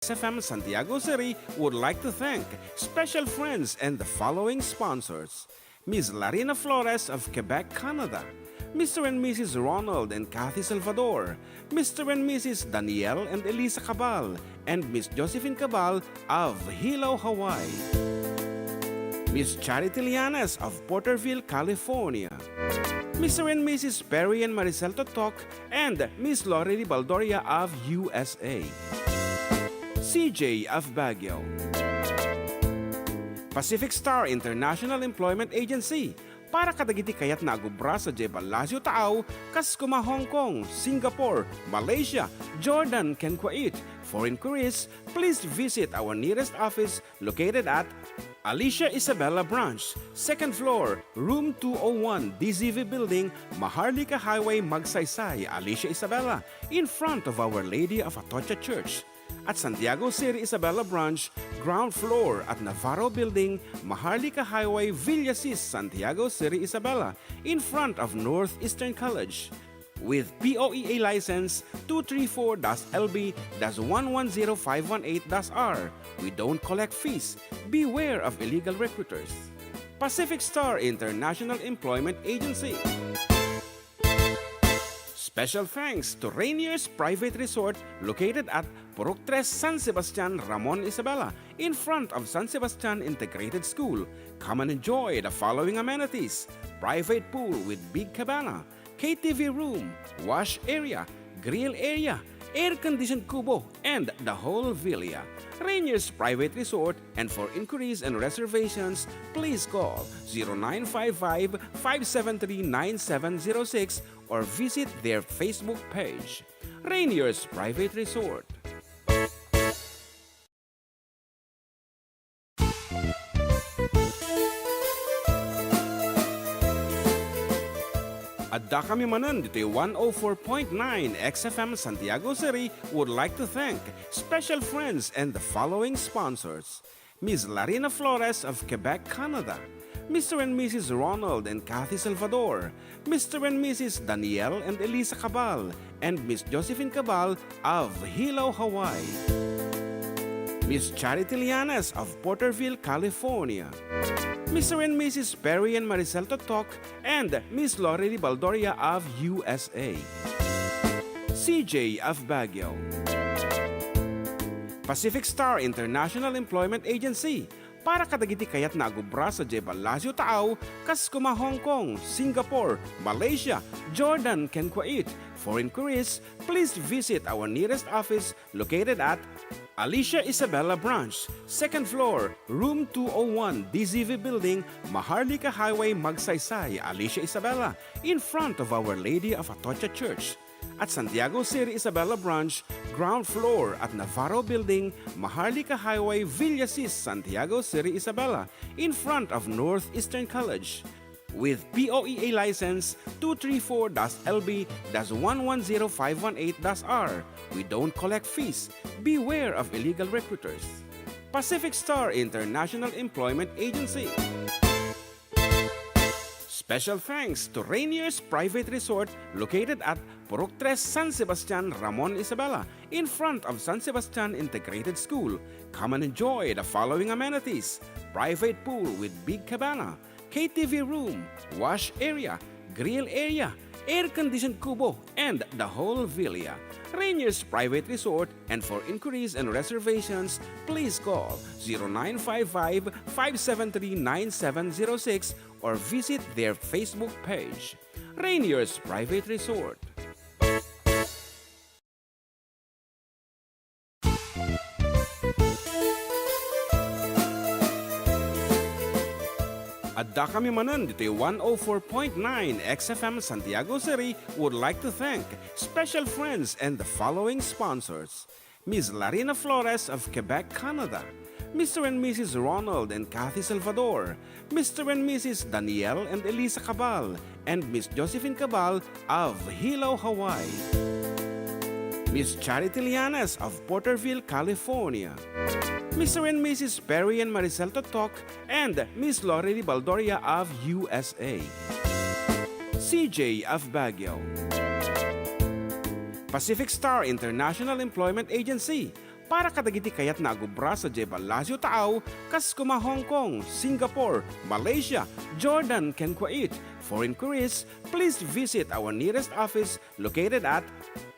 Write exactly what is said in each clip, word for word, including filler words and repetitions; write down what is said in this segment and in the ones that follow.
X F M Santiago City would like to thank special friends and the following sponsors: Miss Larina Flores of Quebec, Canada, Mister and Missus Ronald and Kathy Salvador, Mister and Missus Daniel and Elisa Cabal, and Miss Josephine Cabal of Hilo, Hawaii. Miss Charity Lianes of Porterville, California. Mister and Missus Perry and Maricel Totok and Miss Lori Baldoria of U S A. C J of Baguio. Pacific Star International Employment Agency, para kadagiti kayatna a agubra sadiay Palacio Taaw, kas kuma Hong Kong, Singapore, Malaysia, Jordan, ken Kuwait. For inquiries, please visit our nearest office located at Alicia Isabela Branch, second floor, room two oh one, D Z V Building, Maharlika Highway, Magsaysay, Alicia Isabela, in front of Our Lady of Atocha Church. At Santiago City Isabela Branch, ground floor at Navarro Building, Maharlika Highway, Villasis, Santiago City Isabela, in front of Northeastern College. With P O E A license two three four dash L B dash one one zero five one eight dash R, we don't collect fees. Beware of illegal recruiters. Pacific Star International Employment Agency. Special thanks to Rainier's Private Resort, located at Purok Tres, San Sebastian, Ramon, Isabela, in front of San Sebastian Integrated School. Come and enjoy the following amenities: private pool with big cabana, K T V room, wash area, grill area, air-conditioned kubo, and the whole villa. Rainier's Private Resort, and for inquiries and reservations, please call zero nine five five, five seven three, nine seven zero six or visit their Facebook page. Rainier's Private Resort. Addakami manen ditoy one oh four point nine X F M Santiago City would like to thank special friends and the following sponsors: Miss Larina Flores of Quebec, Canada, Mister and Missus Ronald and Kathy Salvador, Mister and Missus Daniel and Elisa Cabal, and Miss Josephine Cabal of Hilo, Hawaii. Miss Charity Lianes of Porterville, California. Mister and Missus Perry and Maricel Totok and Miss Lori Baldoria of U S A. C J of Baguio. Pacific Star International Employment Agency, para kadagiti kayatna a agubra sadiay Palacio Taaw, kas kuma Hong Kong, Singapore, Malaysia, Jordan, ken Kuwait. For inquiries, please visit our nearest office located at Alicia Isabela Branch, second floor, room two oh one, D Z V Building, Maharlika Highway, Magsaysay, Alicia Isabela, in front of Our Lady of Atocha Church. At Santiago City Isabela Branch, ground floor at Navarro Building, Maharlika Highway, Villasis, Santiago City Isabela, in front of Northeastern College. With P O E A license two three four dash L B dash one one zero five one eight dash R, we don't collect fees. Beware of illegal recruiters. Pacific Star International Employment Agency. Special thanks to Rainier's Private Resort, located at Purok Tres, San Sebastian, Ramon, Isabela, in front of San Sebastian Integrated School. Come and enjoy the following amenities: private pool with big cabana, K T V room, wash area, grill area, air-conditioned kubo, and the whole villa. Rainier's Private Resort, and for inquiries and reservations, please call zero nine five five, five seven three, nine seven zero six or visit their Facebook page. Rainier's Private Resort. Addakami manen ditoy one oh four point nine X F M Santiago City would like to thank special friends and the following sponsors: Miss Larina Flores of Quebec, Canada, Mister and Missus Ronald and Kathy Salvador, Mister and Missus Daniel and Elisa Cabal, and Miss Josephine Cabal of Hilo, Hawaii. Miss Charity Lianes of Porterville, California. Mister and Missus Perry and Maricel Totok and Miss Lori Baldoria of U S A. C J of Baguio. Pacific Star International Employment Agency, Para kadagiti kayatna a gubra sadiay Palacio Taaw, kas kuma Hong Kong, Singapore, Malaysia, Jordan, ken Kuwait. For inquiries, please visit our nearest office located at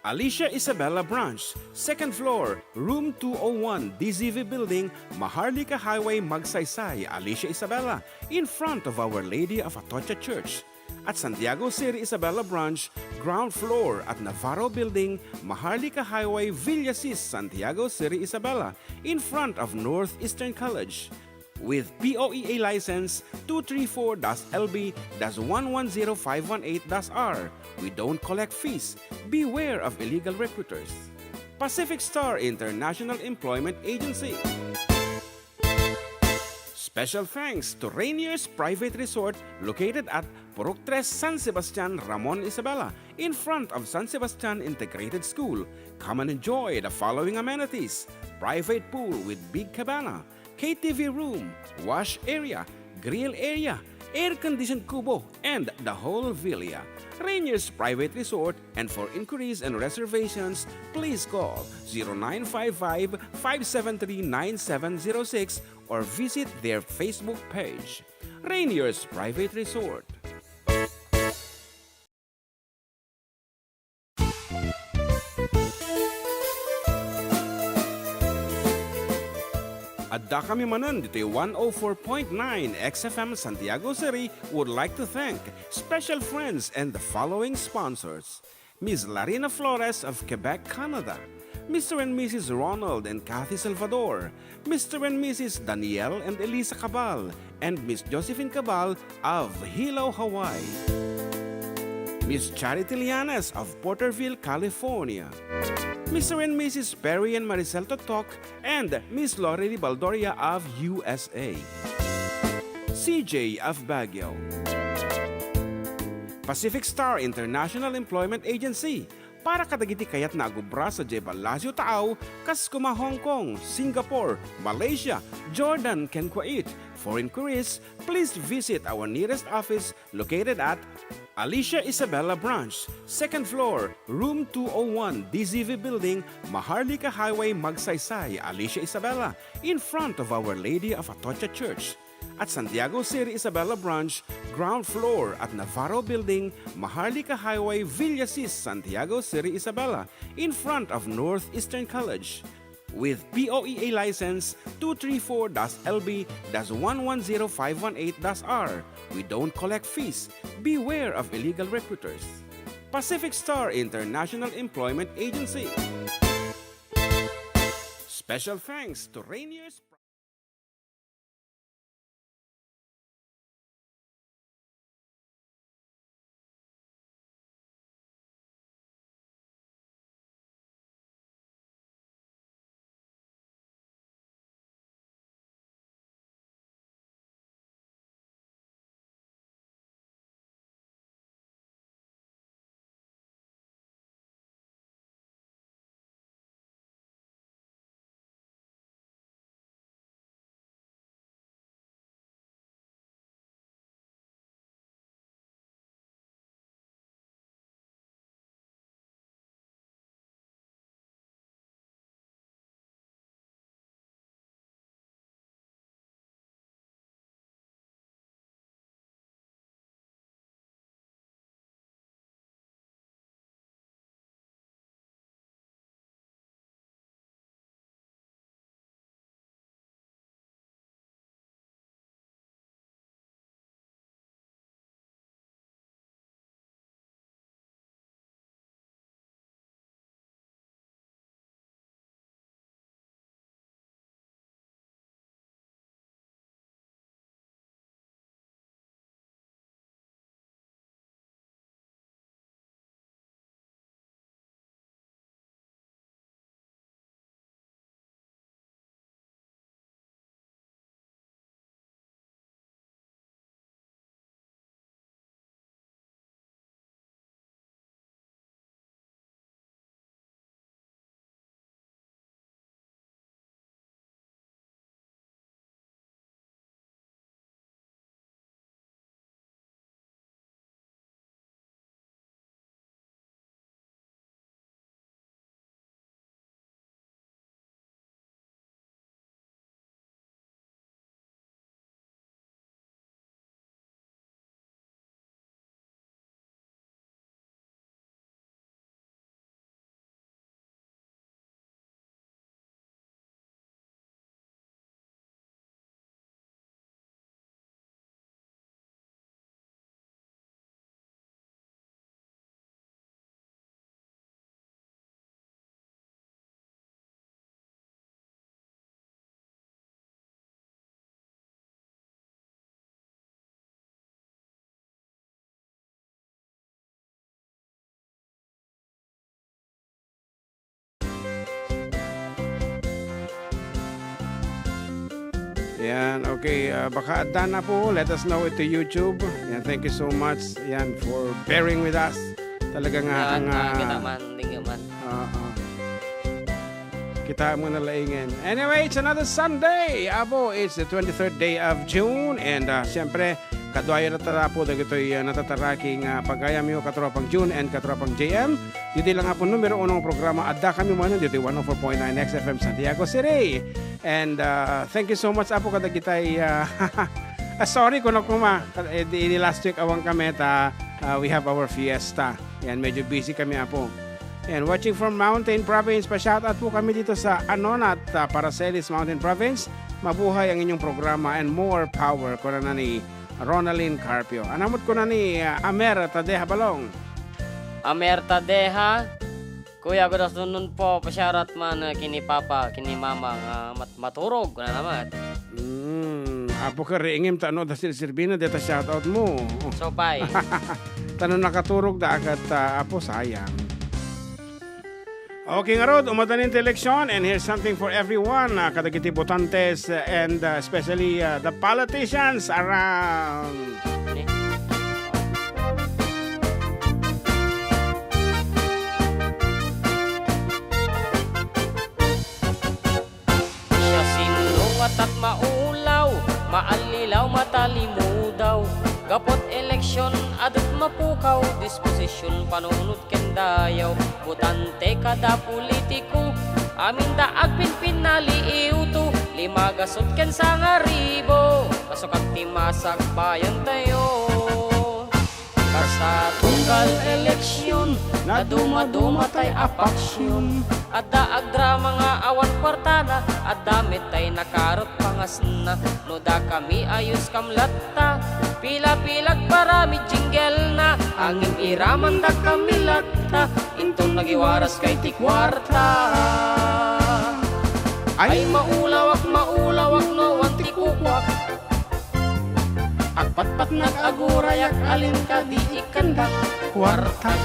Alicia Isabela Branch, second floor, room two oh one, D Z V Building, Maharlika Highway, Magsaysay, Alicia Isabela, in front of Our Lady of Atocha Church. At Santiago City Isabela Branch, ground floor at Navarro Building, Maharlika Highway, Villasis, Santiago City Isabela, in front of Northeastern College. With P O E A license two three four dash L B dash one one zero five one eight dash R. We don't collect fees. Beware of illegal recruiters. Pacific Star International Employment Agency. Special thanks to Rainier's Private Resort located at Purok Tres, San Sebastian, Ramon Isabela, in front of San Sebastian Integrated School. Come and enjoy the following amenities: private pool with big cabana, K T V room, wash area, grill area, air-conditioned kubo, and the whole villa. Rainier's Private Resort, and for inquiries and reservations, please call zero nine five five, five seven three, nine seven zero six or visit their Facebook page. Rainier's Private Resort. Addakami manen ditoy one oh four point nine X F M Santiago City would like to thank special friends and the following sponsors: Miss Larina Flores of Quebec, Canada, Mister and Missus Ronald and Kathy Salvador, Mister and Missus Daniel and Elisa Cabal, and Miss Josephine Cabal of Hilo, Hawaii, Miss Charity Lianes of Porterville, California, Mister and Missus Perry and Maricel Totok, and Miss Lorely Baldoria of U S A, C J of Baguio. Pacific Star International Employment Agency, para kadagiti kayatna a gubra sadiay Palacio Taaw, kas kuma Hong Kong, Singapore, Malaysia, Jordan, ken Kuwait. For inquiries, please visit our nearest office located at Alicia Isabela Branch, second floor, room two oh one, D Z V Building, Maharlika Highway, Magsaysay, Alicia Isabela, in front of Our Lady of Atocha Church. At Santiago City Isabela Branch, ground floor at Navarro Building, Maharlika Highway, Villasis, Santiago City Isabela, in front of Northeastern College. With P O E A license two three four dash L B dash one one zero five one eight dash R. We don't collect fees. Beware of illegal recruiters. Pacific Star International Employment Agency. Special thanks to Rainier's Yan, okay. Ah, baka adda na po, let us know it to YouTube. Yan, thank you so much. Yan, for bearing with us. Talaga nga, Yan, ang, ah, ah, kita man, tingga man. Oo. Kita mo na laingen. Anyway, it's another Sunday. Apo, it's the twenty-third day of June. And, ah, siyempre, kaduayo na tara po dagitoy, ah, natataraki nga pagayam yo, katropang June and katropang J M. Ditoy lang nga po numero uno nga programa. Adda kami man ditoy one oh four point nine X F M Santiago City. And, ah, thank you so much, Apo, kadagitay, ah, ah, sorry, kuno kuma. Eh, di, di last week, awan kami, ta, ah, we have our fiesta. Yan, medyo busy kami, Apo. And watching from Mountain Province, pa-shoutout po kami dito sa Anonat, ah, Paracelis, Mountain Province. Mabuhay ang inyong programa and more power, kuna na ni Ronaldin Carpio. Anamot kuna ni, ah, Amer Tadeha Balong. Amer Tadeha, Kuya, good afternoon po. Pa-shoutout man, ah, kini Papa, kini Mama nga mat-, maturog, kuna naman. Mm, Apo, kariingim ta no da sirsirbina deta shoutout mo. Sopay. Ta no nakaturog da agad ta, Apo, sayang. Okay, ngarud, umadanin ti eleksyon, and here's something for everyone, ah, kadagiti botantes, ah, and, ah, especially, ah, the politicians around. Siasino nga tat maulaw, maallilaw, matalimudaw. Gaput eleksyon, adu't mapukaw, disposisyun, panunot ken dayaw. Botante kada politiko, aminda agpinpinaliiwto, lima gasut ken sangaribu, kasukat ti masakbayantayo. Kasta tunggal eleksyon, nadumaduma tay a paksyon. Adda agdrama nga awan kuartana, adda met tay nakarot pangasna. No dakami ayos kam latta, pila-pila agparami jingle na. Ngem iraman dakami latta, inton nagiwaras kay ti kuarta. Ay, maulawak, maulawak no awan ti kukuak. Agpatpatnak, agurayak, alin kadi ikkandak kuartak.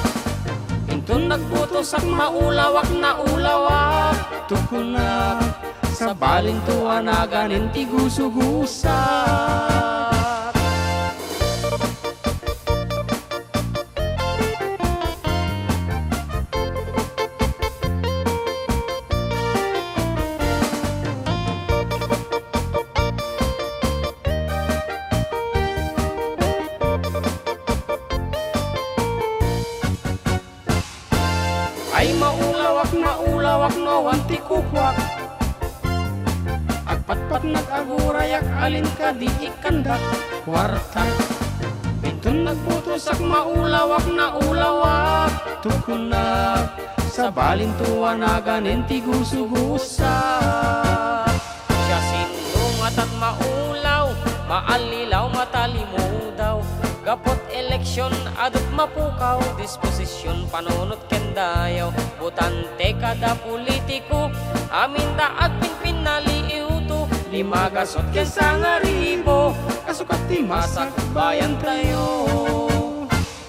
Inton nagbotosak, maulawak, naulawak, tukunak. Sabalinto a naganen ti gusugusak. Ay, maulawak, naulawak no awan ti kukuak. Agpatpatnak, agurayak, alin kadi ikkandak kuartak. Inton nagbotosak, maulawak, naulawak, tukunak. Sabalinto a naganen ti gusugusak. Siasino nga tat maulaw, maallilaw, matalimudaw. Gaput eleksyon, adu't mapukaw, disposisyun, panunot ken dayaw. Botante kada politiko, aminda agpinpinaliiwto. Lima gasut ken sangaribu, kasukat ti masakbayantayo.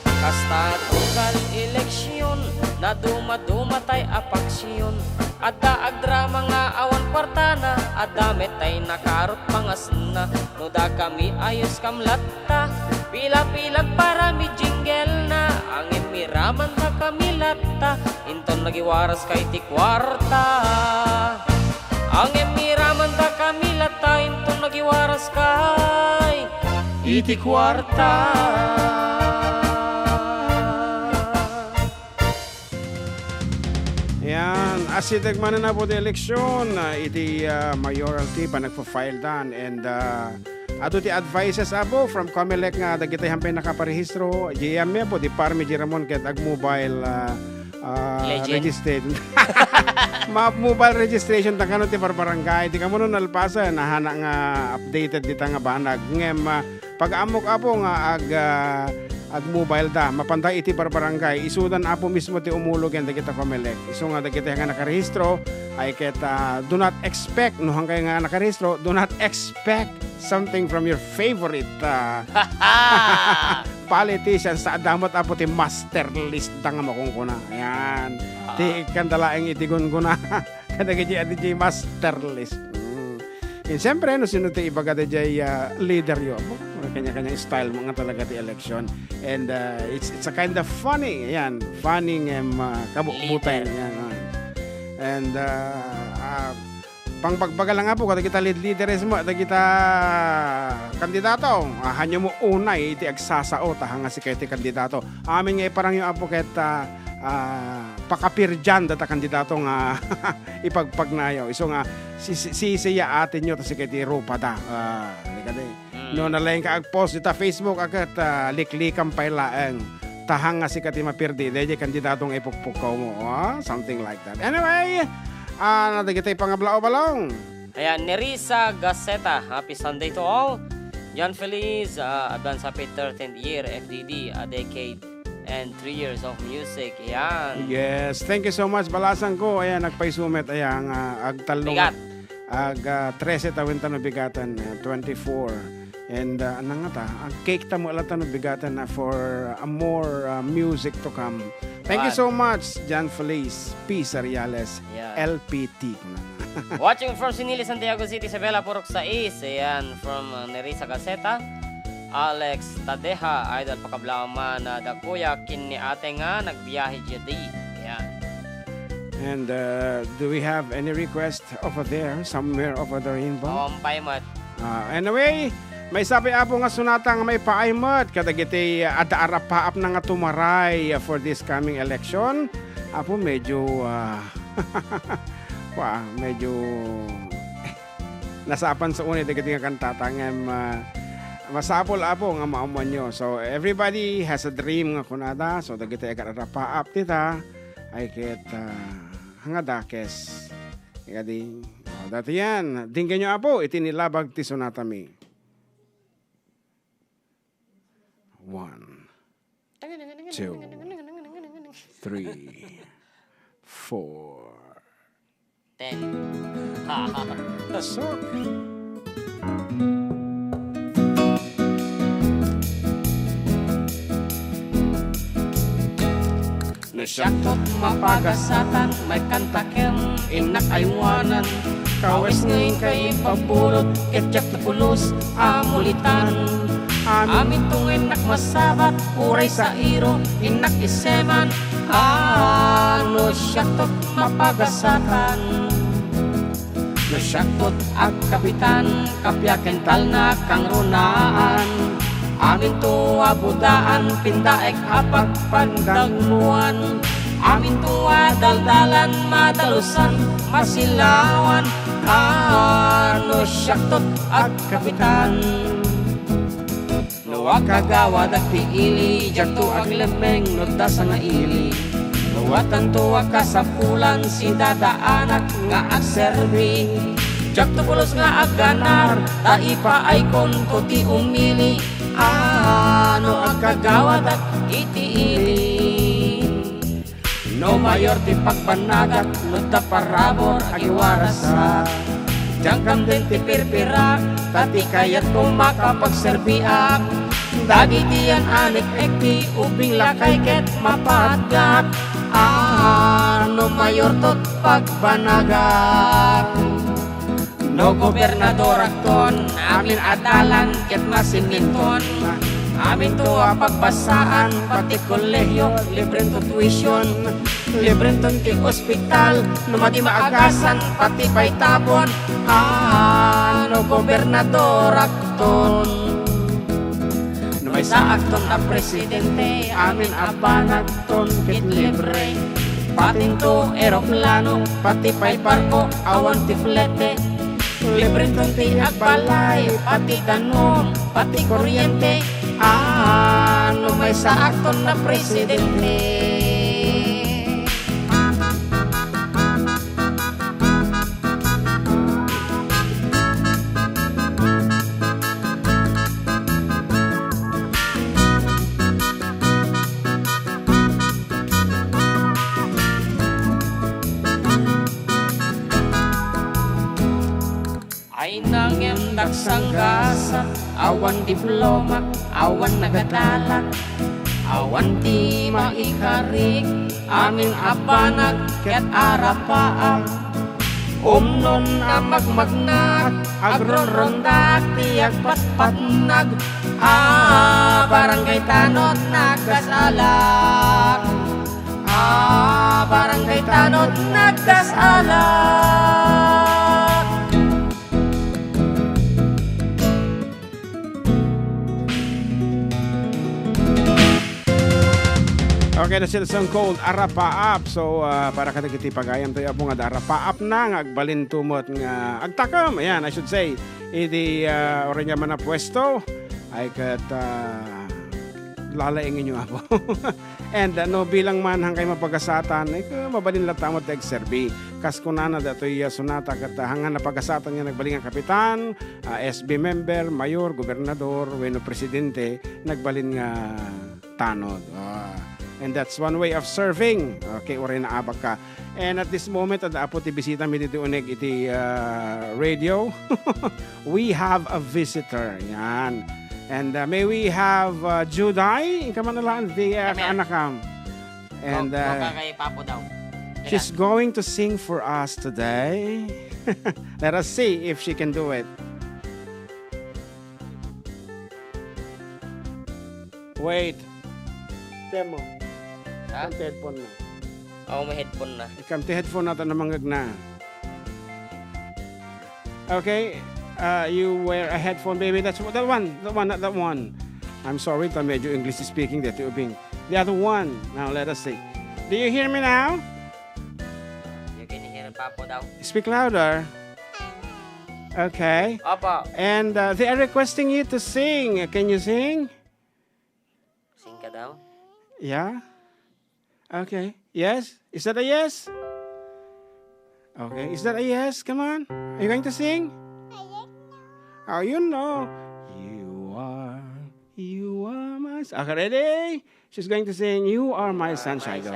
Kasta tunggal eleksyon, nadumaduma tay a paksyon. Adda agdrama nga awan kuartana, adda met tay nakarot pangasna. No dakami ayos kam latta, pila-pila agparami jingle na. Ngem iraman dakami latta, inton nagiwaras kay ti kuarta. Ngem iraman dakami latta, inton nagiwaras kay iti kuarta. Yan, asideg manen, Apo, ti eleksyon, ah, iti, ah, mayoralty, panagpa-file dan, and, ah, adu ti advices, Apo, from Comelec nga dagiti hampay nakaparehistro, J M, Apo, di parmi di Ramon ket ag-mobile, ah, ah, Legend. Registration. Ma-, mobile registration, ta kano ti barbarangay, di kamo no nalpasen, nahana nga updated dita nga banag. Ngem, ah, Pag-ammok, Apo, nga ag-, ah, ag-mobile da, mapanda iti barbarangay, isudan, Apo, mismo ti umulog yan dagita Comelec. Isu nga dagita nga nakarehistro, ay ket, ah, do not expect, no, hangkay nga nakarehistro, do not expect something from your favorite, ah, politicians. Ta adda met, Apo, ti master list da nga makunkuna. Ayan. Ah. Ti kanda laeng iti gungguna. Kadagiti a D J master list. Mm. And siyempre, no sino ti ibaga daydiay, ah, leader yo? Abo, kanya-kanyang style mo nga talaga ti election. And, ah, it's, it's a kind of funny, ayan, funny ngem, ah, kabubutan. Leader. Ayan, ah. And, ah, ah, pangbagbaga lang, Apo, kadagita lead-leaderes mo, dagita kandidato, ah, hanyo mo unay iti agsasao, ta hanga sika iti kandidato. Amin nga iparangyo, Apo, ket, ah, ah, pakapirdian data kandidato nga ipagpagnayo. Isu nga, si-, si-, sisiyaatenyo ta sika iti rupada. Ah, di kadi. Mm. No, nalaing ka agpost ita Facebook, a ket, ah, liklikam pay laeng. Ta hanga sika ti mapirdi, daydiay kandidato nga ipukpukkaw mo. Ah, something like that. Anyway, ah, nadagitay pangablao, Balong. Ayan, Nerissa Gaceta, happy Sunday to all. John Feliz, ah, advance happy thirteenth year, F D D, a decade and three years of music. Ayan. Yes, thank you so much, balasang ko. Ayan, nagpaisu met, ayan, nga agtallo. Bigat. Ag, ah, trese tawen ta no bigatan, ah, twenty-four. And, ah, ano nga ta? Ag-cake ta mo la ta no bigatan na for a more, ah, music to come. Thank you so much, John Feliz P. Sariales, Yan. L P T. Watching from Sinili, Santiago City, Isabela, Purok sais. Ayan, from, uh, Nerissa Gaceta. Alex Tadeja, idol, pakablaman, uh, da kuya, ken ni ate nga nagbiyahe diay. Ayan. And, uh, do we have any request over there, somewhere over there in Bong? Ompay met. Ah, anyway, maysa pay, Apo, nga sonata nga maipaay met kadagiti adda arapaapna nga tumaray for this coming election. Apo, medyo, ah, wa, medyo nasapan sa unay dagiti nga kantata ngem, ah, masapul, Apo, nga maammoanyo. So, everybody has a dream nga kunada. So, dagiti agararapaap dita, ay ket, ah, nga dakes. Kadi, ah, daytoy yan. Dinggenyo, Apo, iti nilabag ti sonatami. One, two, three, four. Ten. Sok. No siakto ti mapagasatan, maikkantakem, innak aywanan. Kawes nga inka ipabbulot, ket diak ti pulos a mulitan. Aminto nga innak masabat, uray sairo, innak iseman. Ah, no siakto ti mapagasatan. No siakto ti agkapitan, kapiaken talna kangrunaan. Aminto a budaan, pindaek a pagpagdagmuan. Aminto a daldalan, madalusan, masilawan. Ah, no siakto ti agkapitan. No agkagawadak ti ili, diakto aglemmeng no adda sangaili. No addanto a kasapulan, sidadaanak nga agserbi. Diakto pulos nga agganar, ta ipaaykonto ti umili. Ah, no agkagawadak iti ili. No mayor ti pagbanagak, no adda parabur, agiwarasak. Diak kamden ti pirpirak, ta ti kayatko makapagserbiak. Dagiti yan-anek-ek ti ubing lakay ket mapaatgak. Ah, no mayorto ti pagbanagak. No gobernadorakton, amin a dalan ket masiminton. Aminto a pagbassaan, pati kolehiyo, librento tuition. Librenton ti ospital, no madi maagasan, pati pay tabon. Ah, no gobernadorakton. No maysaakton a presidente, amin a banagton ket libre. Patinto eroplano, pati pay barko, awan ti flete. Librenton ti agbalay, pati danum, pati kuryente. Ah, no maysaakton a presidente. Ay nangem dagsanggasak, awan diplomak, awan nagatalak, awan ti maikarik, amin a banag ket arapaak. Umnon a magmagnak, agronrondak ti agpatpatnag. Ah, Barangay Tanod, nagkasalak. Ah, Barangay Tanod, nagkasalak. Okay, that's it. Song called Arapaap. So, ah, para kadagiti pagayam tayo, Apo, nga da Arapaap na nga agbalin tumot nga agtakem. Ayan, I should say, iti, ah, orenya man a puesto, ay ket, ah, lalaengen nyo, Apo. And, ah, no, bilang man hangkay mapagasatan, eh, mabalin latta met ti agserbi. Kas kunana datoy, ah, sonata ket, ah, hangan napagasatan nga nagbalin nga kapitan, ah, S B member, mayor, gobernador, wenno presidente, nagbalin nga tanod. Ah, and that's one way of serving. Okay, uray naabak ka. And at this moment, adda, Apo, ti bisita mi ditoy uneg iti, ah, radio. We have a visitor. Yan. And, ah, may we have, ah, Juday? Inka man alaen ti, ah, Come here. Kaanakam. And, Go, go ah, ka kay Papo daw. She's going to sing for us today. Let us see if she can do it. Wait. Temo. Ha? Ikam ti headphone na. Oo, may headphone na. Ikam ti headphone na, ta namangngeg na. Okay, uh, you wear a headphone, baby. That's that one, that one, not that one. I'm sorry, ta medyo English speaking deti ubing. The other one. Now, let us see. Do you hear me now? You can hear Papo daw. Speak louder. Okay. Opo. And, uh, they are requesting you to sing. Can you sing? Sing ka daw? Yeah? Okay. Yes? Is that a yes? Okay. Is that a yes? Come on. Are you going to sing? Oh, you know. You are, you are my s-, okay, ready? She's going to sing, "You are my sunshine." Go.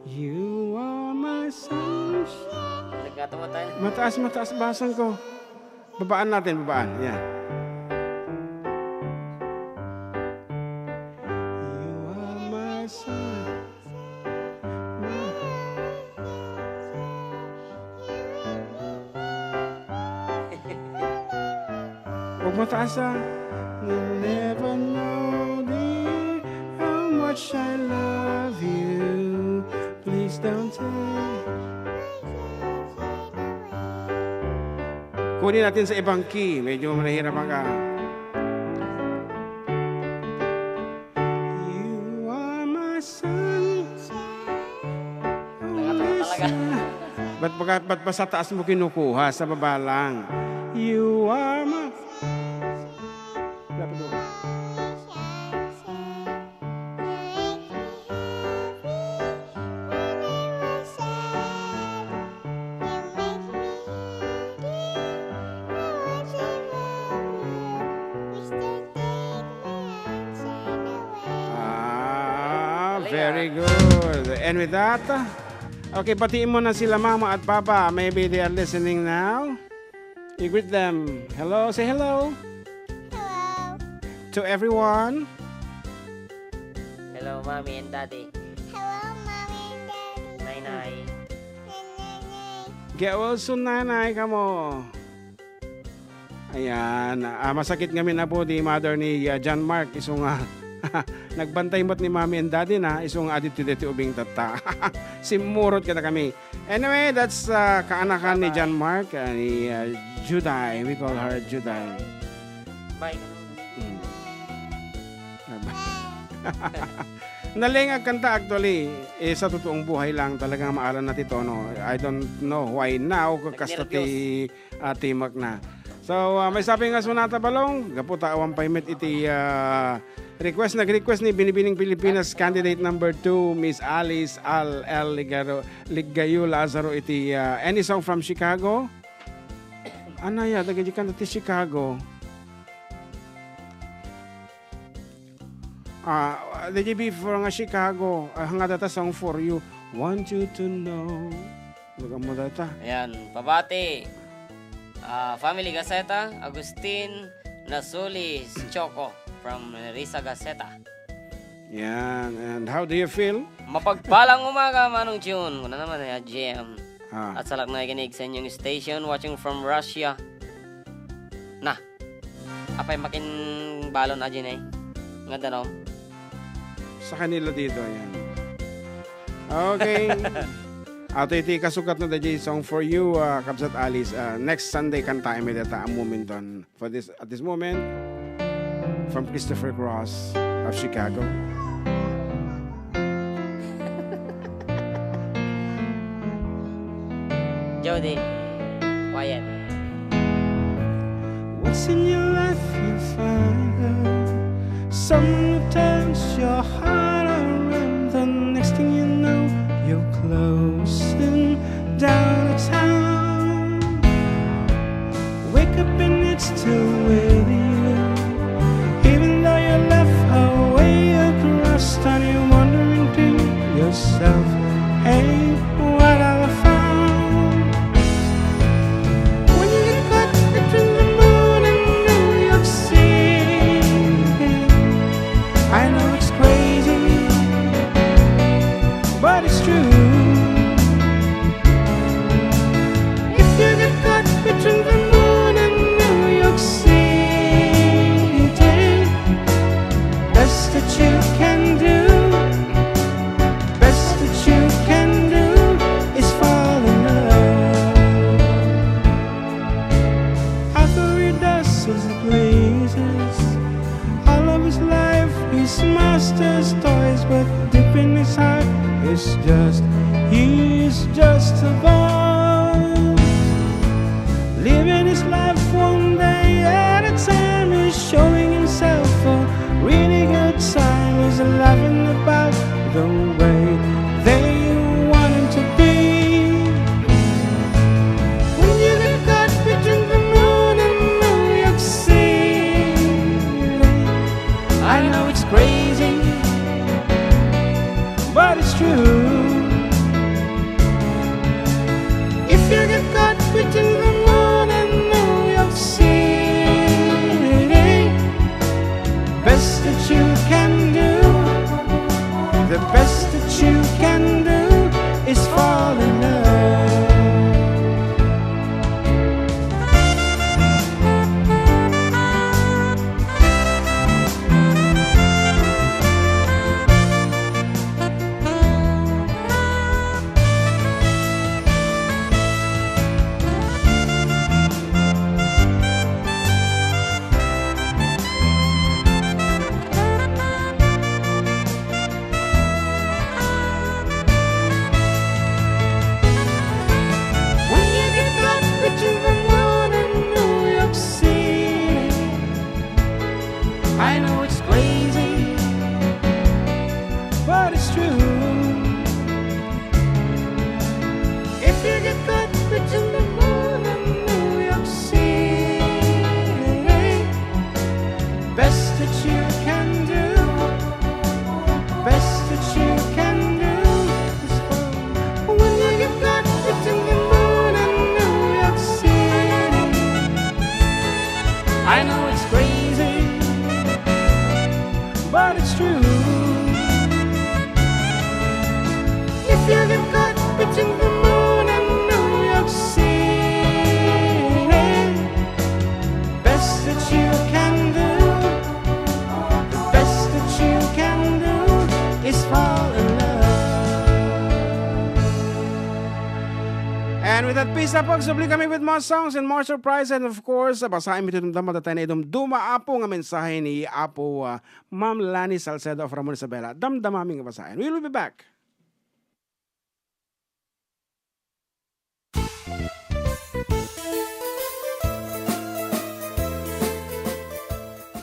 You are my sunshine. Nagkatawa tayo. Mataas, mataas basang ko. Babaan natin, babaan. Yan. You are my sun-, my Huwag mataas, ah. You never know, dear, how much I love you. Please don't take Kunin natin sa ibang key. Medyo mahirapan ka. You are my sunshine. Nakatawa talaga. Ba't, ba't, ba't pa sa taas mo kinukuha? Sa baba lang. You are my Lapit mo. Ah, very good. And with that, okay, batiin mo na sila mama at papa. Maybe they are listening now. You greet them. Hello, say hello. Hello. To everyone. Hello, Mommy and Daddy. Hello, Mommy and Daddy. Nay, Nay. Nay, Nay, Nay. Get well soon, Nanay, kamo. Ayan. Ah, masakit ngamin, Apo, di mother ni, ah, John Mark. Isu nga nagbantay met ni Mommy and Daddy na, isu nga adito deti ubing tatta. Simmurot kadakami. Anyway, that's, uh, kaanakan ni John Mark, uh, ni, uh, Juday. We call her Juday. Bye. Mm. Bye-bye. Nalengag kanta, actually, eh, sa totoong buhay lang talagang maalam na ti tono. I don't know why now, kasta ti, uh, timek na. So, ah, maysapay nga sonata, Balong, gapu ta awan pay met iti, ah, request, nag-request ni Binibining Pilipinas candidate number two, Miss Alice Al L Ligaro, Ligayo Lazaro iti, ah, Any Song from Chicago? Anaya, dagiti kanta ti Chicago. Ah, dagiti before nga Chicago, ah, nga data Song for You. Want you to know. Baga mo data. Ayan, pabati. Ah, Family Gaceta, Agustin Nasuli Choco from Risa Gaceta. Yan. And how do you feel? Mapagpalang umaga, Manong June. Kuna naman, eh, G M. Ah. At salak na ikinig sa inyong station, watching from Russia. Na. Apay makin balon a June, eh. Nga danom. Sa kanila dito, yan. Okay. Ato iti kasukat na da J song for you, ah, Kabsat Alice. Ah, next Sunday, kantaem iti ta a momenton. For this, at this moment, from Christopher Cross of Chicago. Jody, quiet. Once in your life you find love. Someone turns your heart around. The next thing you know, you're closing down the town. Wake up and it's still with you. Even though you left her way across town, you're wondering to yourself, "Hey, what have I found?" When you get caught between the moon and New York City, I know it's crazy, but it's true. If you get caught between the moon and New York City, best that you can do, best that you can do is fall in love. After he does as he pleases, all of his life is master's toys, but deep in his heart, it's just, he's just a boy. Living his life one day at a time, is showing himself a really good time, is laughing about the way they want him to be. When you get caught between the moon and New York City, I know it's crazy, but it's true. If you get caught between the moon and New York City, best that you can do, the best that you can do is fall in love. When you get caught between the moon and New York City, I know it's crazy, but it's true. If you get caught between the moon and New York City, best that you can do, best that you can do is fall. When you get caught between the moon and New York City, I know it's crazy, but it's true. If you get caught between the moon and New York City, best that you can do, the best that you can do is fall in love. And with that piece, folks, subli kami with more songs and more surprise. And of course, basaen mi ti damdama tayo na idumduma, Apo, nga mensahe ni Apo, ah, Ma'am Lani Salcedo of Ramon Isabela. Damdama mi nga basaen. We will be back.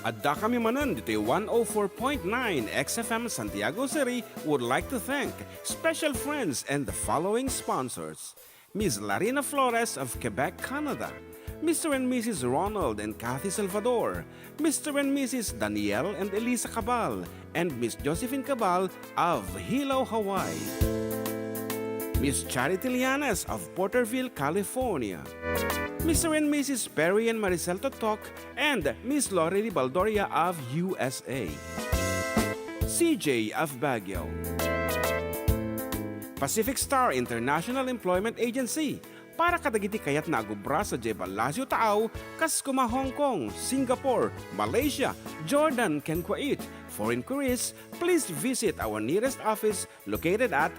Adda kami manen ditoy one oh four point nine X F M Santiago City would like to thank special friends and the following sponsors: Miss Larina Flores of Quebec, Canada, Mister and Missus Ronald and Kathy Salvador, Mister and Missus Daniel and Elisa Cabal, and Miss Josephine Cabal of Hilo, Hawaii. Miss Charity Lianes of Porterville, California. Mister and Missus Perry and Maricel Totok and Miss Lorely Baldoria of U S A. C J of Baguio. Pacific Star International Employment Agency, para kadagiti kayatna a agubra sadiay Palacio Taaw, kas kuma Hong Kong, Singapore, Malaysia, Jordan, ken Kuwait. For inquiries, please visit our nearest office located at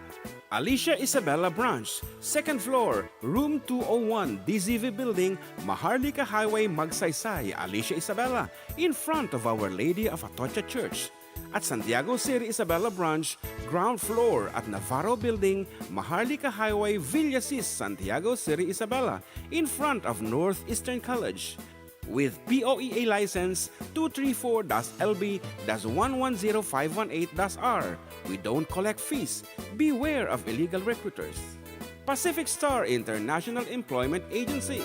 Alicia Isabela Branch, second floor, room two oh one, D Z V Building, Maharlika Highway, Magsaysay, Alicia Isabela, in front of Our Lady of Atocha Church. At Santiago City Isabela Branch, ground floor at Navarro Building, Maharlika Highway, Villasis, Santiago City Isabela, in front of Northeastern College. With P O E A license two three four dash L B dash one one zero five one eight dash R, we don't collect fees. Beware of illegal recruiters. Pacific Star International Employment Agency.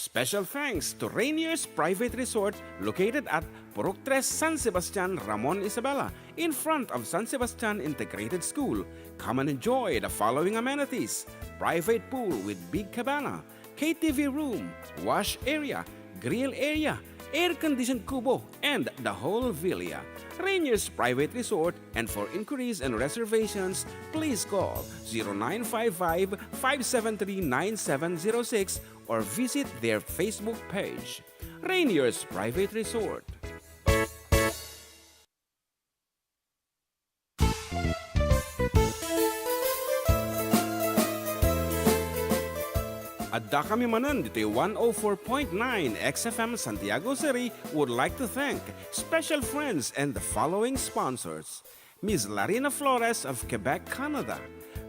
Special thanks to Rainier's Private Resort, located at Purok Tres, San Sebastian, Ramon Isabela, in front of San Sebastian Integrated School. Come and enjoy the following amenities: private pool with big cabana, K T V room, wash area, grill area, air-conditioned kubo, and the whole villa. Rainier's Private Resort, and for inquiries and reservations, please call zero nine five five, five seven three, nine seven zero six or visit their Facebook page. Rainier's Private Resort. Addakami manen ditoy one oh four point nine X F M Santiago City would like to thank special friends and the following sponsors: Miss Larina Flores of Quebec, Canada,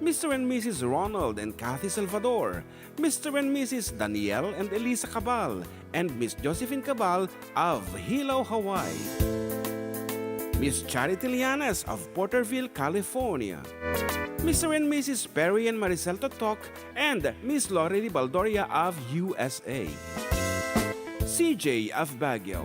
Mister and Missus Ronald and Kathy Salvador, Mister and Missus Daniel and Elisa Cabal, and Miss Josephine Cabal of Hilo, Hawaii. Miss Charity Lianes of Porterville, California. Mister and Missus Perry and Maricel Totok and Miss Lorely Baldoria of U S A. C J of Baguio.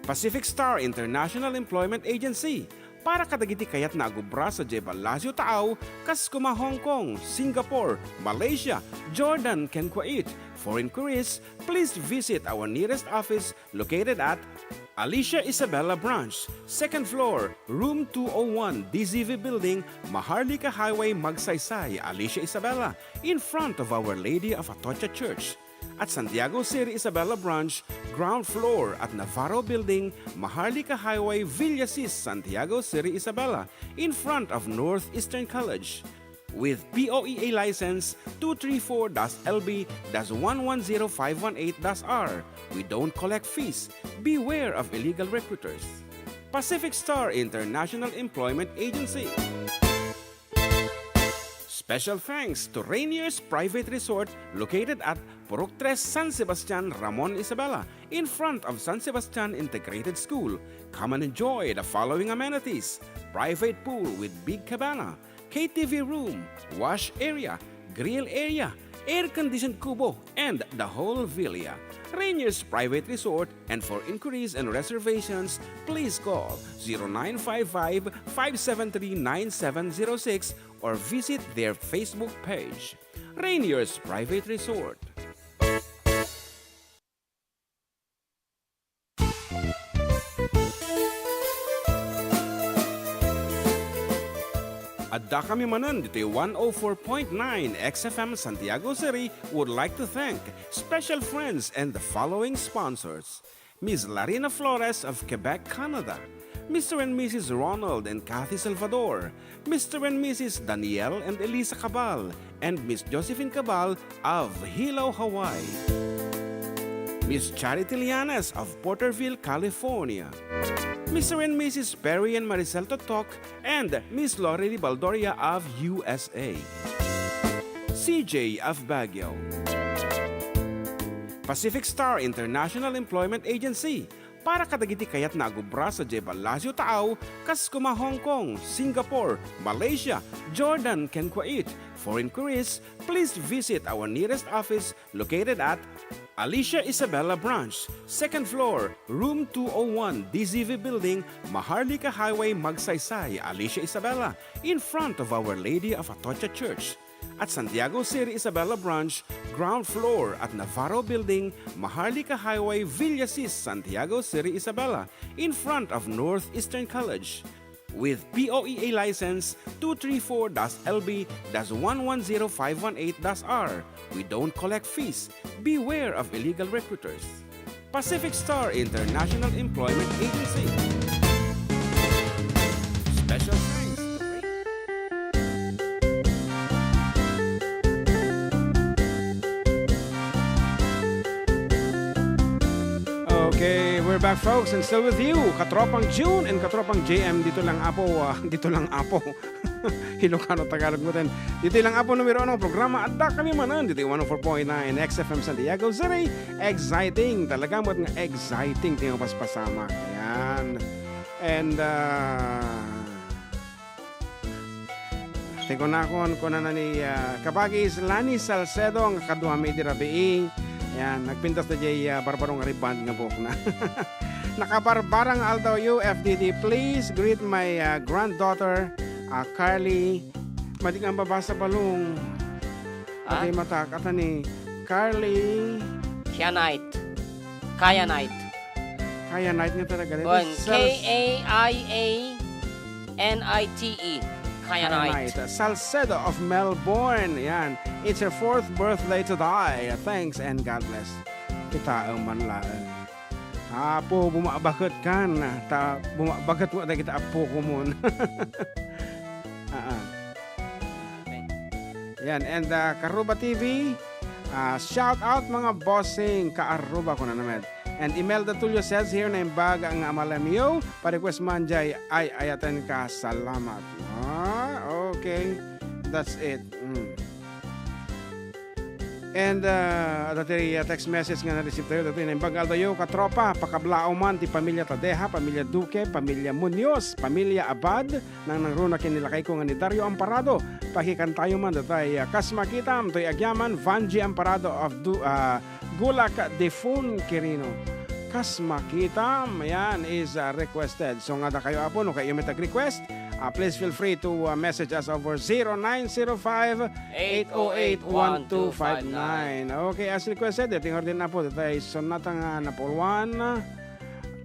Pacific Star International Employment Agency, para kadagiti kayatna a agubra sadiay Palacio Taaw, kas kuma Hong Kong, Singapore, Malaysia, Jordan, ken Kuwait. For inquiries, please visit our nearest office located at Alicia Isabela Branch, second floor, room two oh one, D Z V Building, Maharlika Highway, Magsaysay, Alicia Isabela, in front of Our Lady of Atocha Church. At Santiago City Isabela Branch, ground floor at Navarro Building, Maharlika Highway, Villasis, Santiago City Isabela, in front of Northeastern College. With P O E A license two three four dash L B dash one one zero five one eight dash R, we don't collect fees. Beware of illegal recruiters. Pacific Star International Employment Agency. Special thanks to Rainier's Private Resort, located at Purok Tres, San Sebastian, Ramon Isabela, in front of San Sebastian Integrated School. Come and enjoy the following amenities: private pool with big cabana, K T V room, wash area, grill area, air-conditioned kubo, and the whole villa. Rainier's Private Resort, and for inquiries and reservations, please call zero nine five five, five seven three, nine seven zero six or visit their Facebook page. Rainier's Private Resort. Addakami manen ditoy one oh four point nine X F M Santiago City would like to thank special friends and the following sponsors: Miss Larina Flores of Quebec, Canada, Mister and Missus Ronald and Kathy Salvador, Mister and Missus Daniel and Elisa Cabal, and Miss Josephine Cabal of Hilo, Hawaii, Miss Charity Lianes of Porterville, California, Mister and Missus Perry and Maricel Totok, and Miss Lorely Baldoria of U S A, C J of Baguio. Pacific Star International Employment Agency, para kadagiti kayatna a agubra sadiay Palacio Taaw, kas kuma Hong Kong, Singapore, Malaysia, Jordan, ken Kuwait. For inquiries, please visit our nearest office located at Alicia Isabela Branch, second floor, room two oh one, D Z V Building, Maharlika Highway, Magsaysay, Alicia Isabela, in front of Our Lady of Atocha Church. at Santiago City Isabela Branch, ground floor at Navarro Building, Maharlika Highway, Villasis, Santiago City Isabela, in front of Northeastern College. With P O E A license two three four dash L B dash one one zero five one eight dash R. We don't collect fees. Beware of illegal recruiters. Pacific Star International Employment Agency. Special thanks to Okay, we're back, folks, and still with you, Katropang June and Katropang J M. Dito lang, Apo, ah, dito lang, Apo. Ilocano, Tagalog mo din. Dito lang, Apo, numero uno, programa. Adda kami manen dito one oh four point nine X F M Santiago City. Exciting. Talaga mo nga exciting. Tingnan pas pasama. Yan. And, uh, Ti kunakon, kunana ni, ah, kabagis Lani Salcedo nga kaduami di rabii. Yan, nagpintas da jay, ah, Barbarong Riband nga buokna. Nakabarbarang aldaw yo, F D D. Please greet my, ah, granddaughter, ah, Carly. Madi nga mabasa balong. Ah? Adi matak, ata ni Carly. Kianite. Kianite. Kianite nga talaga. Bon, K A I A N I T E. Kianite. Kianite. Salcedo of Melbourne. Yan. It's her fourth birthday today. Thanks and God bless. Kita man laeng. Apo, bumabaket kan. Ta, bumabaket mo dagiti apo ko mon. Ah, ah. Yan, and, uh, Karuba T V, uh, shout out mga bossing, Kaaruba ko na naman. And Imelda Tulio says here, naimbag nga amalamyo, pa-request man jay ay ayaten ka, salamat. Ah, okay. That's it. Mm. And, uh, adda ti, uh, text message nga na-receive tayo, dati naimbag aldaw yo, katropa, pakablaaw man ti pamilya Tadeja, pamilya Duque, pamilya Muñoz, pamilya Abad, nang nangruna ken ni lakayko nga ni Dario Amparado. Pakikantayo man datay, ah, Kas Makitam, toy agyaman, Vanji Amparado of Du-, ah, Gulak de Fun, Quirino. Kas Makitam, yan is, ah, requested. So, nga da kayo, Apo, no kayo may tag-request, ah, please feel free to, ah, message us over zero nine zero five, eight oh eight, one two five nine. Okay, as requested, iti nga ordinanna, Apo, datay sonata nga napulwan,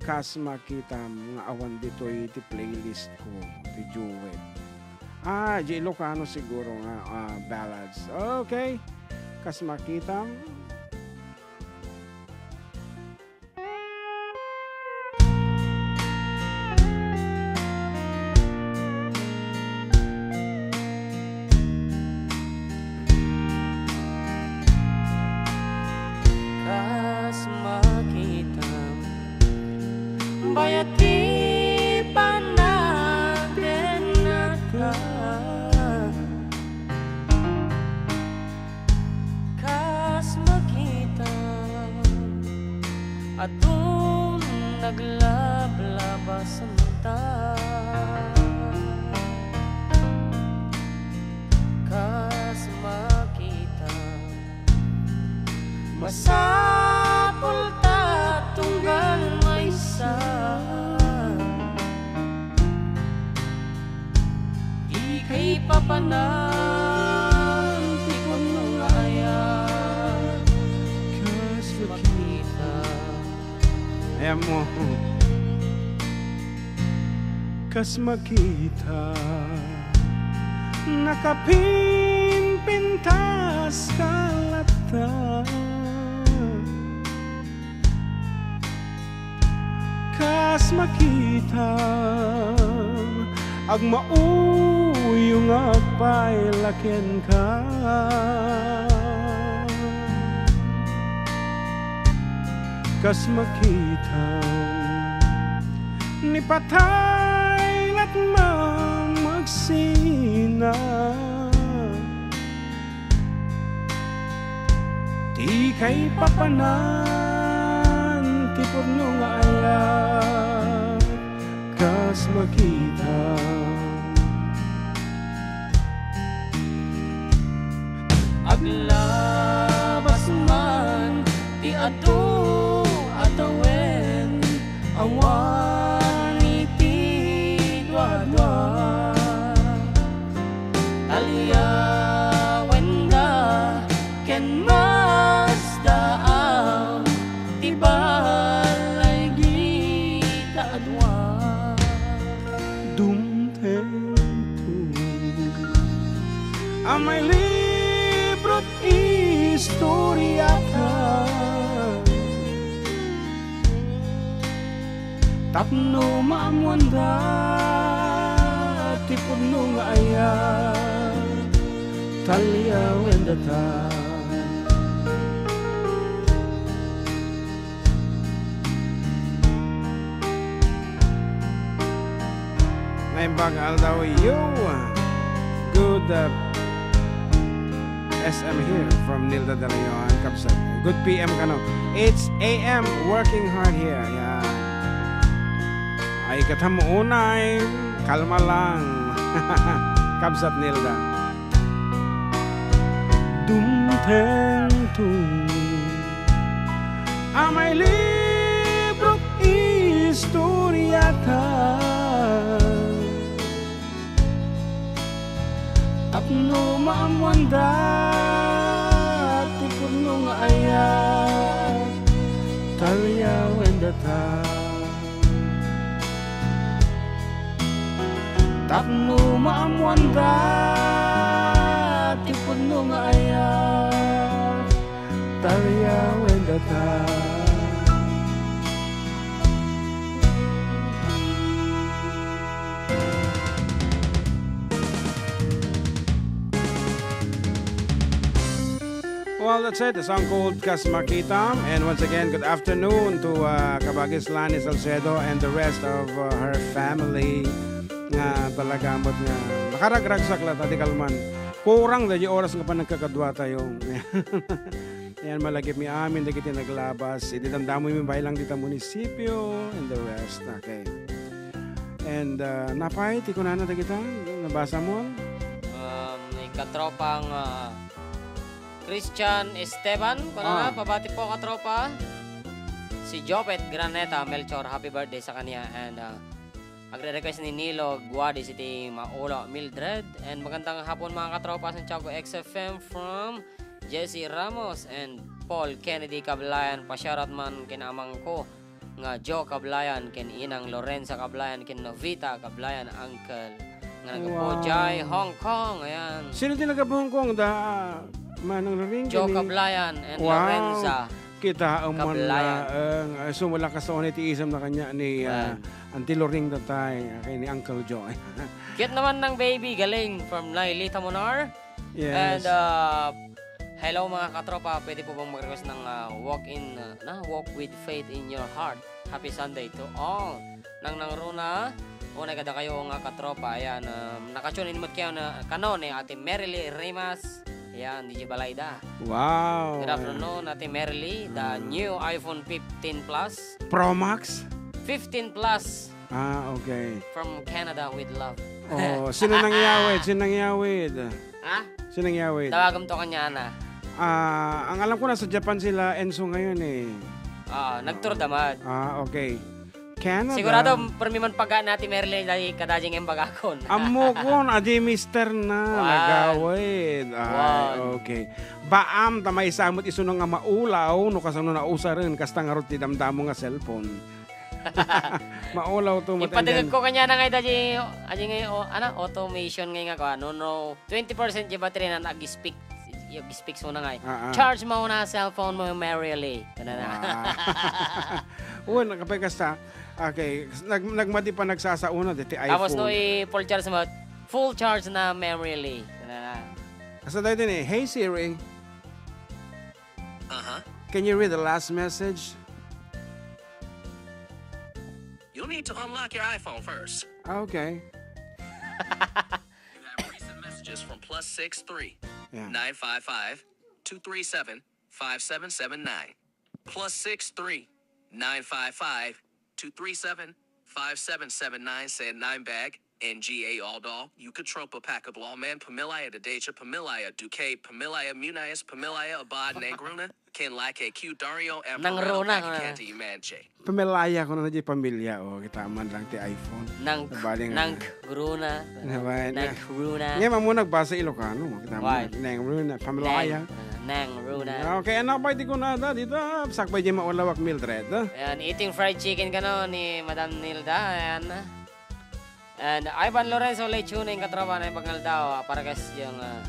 Kas Makitam, nga awan ditoy ti playlist ko, ti duet. Ah, di Ilocano siguro nga, ah, ballads. Okay. Kas Makitam. Kas Makitam, bayat ti panagdennata. Kas Makitam, adun naglablabasenta. Kas Makitam, masapulta tunggal maysa. Di kaipapanan ti kunno nga ayat. Kas Makitam. Ayan mo. Kas Makitam, nakapimpintas ka latta. Kas Makitam, agmauyong nga agpayla kenka. Kas Makitam, ni patay latmam agsina. Ti kaipapanan ti pudno nga ayat, Kas Makitam. Aglabas man ti adu a tawen, awan iti duadua. Taliawen No maammoanda ti pudno nga ayat, talyawendata. Naimbag aldaw, yo. Good, uh, S M here from Nilda De Leon, kabsat. Good P M kano. It's A M, working hard here. Yeah. Ay, katam unay, kalma lang. Kabsat Nilda. Dumtengto a mailibrok istoriata. Tapno maammoanda ti pudno nga ayat, talyawendata. Tapno maammoanda ti pudno nga ayat, talyawendata. Well, that's it. The song called Kas Makitam. And once again, good afternoon to, uh, Kabagis Lani Salcedo and the rest of, uh, her family. Nga talaga, amot nga nakaragragsak la, tadi kalman. Kurang da di oras nga panagkakadua tayo. Ayan, malagip mi amin dagiti naglabas. Idi damdamo mi baylang dita munisipyo and the rest. Okay. And, uh, napay, ti kunana dagita? Nabasa mo? Um, ikatropang, uh, Christian Esteban, kunana, Ah. pabati po, katropa. Si Jopet Graneta Melchor, happy birthday sa kanya. And, uh, agre-request ni Nilo Guadis iti Maula Mildred. And magandang hapon, mga katropa, Santiago X F M from Jesse Ramos and Paul Kennedy Kablayan. Pasyarat man ken amangko nga Joe Kablayan, ken inang Lorenza Kablayan, ken Novita Kablayan, uncle. Nga nagpo Wow. jay Hong Kong, ayan. Sino ti naggapu Hong Kong? Da, Manang Loring, Joe kini? Kablayan and Wow. Lorenza Kita, um, man Kablayan. laeng. Ay, sumulak ka sa unay ti isem na kanya ni, ah, Yan. Auntie Loring datay, kay ni Uncle Joe. Cute naman ng baby, galing from Nailita Monar. Yes. And, uh, hello, mga katropa. Pwede po bang mag-request ng, uh, walk in, uh, na, Walk with Faith in Your Heart? Happy Sunday to all. Nang nangruna, unay kada kayo nga katropa. Ayan, um, nakatune in mo kayo na, kano ni Ate Merily Rimas. Ayan, D J Balayda. Wow. Good afternoon, Ate Merily. The Mm. new iPhone fifteen Plus. Pro Max? Fifteen Plus. Ah, okay. From Canada with love. Oh, sino nang yawid? Sino nang yawid? Ha? Sino nang yawid? Tawagam to kanya, Ana. Ah, ang alam ko, nasa Japan sila Enzo ngayon eh. Ah, nag-tour damad. Ah, okay. Canada. Sigurado, permi man pagka na ti Merlin, dahil kadajing yung bagakon. Ammo ko, adi mister na, Wan. nagawid. Ay, Wan. okay. Baam, ta maysa met isu nga maulaw, no kasano na usaren, kasta ngarud ti damdamo nga cellphone. Maulaw to, Ipadengeg matengan. ko kanya na ngay da di, adi ngay, o, ano, automation ngay nga, ano, no, twenty percent di battery na nag-speak, nag-speak so na ngay. Ah, ah. Charge mo na cellphone mo, Mary Lee. Ano na? Wow. Uy, nakapay kasta. Okay, nag-, nagmadi pa nagsasauna, diti Tapos no, iPhone. i-full charge mo, full charge na Mary Lee. Ano na? Asa tayo din eh? Hey, Siri. Uh-huh. Can you read the last message? You'll need to unlock your iPhone first. Ah, okay. You have recent messages from plus six three, Yeah. nine five five, two three seven, five seven seven nine. Plus six three, nine five five, two three seven, five seven seven nine. Said nine bag, N G A all doll. You could trump a pack of law man. Pamilya de Deja, Pamilya Duque, Pamilya Munias, Pamilya Abad, Nangruna, Ken Lake, Q Dario, and Nangruna, Pareto, ah. Pack Candy Manche. Pamilya ko na di pamilya, o, kita man lang ti iPhone. Nang, Nabali nga. nang Runa. Nabali na. Nang Runa. Nga, mamu nagbasa Ilocano, kita man. Why? Nang Runa, pamilya. Nang, Nang Runa. Okay, ano pa di ko na, da, dito, sakbay di maulawak Mildred, ah? Ayan, eating fried chicken kano ni Madam Nilda, ayan. And Ivan Lorenzo Lechuning, katropa na ipagngaldaw, ah, para kas yung, ah,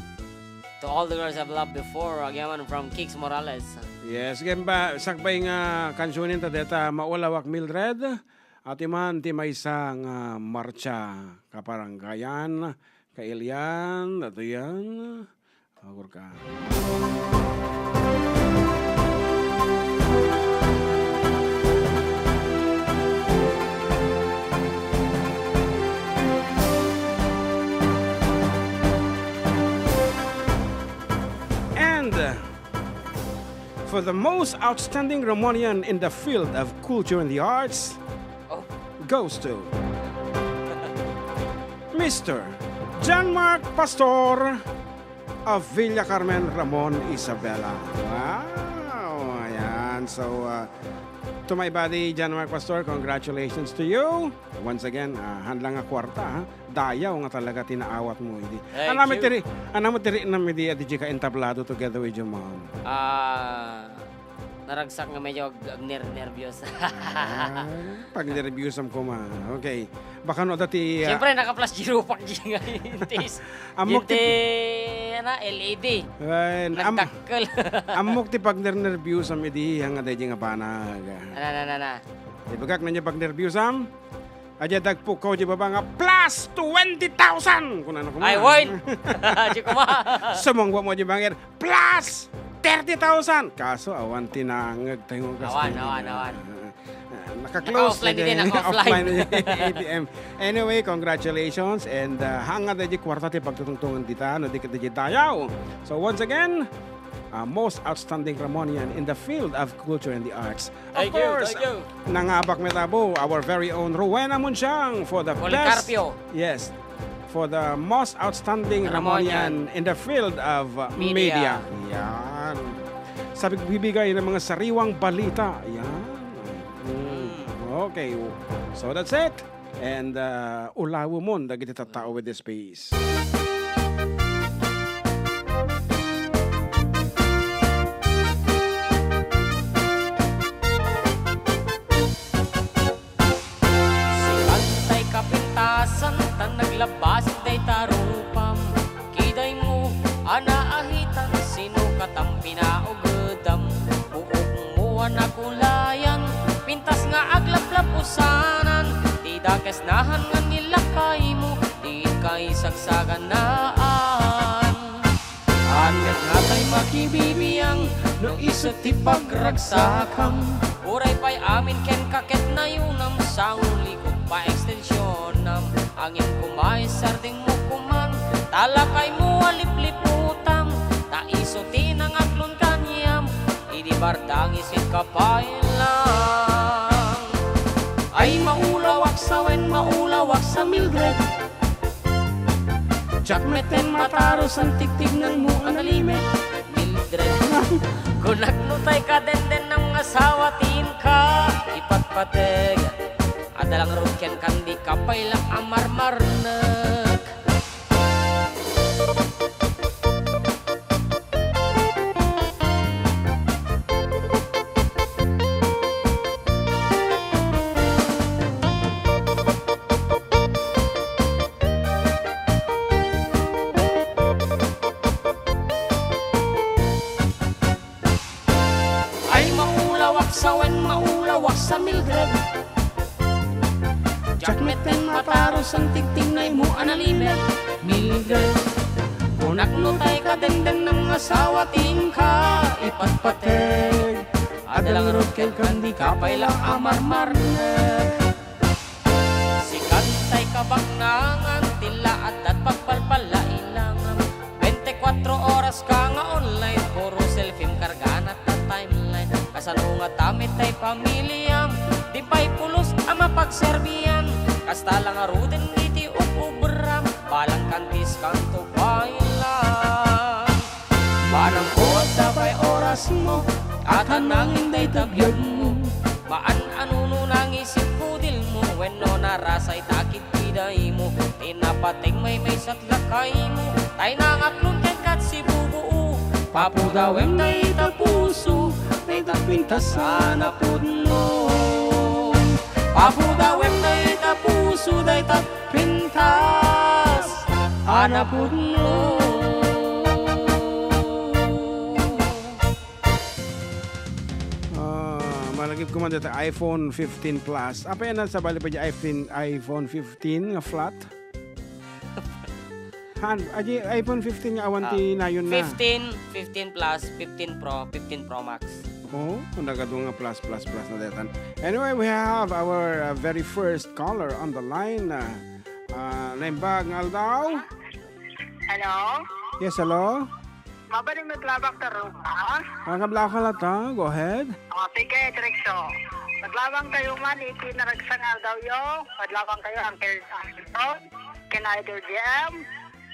To All the Girls I've Loved Before, agyaman from Kix Morales. Yes, again ba, sakbay nga kansunin ta deta, maulawak Mildred, Ati man ti maysa nga martsa, kaparangayan, kailian, datoyan, agurka. And for the most outstanding Ramonian in the field of culture and the arts Oh. goes to Mister John Mark Pastor of Villa Carmen, Ramon, Isabela. Wow! Ayan. So, uh, to my buddy, John Mark Pastor, congratulations to you. Once again, uh, haan lang nga kwarta, ha? Dayaw nga talaga ti naawat mo idi. Thank Anam you. Tiri, anam tiri nam idi, adi ka entablado together with your mom. Ah, naragsak nga medyo ag-, agner-, nervyos. Ah, pag nervyosam ko ma. Okay. Baka no dati, ah, Siyempre, naka-plus zero pack di nga intis. Amok Yung ti ti, ano, L E D. Ay, am-, Nagdakkel. Amok ti pagnernervyosam idi, nga daydi nga banag. Ana, ana, ana, ana. Ibagak na niya pagnervyosam. Adya dagpukaw di baba nga plus twenty thousand! Kunana ko Ay, man. Wayne! Di ko ma- Sumungba mo di bangir, plus thirty thousand! Kaso awan ti nangeg tayo nga Awan, kasunod awan, na. awan. Ah, naka-close Naka-offline na din, din. naka-offline na din A T M. Anyway, congratulations and, ah, hangad na di kwarta ti pagtutungtungan dita, no, di ka di dayaw. So once again, ah, most outstanding Ramonian in the field of culture and the arts. Of Thank you, course, thank you. nangabak met abo, our very own Rowena Munsiang for the Policarpio. best, yes, for the most outstanding Ramonian. Ramonian in the field of, uh, Media. media. Yan. Sabi ko, bibigay ng mga sariwang balita. Yan. Mm. Mm. Okay. So that's it. And, uh, ulawemon dagiti tattao with this space. Sikan tay kapintasan, ta naglabasin dayta rupam. Kidaymo a naahitan, sino katam pinaugedam? Buokmo a nakulayan, pintas nga aglaplapusanan. Ti dakes nahan nga nilakaymo, ti kay sagsaganaan. Aniat nga tay makibibiang, no isu ti pagragsakam. Uray pay amin ken kaket nayunam, sangulikot pa extensionam. Angin kumay sarding mo kuman, talakay mo a lipliputam, ta isu ti nangaklon kaniam, idi bardangis ket kapailang. Ay maulawak sa wen, maulawak sa Mildred. Diak metten matarus a tigtignanmo a nalimed. Mildred, kunak no tay kadendennam nga asawa ti inka ipatpateg. Adda la ngarud kenka dika pay la a marmarnek. Ay maulawak sa wen, maulawak sa Mildred. Diak metten matarus a tigtignaymo a nalimed. Mildred, kunak no tay kadendennam nga asawa ti inka ipatpateg. Adda la ngarud kenka dika pay la a marmarnek. Sikan tay kabagnangan, ti la adda't pagpalpalailangan. Bente kuatro oras ka nga online, puro selfie kargana ta timeline. Kasano nga ta met tay pamiliam, di pay pulos a mapagserbian. Kasta la ngaruden iti ub-ubram, balang kantis kanto pay lang. Manang ko adda pay orasmo, a ta nangin dayta biagmo. Maan a nuno nangisit pudilmo, wenno narasay ta kidkidaymo. Ti napateg maymaysat lakaymo, tay nangaklon kenka ti bubuu. Papudawem dayta puso, dayta pintas a napudno. Papudawem dayta puso, dayta pintas a napudno. Ah, mal-, Agibko man dita iPhone fifteen Plus. Apay a nasabali pay diay iPhone, iPhone fifteen nga flat? Han, adi iPhone fifteen nga awan ti nayon na. Fifteen, fifteen Plus, fifteen Pro, fifteen Pro Max. Oh, kung nagadu nga plus, plus, plus na detan. Anyway, we have our, uh, very first caller on the line. Uh, uh, naimbag nga aldaw? Hello? Yes, hello? Mabalin met laeng, Karuba? Ah, kabla ka lata. Go ahead. O, sige, direksyo. Madlawang kayo man iti naragsak nga aldawyo. Madlawang kayo, Uncle Anton, ken Idol J M.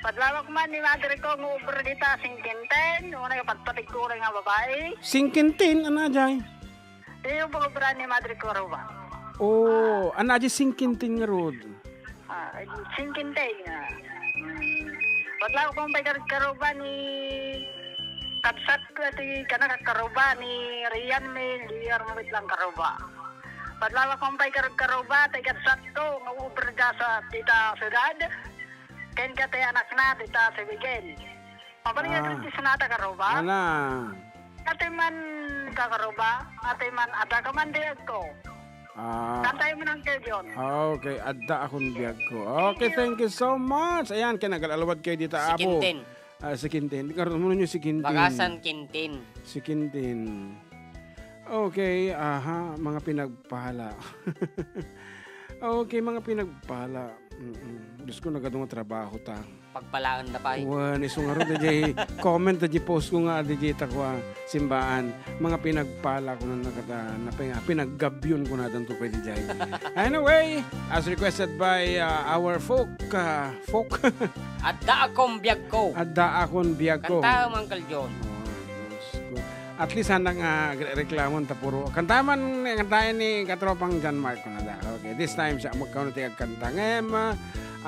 Madlawak man ni madre ko nga obra dita singkinten. Una, yung pagpatigkuray nga babae. Singkinten, ano, Jay? Yung pag-obra ni madre ko, Karuba. Oh, ano, Jay, singkinten nga road? Ah, singkinten nga. Hmm. Madlawak man pay, Karuba, ni kabsat ko, ti kana, Karuba, ni Rian, may liyar mo lang, Karuba. Madlawak man pay, Kar-, Karuba, ti kabsat ko, nga obra da sa, dita syudad. Ken ket ti anakna, dita si Miguel. Mabalin nga Ah. Ti sonata, Karuba? Ana. Ati man, Kakaruba, ati man, adda ka man di agko. Ah. Kantayo man ang Uncle John. Ah, okay, adda akon biag ko. Okay, thank you so much. Ayan, kinagal-alwad kayo dita, Apo. Singkinten. Ah, singkinten. Karon mo ninyo singkinten. Bagasan kinten. Singkinten. Okay, aha, mga pinagpala. Okay, mga pinagpala. Mm-mm. Diyos ko, nagadu nga trabaho ta. Pagpalaanda pay. Wen, isu ngarud, diay comment, diay post ko nga, diay ta kua, simbaan. Mga pinagpala ko na nakata, na pin-, pinaggabion ko na danto pwede diay. Anyway, as requested by, uh, our folk, uh, folk. Adda akon biag ko. Adda akon biag ko. Kanta, Uncle John. Oh, Diyos ko. At least, anak nga agre-, reklamo ta puro. Kanta man, kanta ni katropang John Mark, kunada. Okay, this time, siya, magkauna ti agkanta. Ngem,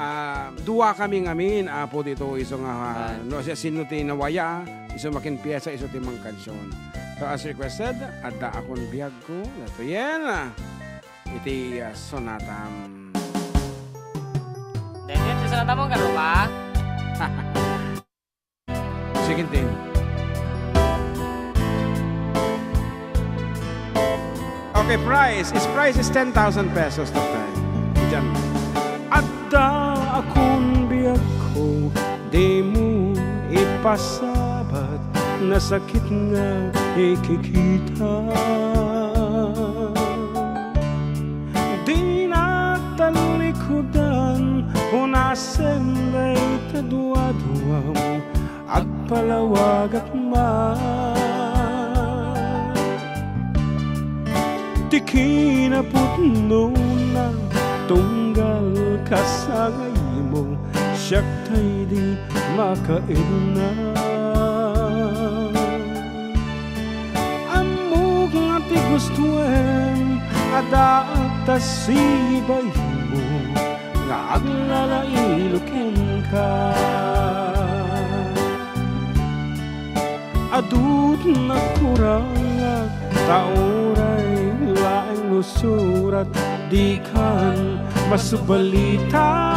ah, dua kami ngamin, Apo, dito, iso nga, ah, no, siya, sino ti nawaya, iso makin piyesa, iso ti mangkansion. So, as requested, adda akon biag ko. Ito yan, ah, iti, ah, sonatam. Dahil yan, ti sonatam mo, Karuba? Second thing. Okay, prize. Is prize is ten thousand pesos that time. Diyan. Adda akon biag ko, di mo ipasabat, nasakit nga ikikita. Di natalikudan, unasen dayta duaduam, agpalawagak man. Ti kinapudnona, tunggal kasangaymo, siak tay di makaedna. Ammok nga ti gustoem, adda ta sibaymo, nga aglalailo kenka. Adut nagkurangak, ta uray laeng no surat, dikan masubalitan.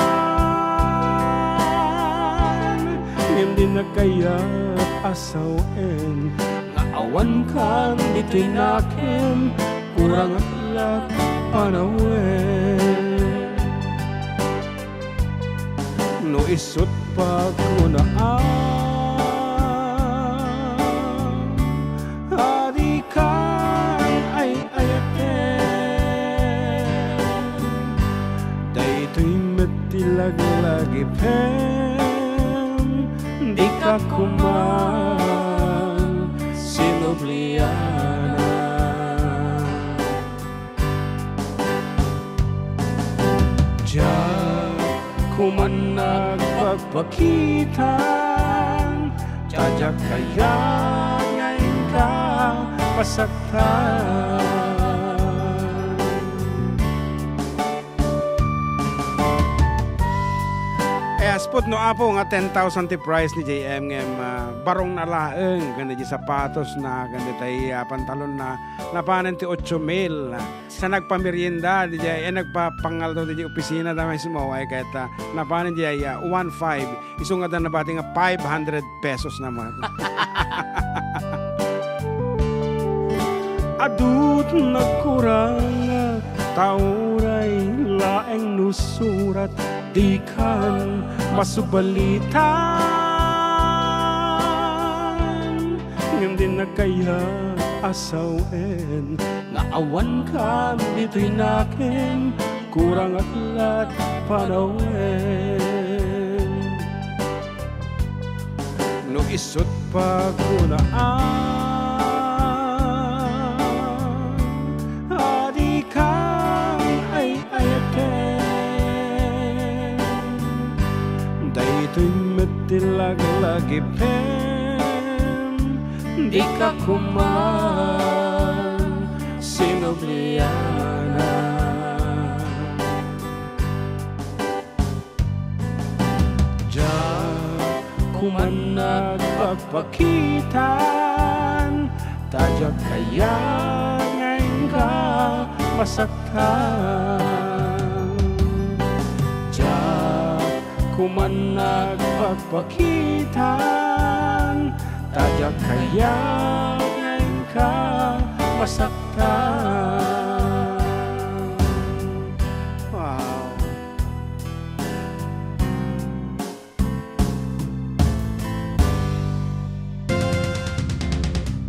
Ngem di nagkayat a sawen, nga awankan ditoy nakem, kurangak la panawen. No isut' pagkunaam, a dikan ay-ayaten. Daytoy met ti laglagipem, dika koma sinublianan. Diak koman nagpakpakitan, ta diak kayat nga inka masaktan. Eh, aspot no, Apo, nga ten thousand ti price ni J M ngem, ah, barong na laeng, ken di sapatos na, ken di tay, ah, pantalon na, napanen ti ocho mil. Sa nagpamerienda, di jay, eh, nagpapangaldaw di jay opisina da mismo, ay, ket, ah, napanen di jay, ah, one five. Isu nga da nabati nga five hundred pesos naman. Adut nagkurang, ta uray laeng no surat, dikan masubalitan. Ngem di nagkayat a sawen nga awankan ditoy nakem, kurang ak lat panawen. No isut' pagunaan, a dikan ay-ayaten. Daytoy met ti laglagipem, dika koma sinublianan. Diak koman nagpakpakitan, ta diak kayat nga inka masaktan. Diak koman nagpakpakitan, ta diak kayat nga inka masaktan. Wow.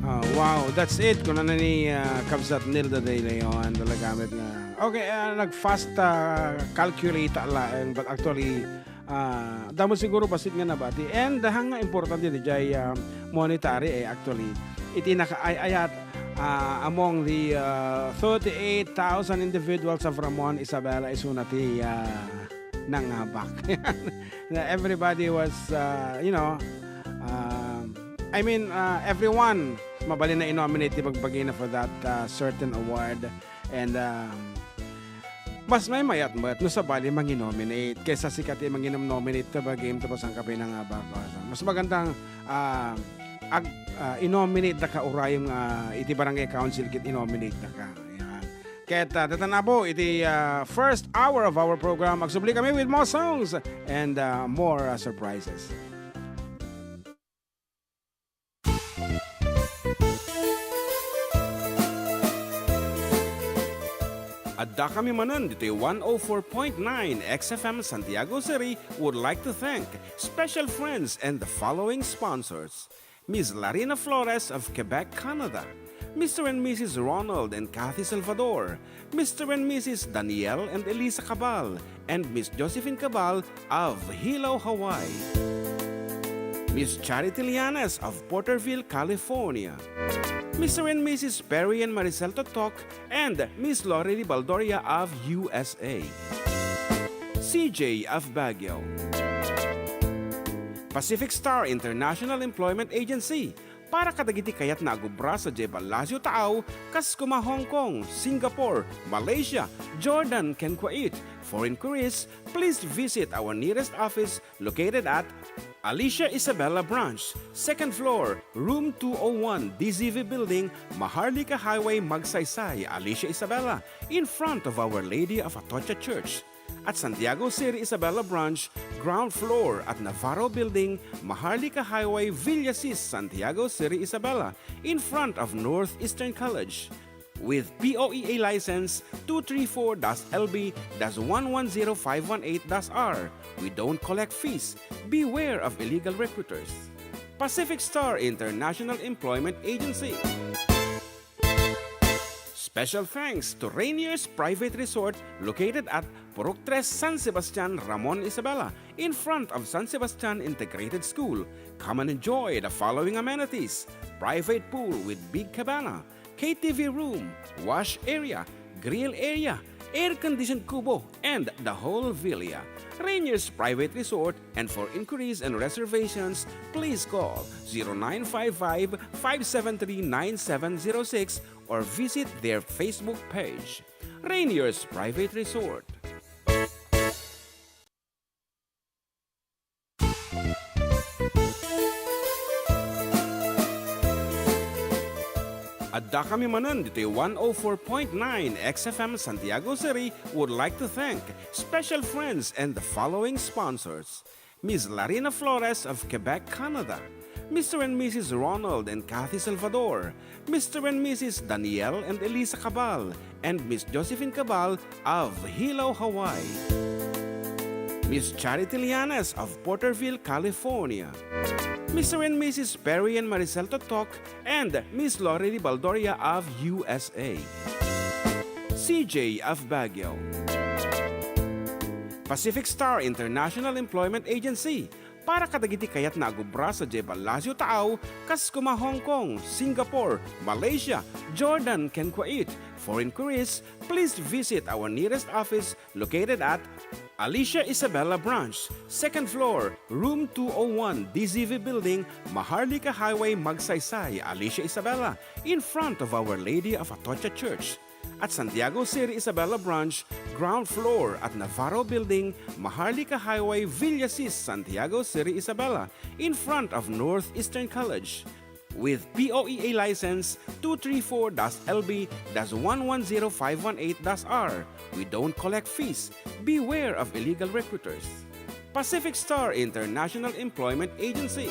Ah, wow, that's it. Kuna na ni, ah, Kabsat Nilda De Leon, talaga met nga. Okay, ah, nag-fast, ah, calculate laeng, but actually, ah, damo siguro bassit nga nabati. And, ah, nga importante diay, ah, monetary, eh, actually. Iti nakaay-ayat, ah, among the, ah, thirty-eight thousand individuals of Ramon, Isabela, isuna ti, ah, nangabak. Na everybody was, uh, you know, um, I mean, uh, everyone, mabalin a i-nominate ti bagbagina for that, uh, certain award. And, um, mas maymayat met no sabali mangi-nominate kaysa sika ti mangi-nominate ta bagim tapos saan ka pa nangabak. Mas magandang, uh, ag-, uh, i-nominate daka uray nga iti barangay council ket i-nominate daka. Yan. Ket, ah, dayta ngarud iti, ah, first hour of our program. Agsubli kami with more songs and, ah, more, ah, surprises. Adda kami manen ditoy one oh four point nine X F M Santiago City would like to thank special friends and the following sponsors. Miss Larina Flores of Quebec, Canada, Mister and Missus Ronald and Kathy Salvador, Mister and Missus Daniel and Elisa Cabal, and Miss Josephine Cabal of Hilo, Hawaii, Miss Charity Lianes of Porterville, California, Mister and Missus Perry and Maricel Totok, and Miss Lori Ribaldoria of U S A, C J of Baguio. Pacific Star International Employment Agency, para kadagiti kayatna a agubra sadiay Palacio Taaw, kas koma Hong Kong, Singapore, Malaysia, Jordan, ken Kuwait. For inquiries, please visit our nearest office located at Alicia Isabela Branch, second floor, room two oh one, D Z V Building, Maharlika Highway, Magsaysay, Alicia Isabela, in front of Our Lady of Atocha Church. At Santiago City Isabela Branch, ground floor at Navarro Building, Maharlika Highway, Villasis, Santiago City Isabela, in front of Northeastern College. With P O E A license two three four dash L B dash one one zero five one eight dash R, we don't collect fees. Beware of illegal recruiters. Pacific Star International Employment Agency. Special thanks to Rainier's Private Resort located at Purok Tres, San Sebastian, Ramon, Isabela, in front of San Sebastian Integrated School. Come and enjoy the following amenities: private pool with big cabana, K T V room, wash area, grill area, air-conditioned kubo, and the whole villa. Rainier's Private Resort, and for inquiries and reservations, please call zero nine five five, five seven three, nine seven zero six or visit their Facebook page. Rainier's Private Resort. Adda kami manen ditoy one oh four point nine X F M Santiago City would like to thank special friends and the following sponsors: Miss Larina Flores of Quebec, Canada, Mister and Missus Ronald and Kathy Salvador, Mister and Missus Daniel and Elisa Cabal, and Miss Josephine Cabal of Hilo, Hawaii. Miss Charity Llanes of Porterville, California. Mister and Missus Perry and Maricel Totok and Miss Lorely Baldoria of U S A. C J of Baguio. Pacific Star International Employment Agency, para kadagiti kayatna a agubra sadiay Palacio Taaw, kas kuma Hong Kong, Singapore, Malaysia, Jordan, ken Kuwait. For inquiries, please visit our nearest office located at Alicia Isabela Branch, second floor, room two oh one, D Z V Building, Maharlika Highway, Magsaysay, Alicia Isabela, in front of Our Lady of Atocha Church. At Santiago City Isabela Branch, ground floor at Navarro Building, Maharlika Highway, Villasis, Santiago City Isabela, in front of Northeastern College. With P O E A license two three four dash L B dash one one zero five one eight dash R, we don't collect fees. Beware of illegal recruiters. Pacific Star International Employment Agency.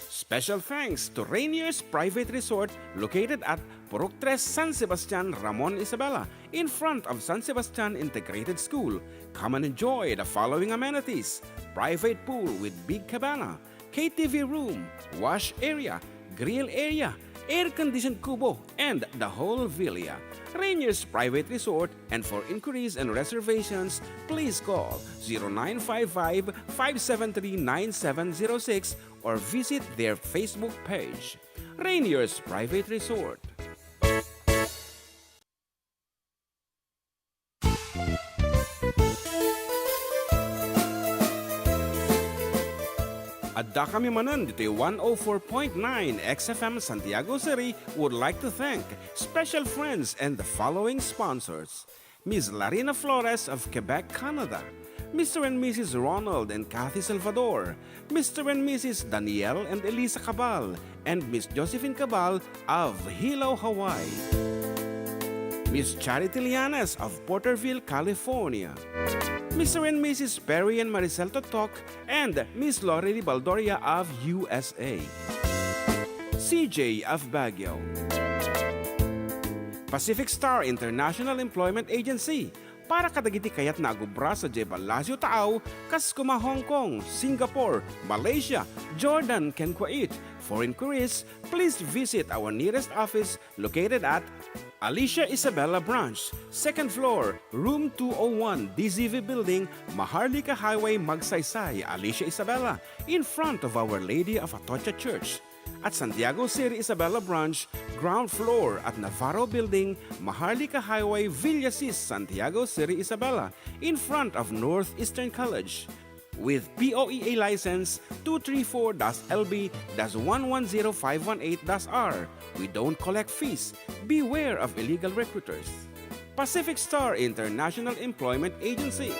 Special thanks to Rainier's Private Resort located at Purok Tres, San Sebastian, Ramon, Isabela, in front of San Sebastian Integrated School. Come and enjoy the following amenities: private pool with big cabana, K T V room, wash area, grill area, air-conditioned kubo, and the whole villa. Rainier's Private Resort, and for inquiries and reservations, please call zero nine five five, five seven three, nine seven zero six or visit their Facebook page. Rainier's Private Resort. Addakami manen ditoy one oh four point nine X F M Santiago City would like to thank special friends and the following sponsors: Miss Larina Flores of Quebec, Canada, Mister and Missus Ronald and Kathy Salvador, Mister and Missus Daniel and Elisa Cabal, and Miss Josephine Cabal of Hilo, Hawaii, Miss Charity Llanes of Porterville, California, Mister and Missus Perry and Maricel Totok, and Miss Lorely Baldoria of U S A, C J of Baguio. Pacific Star International Employment Agency, para kadagiti kayatna a agubra sadiay Palacio Taaw, kas kuma Hong Kong, Singapore, Malaysia, Jordan, ken Kuwait. For inquiries, please visit our nearest office located at Alicia Isabela Branch, second floor, room two oh one, D Z V Building, Maharlika Highway, Magsaysay, Alicia Isabela, in front of Our Lady of Atocha Church. At Santiago City Isabela Branch, ground floor at Navarro Building, Maharlika Highway, Villasis, Santiago City Isabela, in front of Northeastern College. With P O E A license two three four dash L B dash one one zero five one eight dash R, we don't collect fees. Beware of illegal recruiters. Pacific Star International Employment Agency.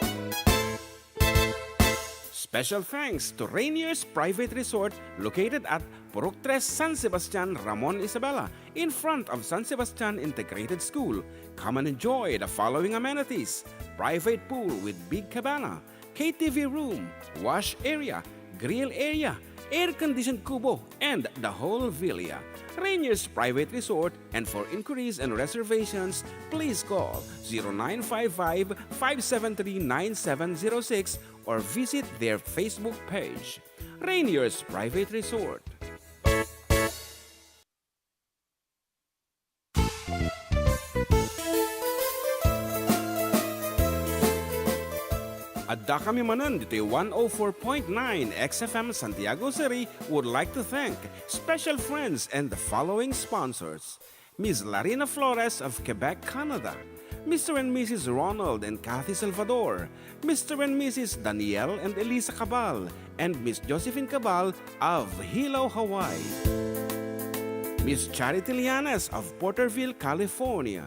Special thanks to Rainier's Private Resort located at Purok Tres, San Sebastian, Ramon, Isabela, in front of San Sebastian Integrated School. Come and enjoy the following amenities: private pool with big cabana, K T V room, wash area, grill area, air-conditioned kubo, and the whole villa. Rainier's Private Resort, and for inquiries and reservations, please call zero nine five five, five seven three, nine seven zero six or visit their Facebook page, Rainier's Private Resort. Addakami manen ditoy one oh four point nine X F M Santiago City would like to thank special friends and the following sponsors: Miss Larina Flores of Quebec, Canada, Mister and Missus Ronald and Kathy Salvador, Mister and Missus Daniel and Elisa Cabal, and Miss Josephine Cabal of Hilo, Hawaii, Miss Charity Llanes of Porterville, California,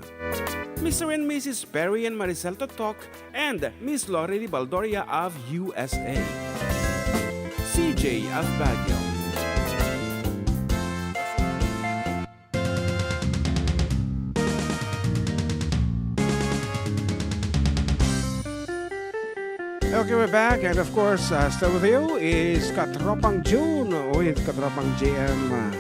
Mister and Missus Perry and Maricel Totok, and Miss Lorely Baldoria of U S A, C J of Baguio. Okay, we're back. And of course, uh, still with you is Katropang June with Katropang J M. Uh,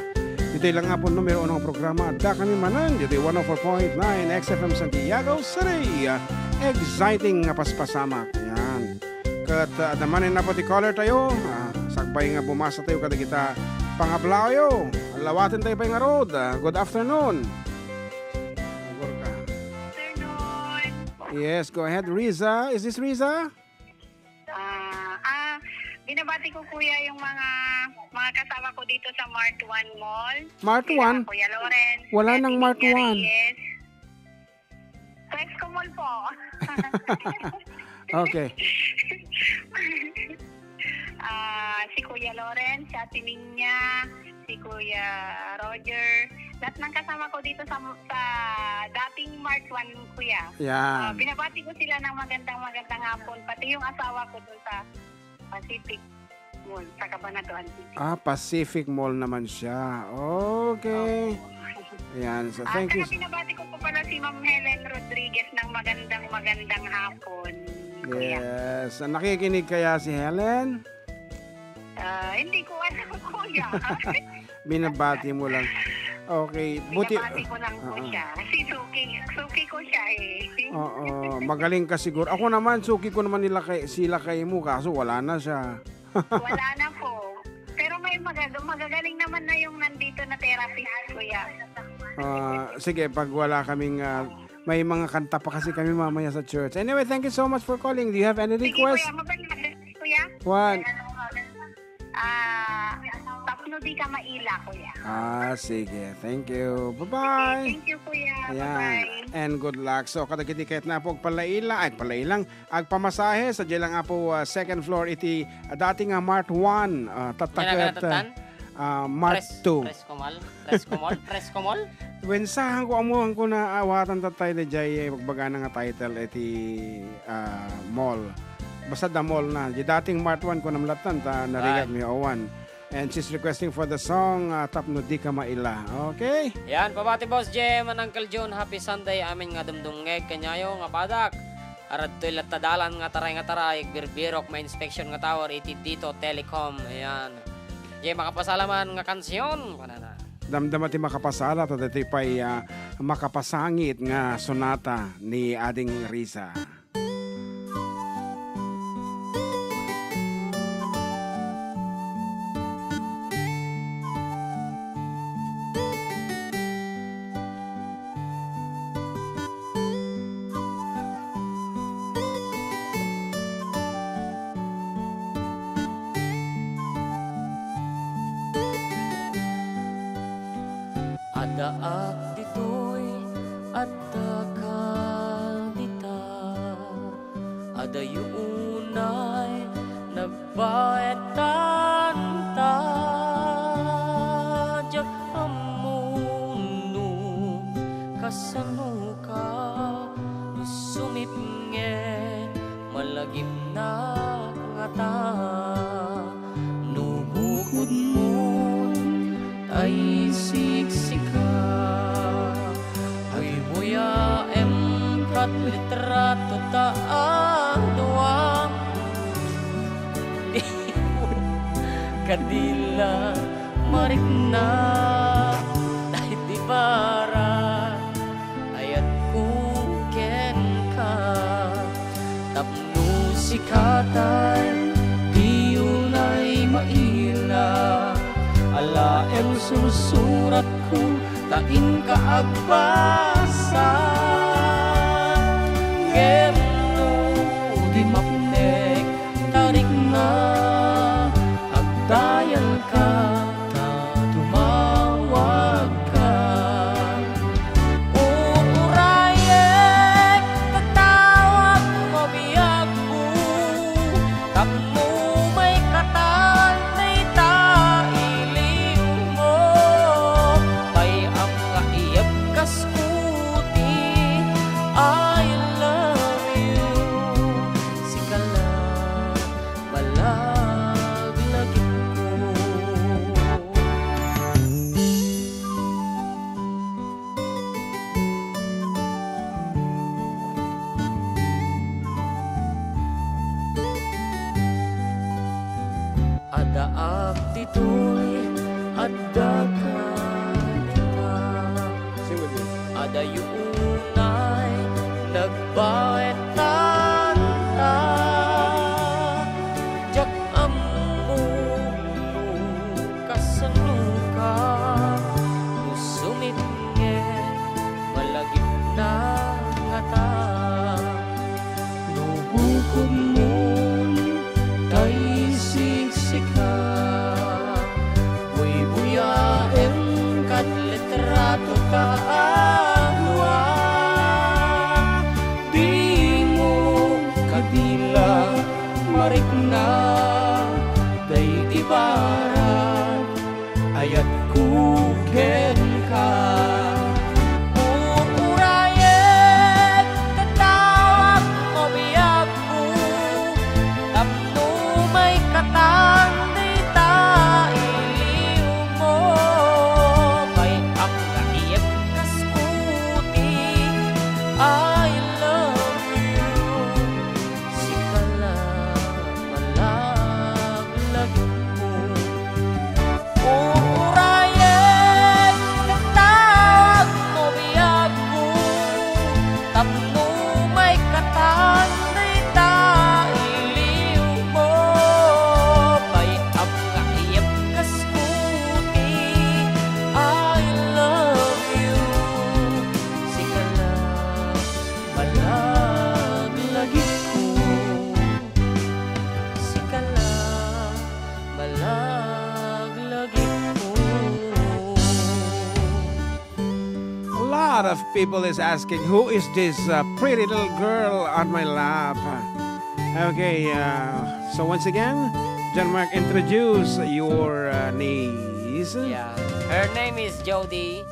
ito'y lang nga po numero unong programa. Adda kami manen, ito'y one oh four point nine X F M Santiago City. Uh, exciting nga paspasamak. Yan. Ket, uh, adda manen na po ti caller tayo. Uh, sakbay nga bumasa tayo kadagita pangablayo. Lawaten tayo pay ngarud. Uh, good afternoon. Agor ka. Afternoon. Yes, go ahead, Riza. Is this Riza? Ah, ah, binabati ko, kuya, yung mga, mga kasama ko dito sa Mart One Mall. Mart Sila One? Kuya Lawrence, Wala Ate nang Mart Ninya One. Reyes. Fresco Mall po. Okay. Ah, si Kuya Lawrence, si Ate Ninya, si Kuya Roger, lahat ng kasama ko dito sa, sa dating Mart One, kuya. Yan. Ah, binabati ko sila ng magandang, magandang hapon, pati yung asawa ko dun sa Pacific Mall, sa Cabanatuan City. Ah, Pacific Mall naman siya. Okay. Opo. Ayan, so Ah, thank you. Saka binabati ko po pala si Ma'am Helen Rodriguez ng magandang, magandang hapon, kuya. Yes. Ah, nakikinig kaya si Helen? Ah, hindi ko alam, kuya. Binabati mo lang. Okay, buti Binabati ko lang po Oo. siya. Kasi suki, suki ko siya eh. Oo, magaling ka siguro. Ako naman, suki ko naman nila kay, sila kay mo, kaso wala na siya. Wala na po. Pero may magaga-, magagaling naman na yung nandito na therapist, kuya. Ah, sige, pag wala kaming, ah, may mga kanta pa kasi kami mamaya sa church. Anyway, thank you so much for calling. Do you have any Sige, request? kuya. Mabalik na, kuya. What? Ah, Tapno di ka maila, kuya. Ah, sige. Thank you. Bye-bye. Sige, thank you, kuya. Ayan. Bye-bye. And good luck. So, kadagiti ket na po agpalaila, ay, agpalailang, agpamasahe, sa diay lang apo, ah, second floor iti, ah, dati nga Mart One, ah, tatta Yan ang ket, ah, natatan? ah, Mart Pres-, Two. Fresco Mall? Fresco Mall? Fresco Mall? Wensahan ko, amuhan ko na awatan tattay da jay, eh, magbagana nga title iti, ah, mall. Basta da mall na. Di dating Mart One ko namlatan, ta narigat Ay. mi awan. And she's requesting for the song, ah, Tapno Di Ka Maila. Okay? Yan, pabati Boss Jem and Uncle Jun, happy Sunday, amin nga dumdumngeg kanyayo nga padak. Aradtoy latta dalan nga taray nga taray, agbirbirok, may inspection nga tower, iti dito, telecom. Ayan. Jay, makapasalaman nga kansion, panana. Damdama ti makapasala, ta ditoy pay, ah, makapasangit nga sonata ni Ading Risa. Addaak ditoy, addaka dita. Adayo unay nagbaetan ta. Diak ammo no kasanoka, no sumipnget malagipnak ngata. No bukodmon tay siksika, buybuyaem kat litrato ta a dua. Kadi la marikna daydi bara ayatko kenka. Tapno sika tay di unay maila, alaem sursuratko ta inka agbasa. Ngem no di mapnek ta rikna, agdayanka ta tumawagka. Urayek, tatawag mo biagko, tapno maikatan dayta ilimmo. Pay-am nga iyebkasko ti I love Kayo unay nagbaetan ta, diak ammo no kasanoka, no sumitnget malagipna ngata. No bukodmon tay siksika, buybuyaem kat litrato ta a dua. Dimo kadi la marikna daydi barat ayatko kenka. Uurayen, tatawag mo biagko, tapno maikatan dayta iliwmo. Bay-am nga iyem kas kuti, I love you. Sika la malaglagipko. Uurayen, tatawag mo biagko, tapno maikatan dayta iliwmo. Bay-am nga iyem kas kuti, I love you. Sika la malaglagipko. Sika la malaglagipko. A lot of people is asking, "Who is this, uh, pretty little girl on my lap?" Okay, uh, so once again, John Mark, introduce your, uh, niece. Yeah. Her name is Jody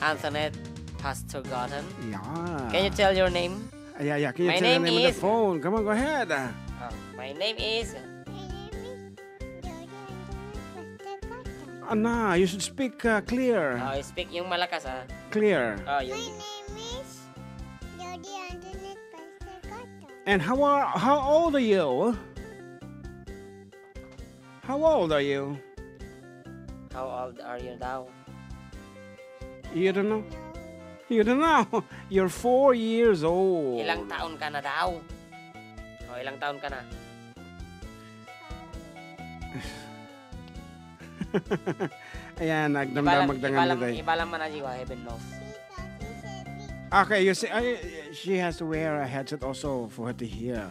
Antoinette Pastor Gotham. Yeah. Can you tell your name? Uh, yeah, yeah. Can you My tell your name name on the is phone? Come on, go ahead. Uh, My name is My name is Jody Antoinette Pastor Gotham. Ana, you should speak, uh, clear. Oh, speak yung malakas, ah. Clear. Oh, yung My name is Jody Antoinette Pastor Gotham. And how are, how old are you? How old are you? How old are you daw? You don't know? You don't know. You're four years old. Ilang taon ka na daw? Oh, ilang taon ka na? Ayan, nagdamdam, ibalang, magdangan ibalang, na tayo. Ibalang man na jiwa, heaven knows. Okay, you see, I, she has to wear a headset also for her to hear.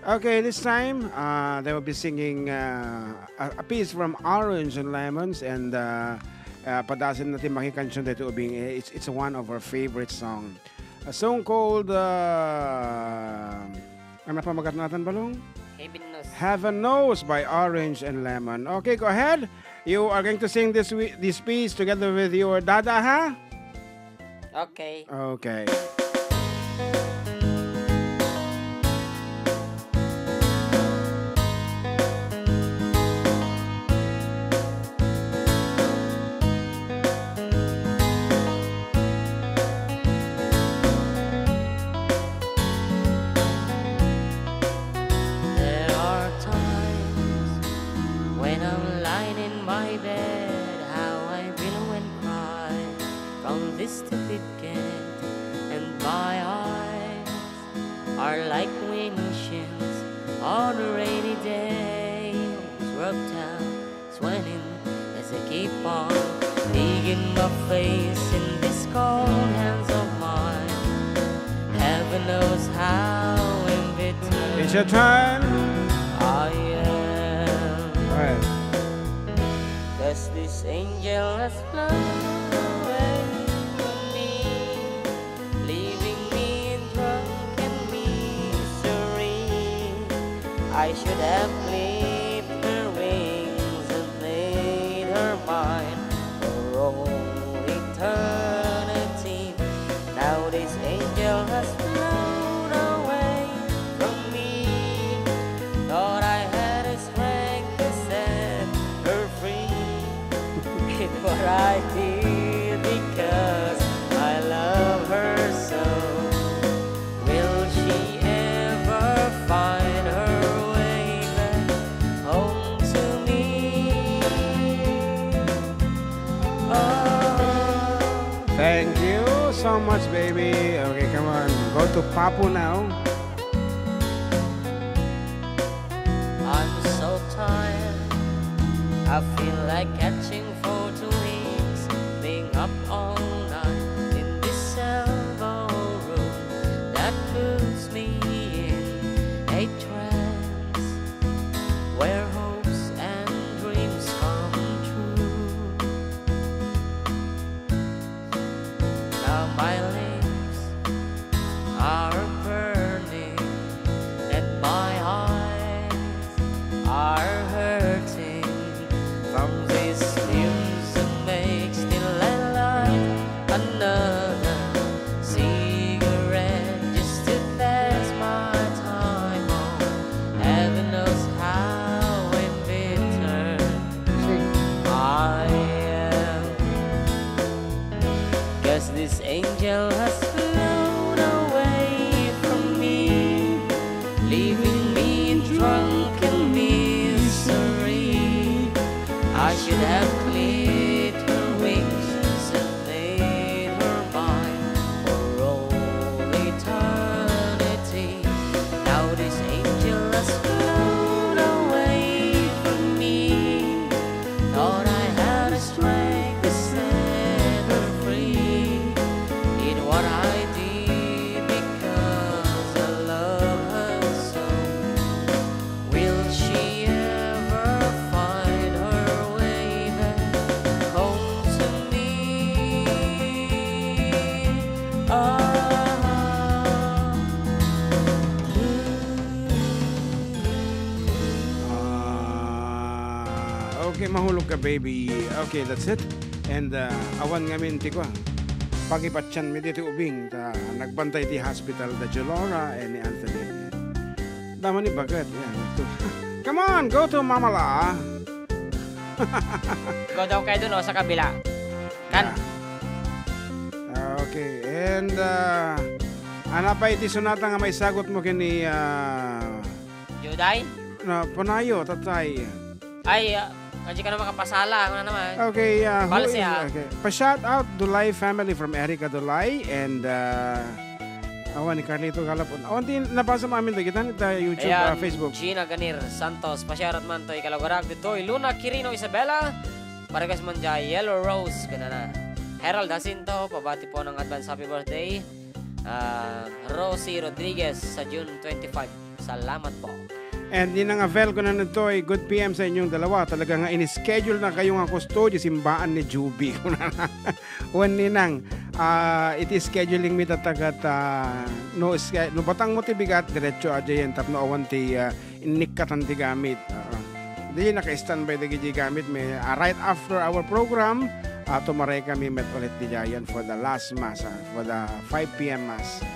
Okay, this time, uh, they will be singing, uh, a, a piece from Orange and Lemons, and, uh, uh, padasen natin makikansion dito ubing. Eh, it's, it's one of our favorite song. A song called, uh, ano pa magat natin, Balong? Heaven Knows. Heaven Knows by Orange and Lemon. Okay, go ahead. You are going to sing this wi-, this piece together with your dada, ha? Okay. Okay. There are times when I'm lying in my bed, how I bellow and cry from this stupid kid, and my eyes are like Venetians on a rainy day. Reptiles swimming as I keep on digging my face in these cold hands of mine. Heaven knows how in between It's your time. I am. All right. 'Cause this angel has flown away from me, leaving me in drunken misery. I should have clipped her wings and made her mine for all eternity. Now this angel has flown away from me. Thought I had a strength to set her free. Did what I did because I love her so. Will she ever find her way back home to me? Oh. Thank you. So much, baby. Okay, come on. Go to Papu now. I'm so tired. I feel like catching for two weeks, being up all night in this elbow room that puts me in a trance where hopes and dreams come true. Now my lips are burning and my eyes are hurting from these fumes that make still alive another cigarette just to pass my time. Oh, heaven knows how embittered I am. 'Cause this angel has flown away from me, leaving me in drunken misery. I should have clipped her wings and made her mine for all eternity. Now this angel has flown away from me. Thought I had a strength to set her free. Did what I did because I love her so. Will she ever find her way back home to me? Ah. Ah, okay, mahulog ka, baby. Okay, that's it. And, uh, awan ngamin ti kua. Pagipatsan mi ditoy ubing, ta nagbantay ti hospital da Jolora and ni Anthony. Dama ni bagat, yan. Come on, go to Mama La. Go daw kayo dun, o, sa kabila. Kan. Yeah. Ah, okay. And, uh, ano pa iti sonata nga maisagot mo kini, uh, Juday? Na, Panayo, tatay. Ay, ah, kadi ka na makapasala, ano naman? Okay, uh, who Balse, is, ah. Okay. Pa-shout out Dulay family from Erica Dulay and, uh, awan ni Carlito Galapon. Awan ti nabasa mo amin dagita, ita YouTube, Ayan, uh, Facebook. Gina Ganir Santos, pa-shout out man to, ikalugarag dito, Luna Quirino Isabela, Vargas Manja, Yellow Rose, kanana. Harold Jacinto, pabati po ng advance happy birthday. Ah, Rosie Rodriguez sa June twenty-five. Salamat po. And Ninang Avel, kuna nito ay good P M sa inyong dalawa. Talaga nga in-schedule na kayo nga kusto di simbaan ni Juby. Wen Ninang, ah, iti scheduling mi tatagata, no, ske-, no batang mo ti bigat, diretso aja yan, tapno awan ti, ah, innikkatan ti gamit. Oo. Di naka-standby dagiti gamit mi. Ah, right after our program, ah, tumaray kami met ulit didiay for the last mass, ah, for the five P M mass.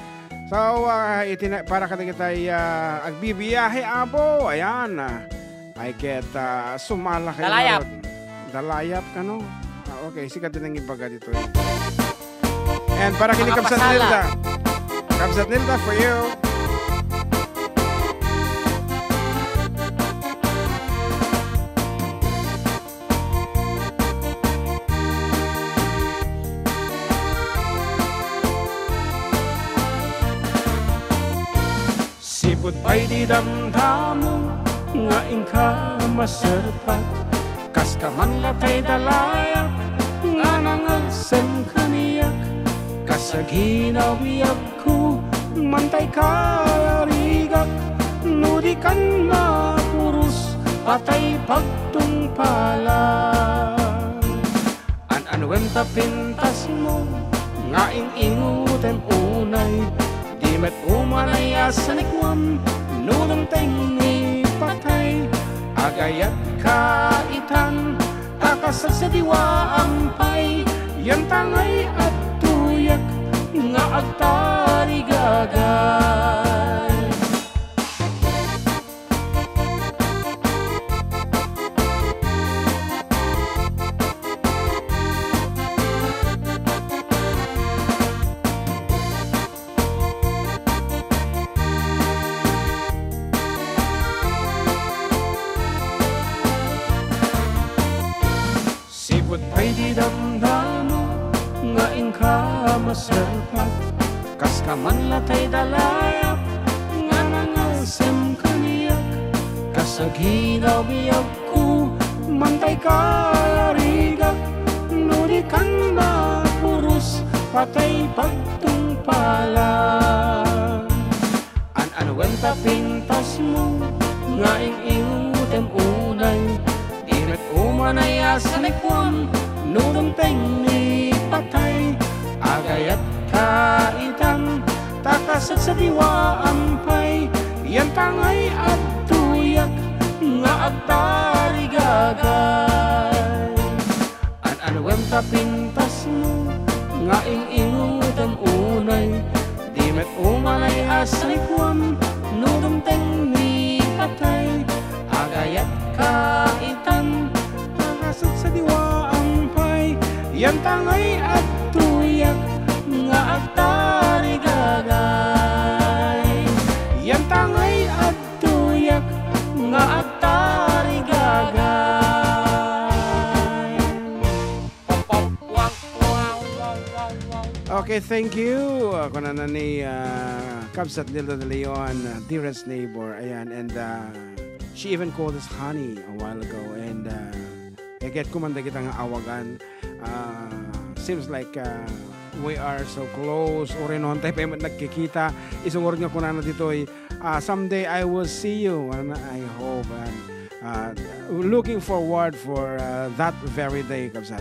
So, ah, iti na, para kadagitay, ah, agbibiyahe, Apo, ayan, ah, ay ket, ah, sumala kayo Dalayap. Ngarud. Dalayap kano? Ah, okay, sika din ang ibaga dito. And para kini Kabsat Nilda. Kabsat Nilda, for you. Sipud pay di damdamo nga inka maserpat, kas ka man latay dalayap nga nangagsem kaniak, kas aginaw biagko, mantay kararigak, no di kan mapuros, patay pagtungpalan. An-anuem ta pintasmo nga ing-ingutem unay, di met umanay a sanikuam no dumteng ni patay. Agayat ka itan, ta kasagsaduaam pay, yan tangay adtoyak nga agtarigagay. Sipud pay di dam Inka maserpat, kas ka man latay dalayak, nga nangalsem kaniak, kas agidaw biagko, mantay ka larigak, no di kan mapuros, patay pagtungpalan. An-anuem ta pintasmo, nga ing-ingutem unay, di met umanay a sanikuam, no dumteng ni patay, agayat ka itan, ta kasagsaduaam pay, yan ta ngay adtoyak, nga agtarigagay. An-anuem ta pintasmo, nga ing-ingutem unay, di met umanay a sanikuam, no dumteng ni patay, agayat ka itan, ta kasagsaduaam pay, yan ta ngay adtoyak, nga agtarigagay, yan ta ngay adtoyak, nga agtarigagay. Pop, pop, wang, wow, wow, wow, wow, wow. Okay, thank you. Uh, kunana ni, uh, Kabsat Nilda de Leon, uh, dearest neighbor. Ayan, and, uh, she even called us honey a while ago. And, uh, iket ko man dagita nga awagan. Uh, seems like, uh, we are so close. Uray no, antay pay met nagkikita. Isu ngarud nga kunana ditoy, uh, someday I will see you. Ano, I hope. And, uh, looking forward for, uh, that very day, Kabsat.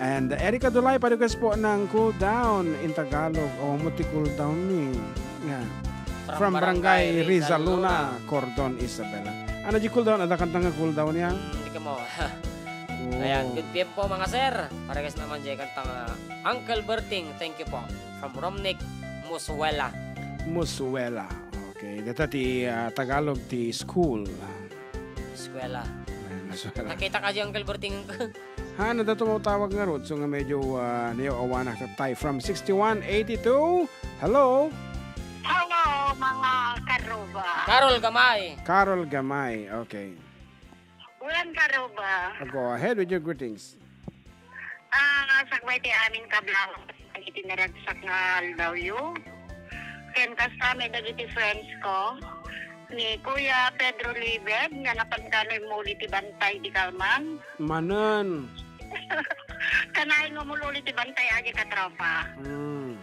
And Erica Dulay, pa-request po ng Cool Down in Tagalog. O, mo ti Cool Down ni. Yeah. From Barangay Rizal Luna, Cordon, Isabela. Ano di Cool Down? Ada kanta nga Cool Down yan? Hmm, di ka mo. Oh. Ayan, good P M po, mga sir. Paregas naman di kanta nga Uncle Berting, thank you po. From Romnick, Musuela. Musuela. Okay. Data ti, ah, Tagalog ti school. Eskwela. Ayan, so, Nakita ka di Uncle Berting. Ha, nadato mo tawag nga, Ruth. So nga medyo, ah, niyo awanak ta tay. From sixty-one eighty-two. Hello? Hello, mga karuba. Carol Gamay. Carol Gamay. Okay. Bulan karuba. Ah, go ahead with your greetings. Ah, sakbay ti amin kablawan iti naragsak nga aldawyo. Ken kasta met dagiti friends ko, ni Kuya Pedro Libed, nga napan kano immuli ti bantay di kalman. Manen. Kanayon nga umuli ti bantay agi katropa. Mm.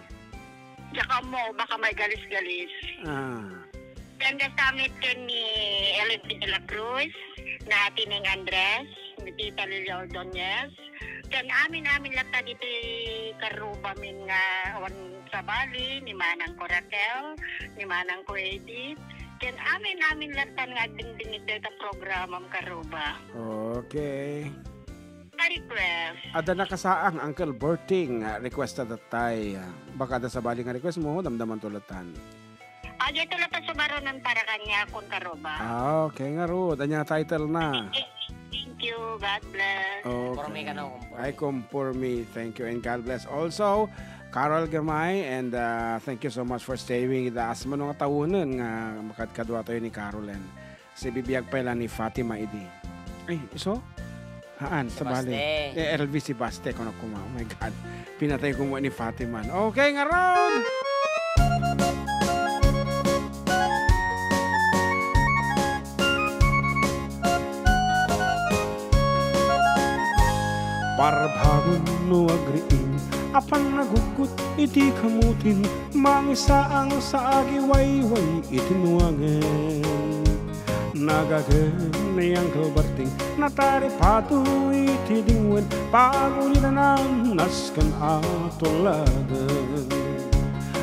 Diak ammo, baka may galis-galis. Ah. Ken kasta met ken ni Elvin de la Cruz, ni Ate Neng Andres, ni Tita Lilia Ordonez, ken amin-amin latta diti karubamin nga awan sabali, ni Manang ko Raquel, ni Manang ko Edith, ken amin-amin latta nga agdingdingit dayta programam karuba. Okay. A request. Adda nakasaang, Uncle Berting, ah, request a datay. Baka adda sabali nga request mo, damdaman to latan. Ah, dito lang pa sumarunan para kanya kun karuba. Ah, okay nga, Ruth. Anya title na? Thank you. God bless. Okay. Kumporme ka na, kumporme. Ay, kumporme. Thank you and God bless. Also, Carol Gamay, and, ah, thank you so much for staying with us. Mano nga tawunen nga makadkadua tayo ni Carol and si bibiag pay la ni Fatima idi. Ay, iso? Haan, sabali. Sebaste. Eh, Elvis Sebaste, kono kuma. Oh my God. Pinatay ko mo ni Fatima. Okay, ngarud! Parbangon no agriing, apan naguggut iti kamutin, mangisaang sa agiwayway iti nuangen. Nagagen ni Uncle Berting, nataripado iti dingwen, pagulinanan nasken a tulladen.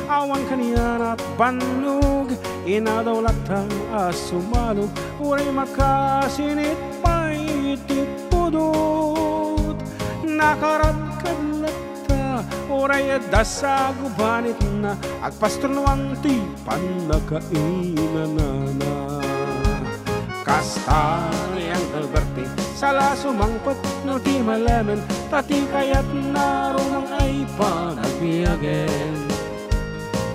Awan kanianat bannog, inadaw latta a sumalo, uray makasinit pay iti pudot. Nakaradkad latta, uray adda sagubanitna, agpastornuan ti pannakainanana. Kasta ni Uncle Berting, sala sumangpet no ti malemen, ta ti kayatna rumang ay panagbiagen.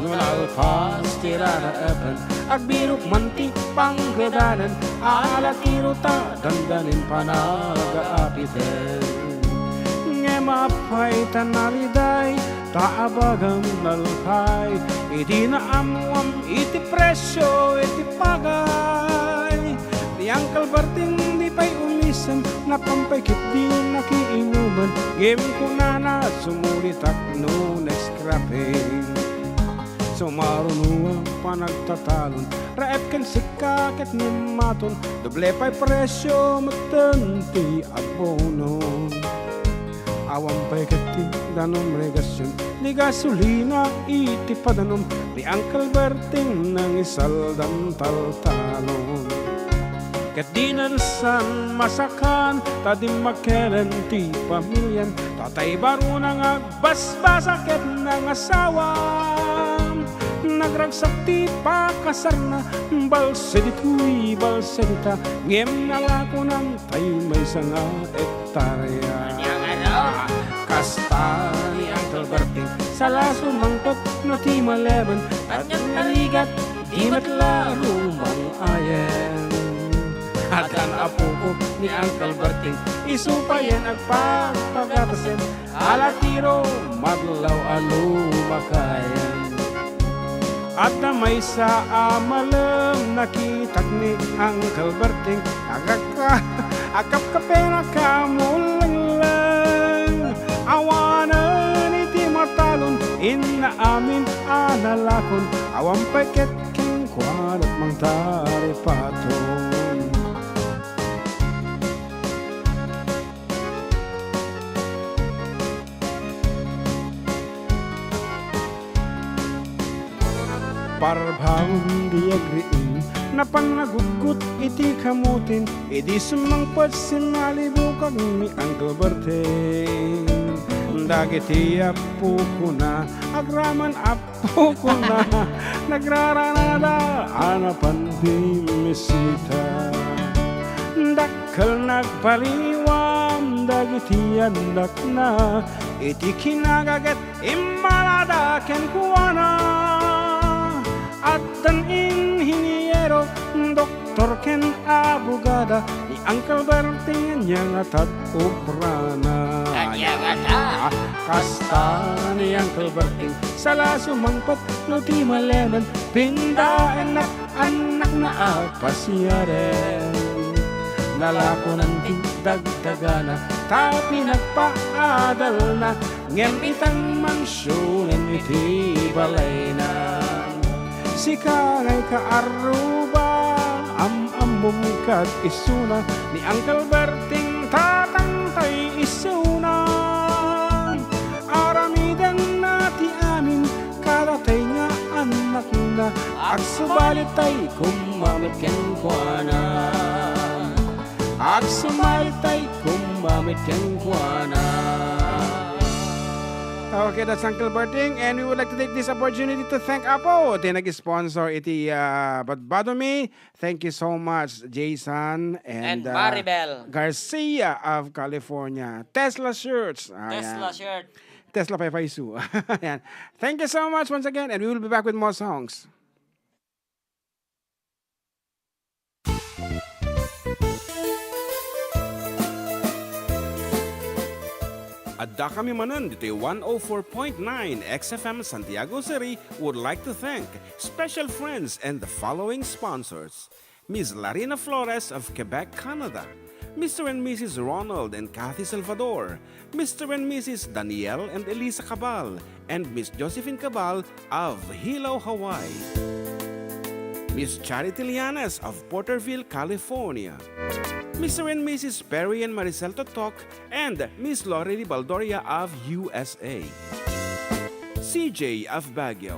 No nalpas ti raraepen, agbirok man ti pangkedanen, ala ti ruta dandanin panagaapiten. Ngem apay ta naliday, Ta abagam nalkay iti naammoam iti presio iti pagay. Ni Uncle Berting di pay umisem, napan pay ket di nakiinuman. Ngem kunana, sumulitak no next cropping. Sumaruno a panagtatalon, raep ken sikka ket ni Maton, doble pay presio metten ti abono. Awan pay ket ti danum regasion, ni gasolina iti padanum, ni Uncle Berting nangisaldam taltalon. Ket dinan san masakan, ta dimmakelen ti pamiliam, tatay baruna nga basbasa ket nangasawa. Nagragsak ti pakasarna, balse ditoy, balse dita, ngem nalakonan tay maysa nga hektarya. Ania nga daw? Kasta ni Uncle Berting, sala sumangpet no ti malemen, ania nga rigat, di met la rumang-ayen. Addan apokok ni Uncle Berting, isu payen agpagpagatasen, ala tiro madlaw a lumakayen. Adda maysa a malem, nakitak ni Uncle Berting, agakka-, agkapkapen a kamulengleng. Awanen iti matalon, inna amin a nalakon, awan pay ket kenkuana mangtaripaton. Parbaon di agriim, napan naguggut iti kamutin, idi sumangpet sinalibukag ni Uncle Berting. Dagiti apokona, agraman a Pukonna, nagraranada a napan ti misita. Dakkel nagbaliwam dagiti annakna, iti kinagaget immalada kenkuana. Addan inhiniero, doktor ken abogada, ni Uncle Berting ania nga tad-obrana. Ania ngata? Kasta ni Uncle Berting, sala sumangpet no ti malemen, pindaennak annakna a pasiaren. Nalakonan ti dagdagana, ta pinagpaadalna, ngem itan mansionen iti balayna. Sika ngay kaarruba, am-ammom kad isuna, ni Uncle Berting tatangtay isuna. Aramidenna ti amin kadatay nga annakna, agsubalitay koma met kenkuana. Agsubalitay koma met kenkuana. Okay, that's Uncle Berting, and we would like to take this opportunity to thank Apo, ti nag-sponsor iti, ah, Badbado Mi. Thank you so much, Jason and, And uh, Maribel. Garcia of California. Tesla shirts. Ayan. Tesla shirt. Tesla paypayso. Ayan. Thank you so much once again, and we will be back with more songs. Adda kami manen ditoy one oh four point nine X F M Santiago City would like to thank special friends and the following sponsors: Miss Larina Flores of Quebec, Canada, Mister and Missus Ronald and Kathy Salvador, Mister and Missus Daniel and Elisa Cabal, and Miss Josephine Cabal of Hilo, Hawaii, Miss Charity Lianes of Porterville, California, Mister and Missus Perry and Maricel Totok, and Miss Lori Baldoria of U S A, C J of Baguio,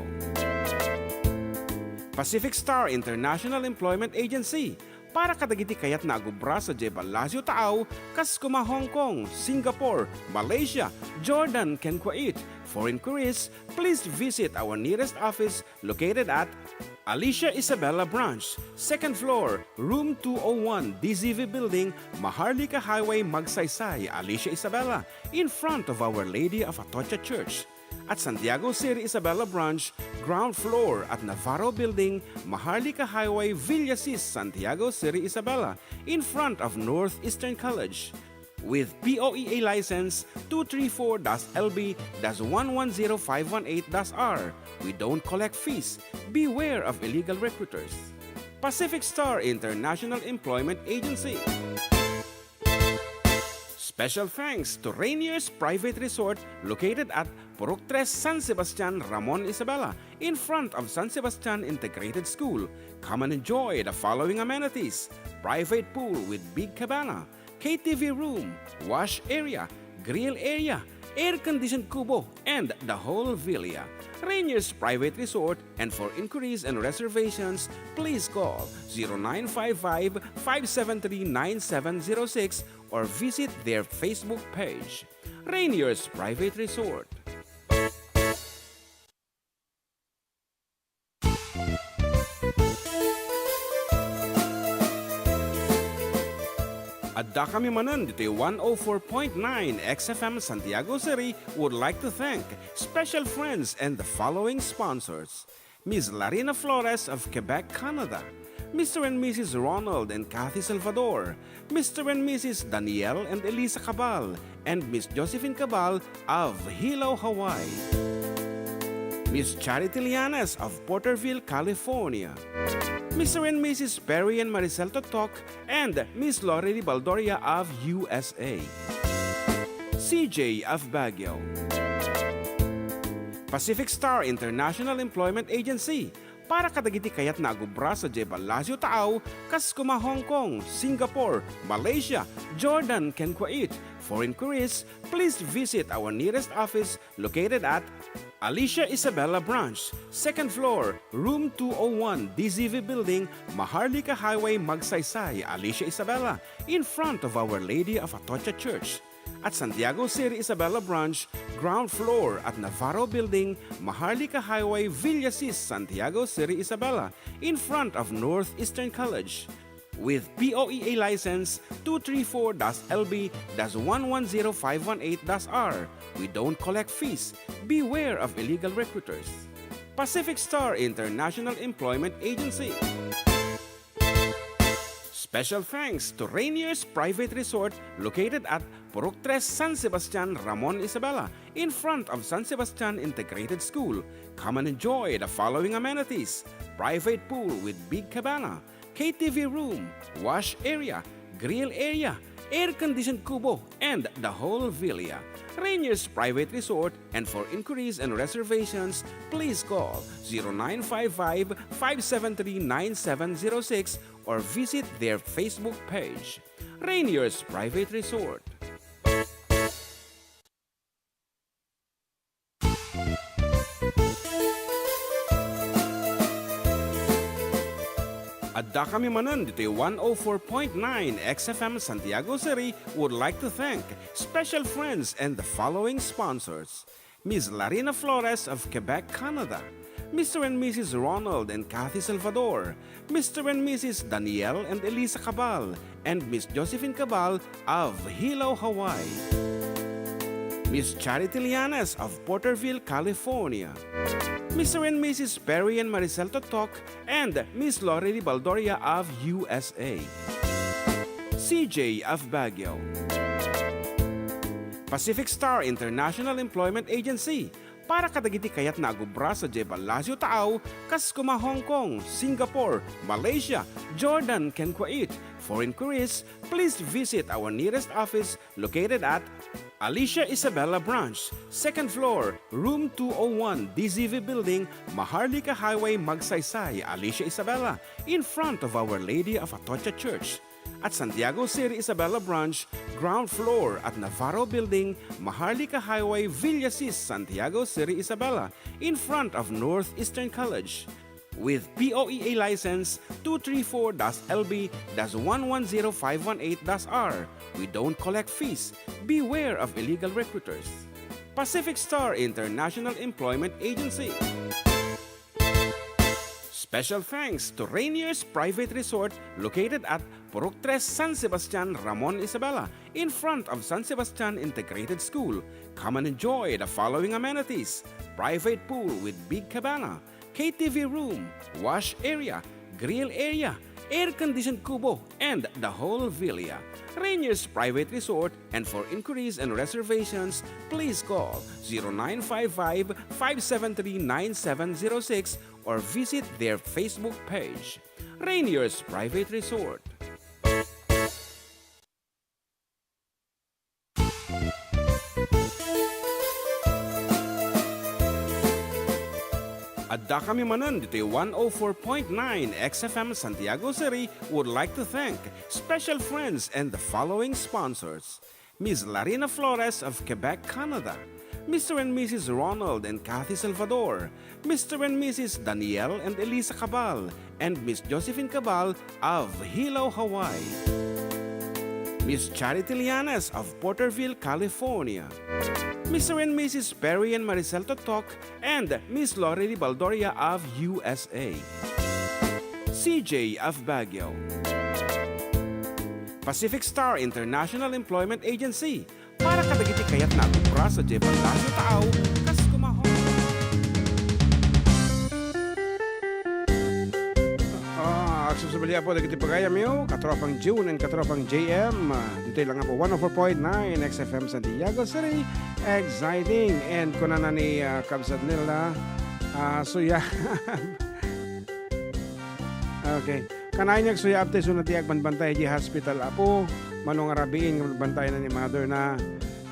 Pacific Star International Employment Agency, para kadagiti kayatna a agubra sadiay Palacio Taaw, kas koma Hong Kong, Singapore, Malaysia, Jordan, ken Kuwait. For inquiries, please visit our nearest office located at Alicia Isabela Branch, second floor, room two oh one, D Z V Building, Maharlika Highway, Magsaysay, Alicia Isabela, in front of Our Lady of Atocha Church. At Santiago City Isabela Branch, ground floor at Navarro Building, Maharlika Highway, Villasis, Santiago City Isabela, in front of Northeastern College. With P O E A license two three four dash L B dash one one zero five one eight dash R, we don't collect fees. Beware of illegal recruiters. Pacific Star International Employment Agency. Special thanks to Rainier's Private Resort located at Purok Tres, San Sebastian, Ramon, Isabela, in front of San Sebastian Integrated School. Come and enjoy the following amenities: private pool with big cabana, K T V room, wash area, grill area, air-conditioned kubo, and the whole villa. Rainier's Private Resort, and for inquiries and reservations, please call zero nine five five, five seven three, nine seven zero six or visit their Facebook page. Rainier's Private Resort. Addakami manen ditoy one oh four point nine X F M Santiago City would like to thank special friends and the following sponsors: Miss Larina Flores of Quebec, Canada, Mister and Missus Ronald and Kathy Salvador, Mister and Missus Daniel and Elisa Cabal, and Miss Josephine Cabal of Hilo, Hawaii. Miss Charity Lianes of Porterville, California. Mister and Missus Perry and Maricel Totok and Miss Lorely Baldoria of U S A. C J of Baguio. Pacific Star International Employment Agency, para kadagiti kayatna a agubra sadiay ballasiw taaw, kas koma Hong Kong, Singapore, Malaysia, Jordan, ken Kuwait. For inquiries, please visit our nearest office located at Alicia Isabela Branch, second floor, room two oh one, D Z V Building, Maharlika Highway, Magsaysay, Alicia Isabela, in front of Our Lady of Atocha Church. At Santiago City Isabela Branch, ground floor at Navarro Building, Maharlika Highway, Villasis, Santiago City Isabela, in front of Northeastern College. With P O E A license two three four dash L B dash one one zero five one eight dash R, we don't collect fees. Beware of illegal recruiters. Pacific Star International Employment Agency. Special thanks to Rainier's Private Resort located at Purok Tres, San Sebastian, Ramon, Isabela, in front of San Sebastian Integrated School. Come and enjoy the following amenities: private pool with big cabana, K T V room, wash area, grill area, air-conditioned kubo, and the whole villa. Rainier's Private Resort, and for inquiries and reservations, please call zero nine five five, five seven three, nine seven zero six or visit their Facebook page. Rainier's Private Resort. Addakami manen ditoy one oh four point nine X F M Santiago City would like to thank special friends and the following sponsors: Miss Larina Flores of Quebec, Canada, Mister and Missus Ronald and Kathy Salvador, Mister and Missus Daniel and Elisa Cabal, and Miss Josephine Cabal of Hilo, Hawaii, Miss Charity Lianes of Porterville, California, Mister and Missus Perry and Maricel Totok, and Miss Lorely Baldoria of U S A, C J of Baguio. Pacific Star International Employment Agency, para kadagiti kayatna a agubra sadiay ballasiw taaw, kas koma Hong Kong, Singapore, Malaysia, Jordan, ken Kuwait. For inquiries, please visit our nearest office located at Alicia Isabela Branch, second floor, room two oh one, D Z V Building, Maharlika Highway, Magsaysay, Alicia Isabela, in front of Our Lady of Atocha Church. At Santiago City Isabela Branch, ground floor at Navarro Building, Maharlika Highway, Villasis, Santiago City Isabela, in front of Northeastern College. With P O E A license two three four dash L B dash one one zero five one eight dash R, we don't collect fees. Beware of illegal recruiters. Pacific Star International Employment Agency. Special thanks to Rainier's Private Resort located at Purok Tres, San Sebastian, Ramon, Isabela, in front of San Sebastian Integrated School. Come and enjoy the following amenities: private pool with big cabana, K T V room, wash area, grill area, air-conditioned kubo, and the whole villa. Rainier's Private Resort, and for inquiries and reservations, please call zero nine five five, five seven three, nine seven zero six or visit their Facebook page. Rainier's Private Resort. Addakami manen ditoy one oh four point nine X F M Santiago City would like to thank special friends and the following sponsors: Miss Larina Flores of Quebec, Canada, Mister and Missus Ronald and Kathy Salvador, Mister and Missus Daniel and Elisa Cabal, and Miss Josephine Cabal of Hilo, Hawaii. Miss Charity Lianes of Porterville, California. Mister and Missus Perry and Maricel Totok and Miss Lori Baldoria of U S A. C J of Baguio. Pacific Star International Employment Agency, para kadagiti kayatna a agobra sadiay banda a taaw, kas kumahon. Ah, agsubsubli po dagiti pagayamyo, katropang June and katropang J M. Ah, ditoy lang po, one oh four point nine X F M Santiago City. Exciting. And kunana ni, ah, Kabsat Nila, ah, suya. Okay. Kanayon nga agsuyaab ti isu na ti agbanbantay idiay hospital, Apo. Mano nga rabiin nga bantayan ni mother na.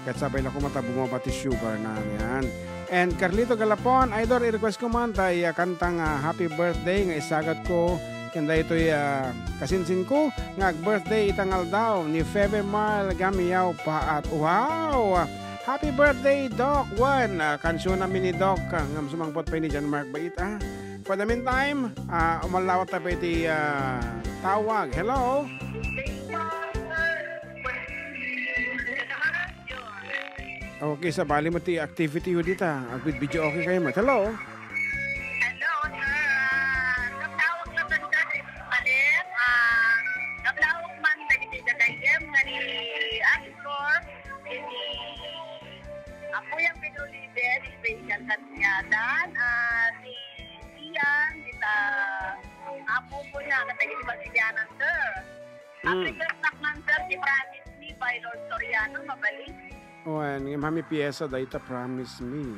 Ket sabay na koma ta bumaba ti sugar na, yan. And Carlito Galapon, Idol, i-request ko man tay, ah, kanta nga Happy Birthday nga isagat ko ken daytoy, ah, kasinsin ko nga ag-birthday ita nga aldaw ni Febe Marl Gamiao Paat. Wow! Happy birthday, Doc Juan! Ah, kansiyon mi ni Doc, ah, ngem sumangpet pay ni John Mark Bait, ah. For the meantime, ah, umallawat ta pay ti, ah, tawag. Hello? Okay, sabali met ti activity yo dita. Agvid-video okay kayo met. Hello? Hello, sir. Ah, nagtawag na man ka, sir. Bale, ah, nagtawag man dagiti gagayyem nga ni Ate Flor, ni Apo yang Pedro Liber, special kaniadan, ah, si Ian, kita, apo ko na, katagiti Basidianan, sir. Mm. Ang request nak man, sir, ti Promise Me by Lord Soriano, mabali. Wen, ngem amin a piyesa dayta, Promise Me.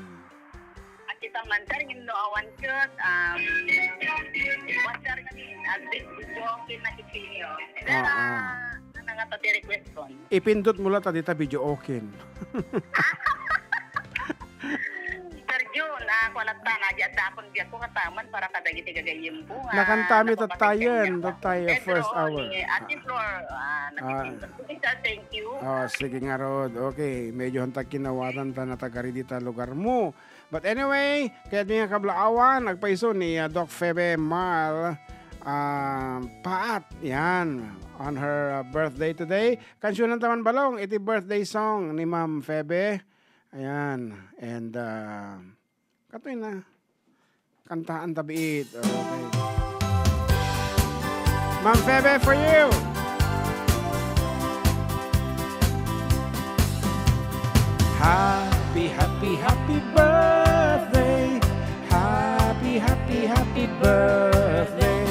At kita man, sir, ngem no awan ket, um, wan, sir, ngamin, I'll be joking na kikinyo. Sir, ah, ah, ano nga to ti request ko? Ipindot mo la ta dita video okay. Sir Jun, ah, kuan latta, na, di adda akon biag ko kataman para kadagiti gagayyem ko nga nakantami tattayen, tattayen, first hour. Ate Flor, ah, ah, nakikinig. Sir, thank you. Oh, sige ngarud. Okay, medyo hantag kinawatan ta natagari dita lugar mo. But anyway, kayatmi nga kablaawan, agpayso ni, ah, Doc Febe Marl, ah, Paat, yan, on her, ah, birthday today. Kansiyonan ta man balong iti birthday song ni Ma'am Febe. Ayan. And, ah, katoy na. Kantaan ta biit. Okay. Ma'am Febe, for you. Happy, happy, happy birthday. Happy, happy, happy birthday.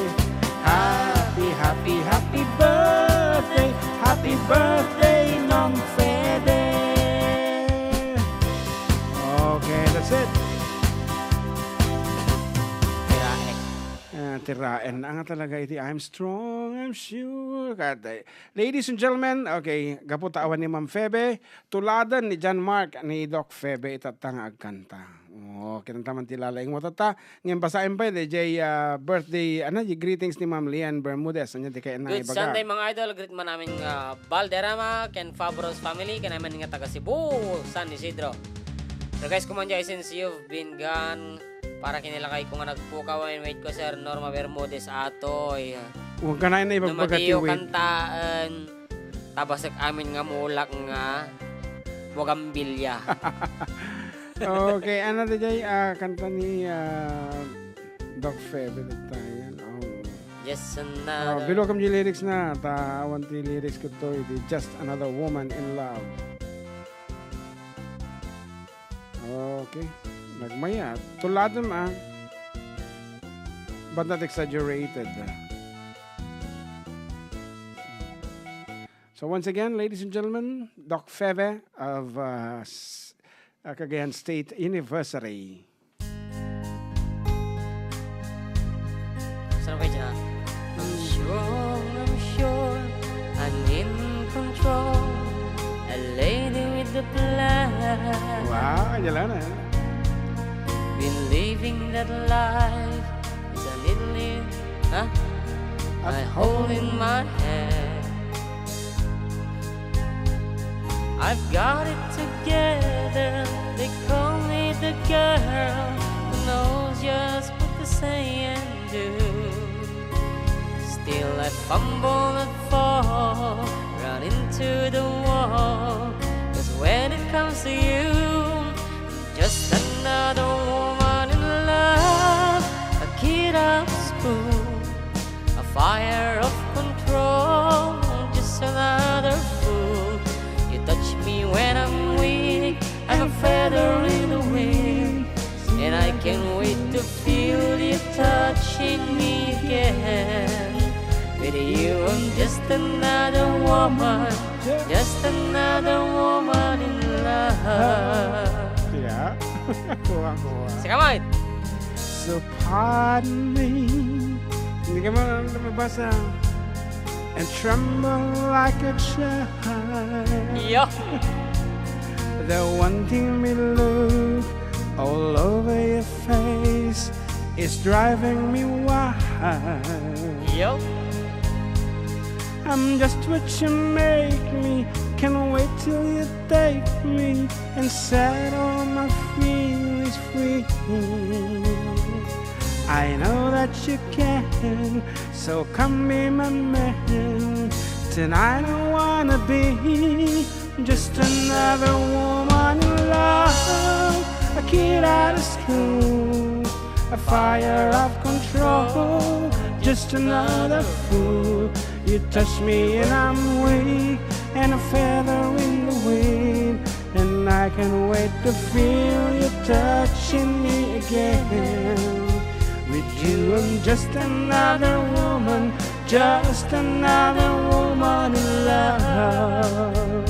Happy, happy, happy birthday. Happy birthday, Ma'am Febe. Okay, that's it. Tiraen. Ah, tiraen. Anga talaga iti I'm strong, I'm sure. Katay. Ladies and gentlemen, okay, gapu ta awan ni Ma'am Febe, tuladen ni John Mark ni Doc Febe itatta nga agkanta. Oh, kinanta man ti lalaing mo tatta. Ngem basaen pay, dayjay, ah, birthday, ano, di greetings ni Ma'am Lian Bermudez. Anya ti kayatna nga ibaga? Good Sunday, mga idol. Greet man amin nga Valderrama, ken Fabros family, ken amin nga taga Cebu, San Isidro. So guys, kuman dyan, since you've been gone, para kinilakay ko nga nagpukaw, and wait ko, Sir Norma Bermudez, atoy. Huwag ka na na ibagbaga ti wait. Kantaen, tabasek amin nga mulak nga bugambilya. Okay, ano dayjay, ah, kanta ni, ah, Doc Febe tatta yan. Oh. Just another. Oh, below kam di lyrics na, ta awan ti lyrics ko to, iti Just Another Woman in Love. Okay. Nagmayat. Tuladen, ah. But not exaggerated. So once again, ladies and gentlemen, Doc Feve of, uh, s-, uh, Cagayan State University. Saan kayo dyan? I'm sure, I'm sure I'm in control. A lady with the plan. Wow, kanya lang na. Been living that life is a needle, huh? I hold in my hand. I've got it together. They call me the girl who knows just what to say and do. Still I fumble and fall, run into the wall. 'Cause when it comes to you, just another woman in love, a kid out of school, a fire of control, just another fool. You touch me when I'm weak, I'm a feather in the wind, and I can't wait to feel you touching me again. With you, I'm just another woman, just another woman in love. Yeah. Kuha, kuha. Sikamay! So pardon me. Hindi ka man mabasa. And tremble like a child. Yeah. The one thing we look all over your face is driving me wild. Yo. I'm just what you make me. Can't wait till you take me and set all my feelings free. I know that you can, so come be my man. Tonight I wanna be just another woman in love, a kid out of school, a fire of control, just another fool. You touch me and I'm weak, and a feather in the wind, and I can't wait to feel you touching me again. With you, I'm just another woman, just another woman in love.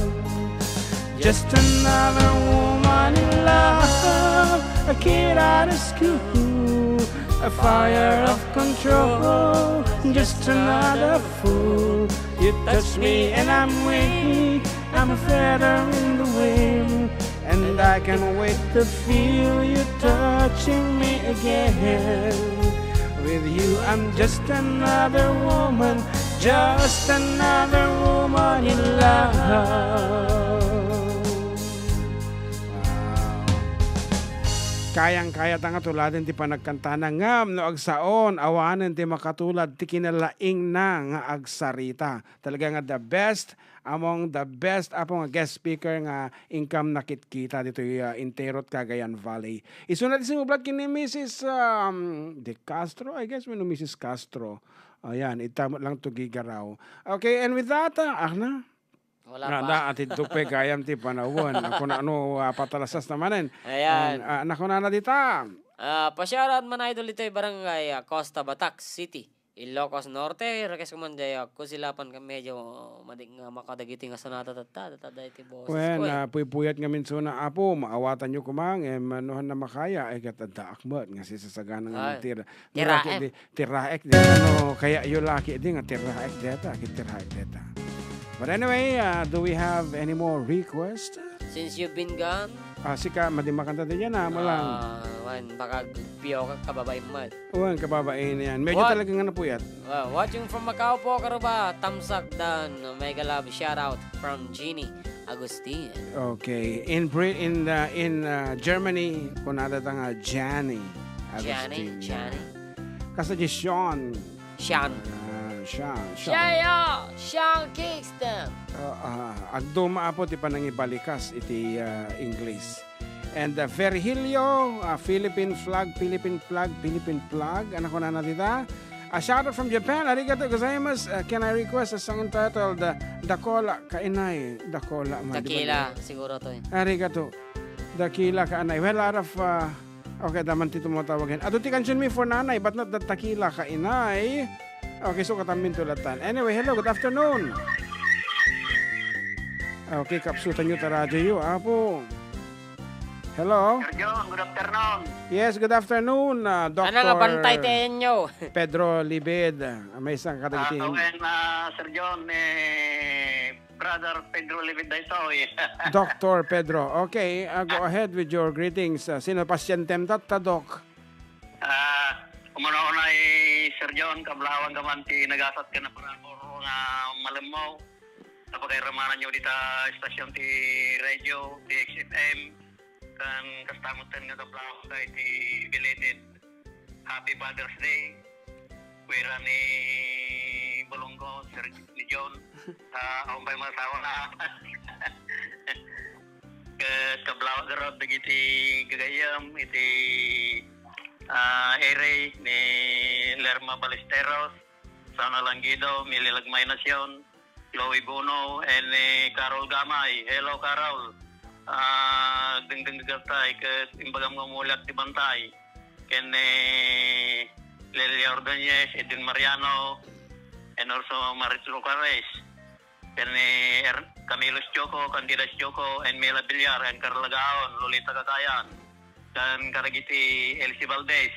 Just another woman in love, a kid out of school, a fire of control, just another fool. You touch me and I'm weak, I'm a feather in the wind, and I can't wait to feel you touching me again. With you, I'm just another woman, just another woman in love. Wow. Kayang-kaya ta nga tuladen ti panagkantana ngem no agsaon, awanen ti makatulad ti kinalaingna nga agsarita. Talaga nga the best among the best, Apo, nga guest speaker nga inkam nakitkita ditoy, ah, intirot Cagayan Valley. Isuna ti sumublat ken ni Missus, um, De Castro, I guess, wenno Missus Castro. Ayan, ita met lang to gigaraw. Okay, and with that, ah, Ahna? Wala pa. Ada, ati dukpe gayam ti panawen. Ako na, ano, ah, patalasas na manen. Ayan. And, ah, nakunana dita. Ah, pa-shoutout man, idol, ditoy barangay, ah, Costa Batak City, Ilocos Norte. Request ko man jay, ah, kusilapan ka medyo madik nga makadagiti nga sonata tatta, tatta daytoy boses Wen, ko, eh. Ah, puypuyat ngamin suna, Apo, maawatanyo koma, ngem, ah, no han na makaya, ay, ket addaak met nga sisasagana nga Ah, ti, tiraek. Ti raek di, ano, kaya yo laki di nga tiraek deta, ket tiraek deta. But anyway, ah, do we have any more request? Since you've been gone, Ah, sika, madi makanta di yan, ah, malang. Ah, wan, baka piyo ka, kababain mo. Wan, kababain yan. Medyo What? Talaga nga napuyat. Wow, watching from Macau po, Karuba. Thumbs up dan. Mega love shout out from Jeannie Agustin. Okay. In Brit-, in, uh, in, uh, Germany, kunada ta nga Gianni Agustin. Gianni, Gianni. Kasta di Sean. Sean. Ah, Sean, Sean. Sean, Sean Kingston. Ah, ah, agduma, Apo, ti panangibalikas iti, ah, English. And, uh, Virgilio, uh, Philippine flag, Philippine flag, Philippine flag. Ano ko na natita? A shout out from Japan. Arigato gozaimasu. Uh, can I request a song entitled, uh, Dakola ka Inay? Dakola, man, di ba? Dakila, siguro to, eh. Arigato. Dakila ka Inay. Well, out of, uh, okay, daman ti tumatawagen. Adu ti kansion mi for nanay, but not the Dakila ka Inay. Okay, so katamin tulatan. Anyway, hello, good afternoon. Okay, kapsutan nyo ta radyo yo, apo. Hello? Sir John, good afternoon. Yes, good afternoon, ah, Ano nga Doktor bantay ti inyo? Pedro Libid. Ah, may isang Ah, kadagiti. Awen, ah, Sir John, eh, Brother Pedro Libid daytoy. Doktor Pedro. Okay, ah, go Ah. ahead with your greetings. Ah, sino pasientem tatta, Doc? Ah, umuna-una, eh, Sir John, kablaawan ka man ti nagasat ken naparabur nga malemmo. Napakairamana nyo dita stasyon ti radio, ti X F M, kan kasta metten nga kablaawan ka iti belated Happy Father's Day. Kuira ni Bolonggo, Sir, ni John, ah, awan pay masawa na. Ket kablaawan garud dagiti gagayyem iti, ah, iri ni Lerma Ballesteros, Sana Langido, Mili Lagmay Nacion, Chloe Bono, and ni Carol Gamay. Hello, Carol. Ah, dengdeng gatay ket imbagam nga umuliak ti bantay. Ken ni Lelia Ordonez, Edwin Mariano, and also Marit Lucares. Ken ni Er-, Camilo Sioko, Candida Sioko, and Mela Villar, and Carla Gaon, Lolita Cagayan, ken kadagiti Elsie Valdez,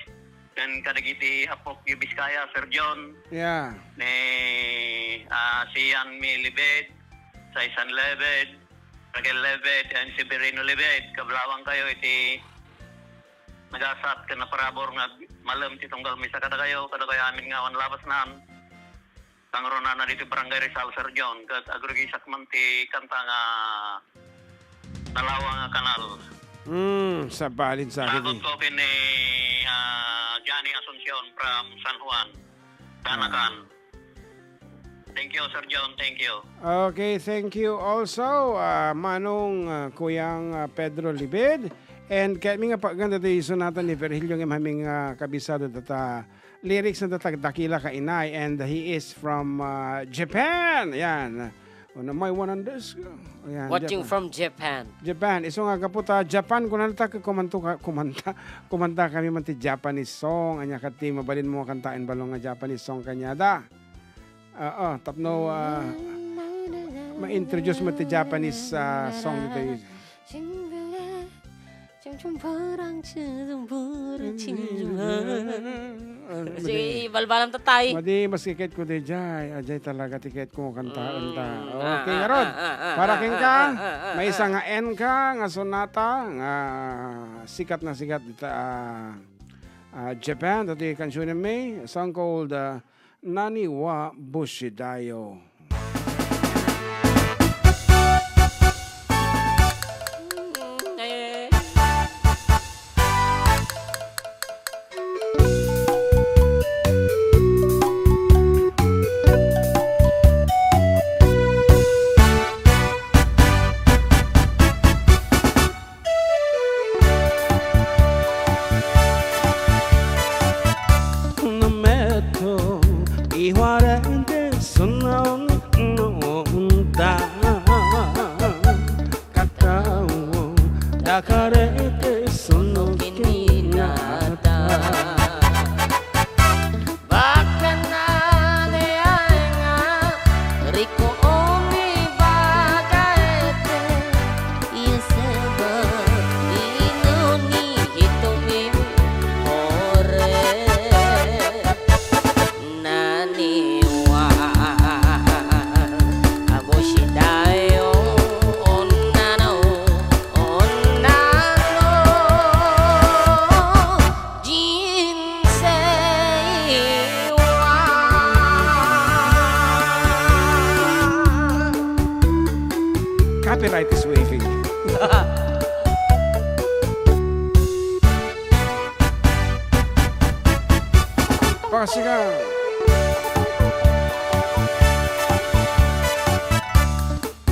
ken kadagiti Apok Vizcaya, Sir John, Yeah. ni, ah, Sian Mi Libed, Saisan Lebed, Raquel Lebed, and Severino Lebed. Kablaawan kayo iti nagasat ken naparabur nga malem ti tunggal misa kadakayo, kadakayo amin nga awan labasnan. Pangrunana ditoy Barangay Rizal, Sir John, ket agrugisak man ti kanta nga Nalawa nga Kanal. Hmm, sabali sa akin. Sagot ko ken ni, ah, Johnny Asuncion from San Juan, Canacan. Ah. Thank you, Sir John. Thank you. Okay, thank you also, ah, Manong, ah, Kuyang, ah, Pedro Libid. And kayatmi nga paganda ti sonata ni Virgilio nga mamin nga kabisado data lyrics na tatag dakila ka inay, and he is from, uh, Japan. Yan. Ano, my one on this. Yan, Watching Japan. From Japan. Japan. Isu nga gapu ta Japan, kunanta ka, kumanto ka, kumanta, kumanta kami man ti Japanese song. Anya ket ti mabalin mo kantaen balong nga Japanese song kaniada. Oo, tapno, ah, ma-introduce mo ti Japanese, ah, song ditoy. Kasi balbalam tatay. Madi, mas kiket ko di jay. Ajay talaga tiket ko, kantaen ta. Mm, Okay, ah, ngarod. Ah, ah, ah, Para ah, kenka, ah, ah, ah, may isa ah. nga enka, nga sonata, nga sikat na sikat dita, ah, ah, Japan. Dati kansunan may, a song called, ah, Nani wa Bushidayo. Nameto, iwarente, sono, no, da. Katao, dakarete, sono, kinata. Bakkanade ay nga, riko uni bagaete, iya sebet inuni hitumi ore. Naniwa, abo sidayo, onnano, onnano. Copyright is waving. Pasikan.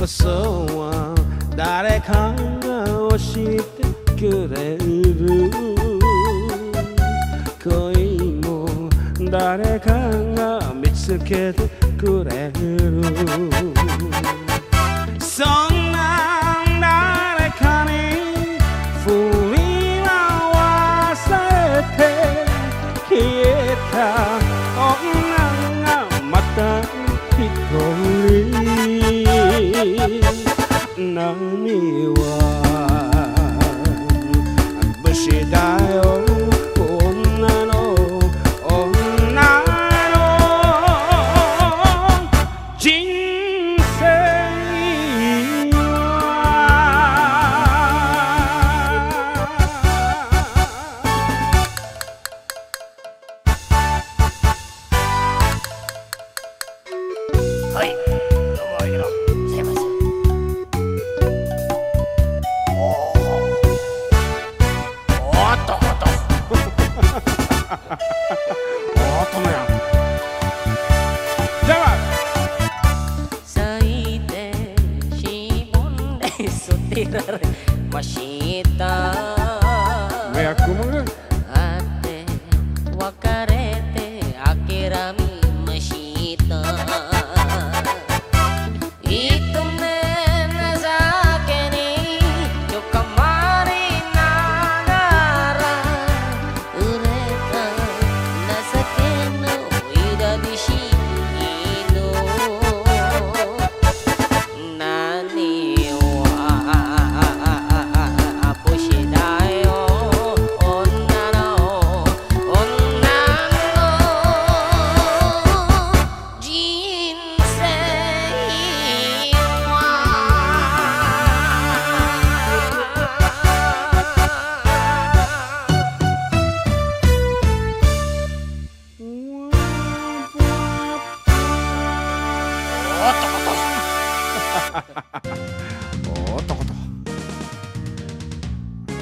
Pasawa, 誰かが教えてくれる。恋も誰かが見つけてくれる。そんな誰かに振り回されて消えた女がまた一人。Naniwan, besidayo, onnano, onnano, jinsewa. Hoy! Lumoy ka. Sige, sige. Oh. Oh, toko, toko. Oh, tama yan. Jawa! Saite, sibonde, sutirar, masita. May ako mga Ate, wakarete, akirami, masita. Itum ne nasakeni, cukamari nagara, ureta, nasakeno, ida disino. Naniwa, pusidayo, onnano, onnano, jinsewa. Oh, toko to. Oh, toko to.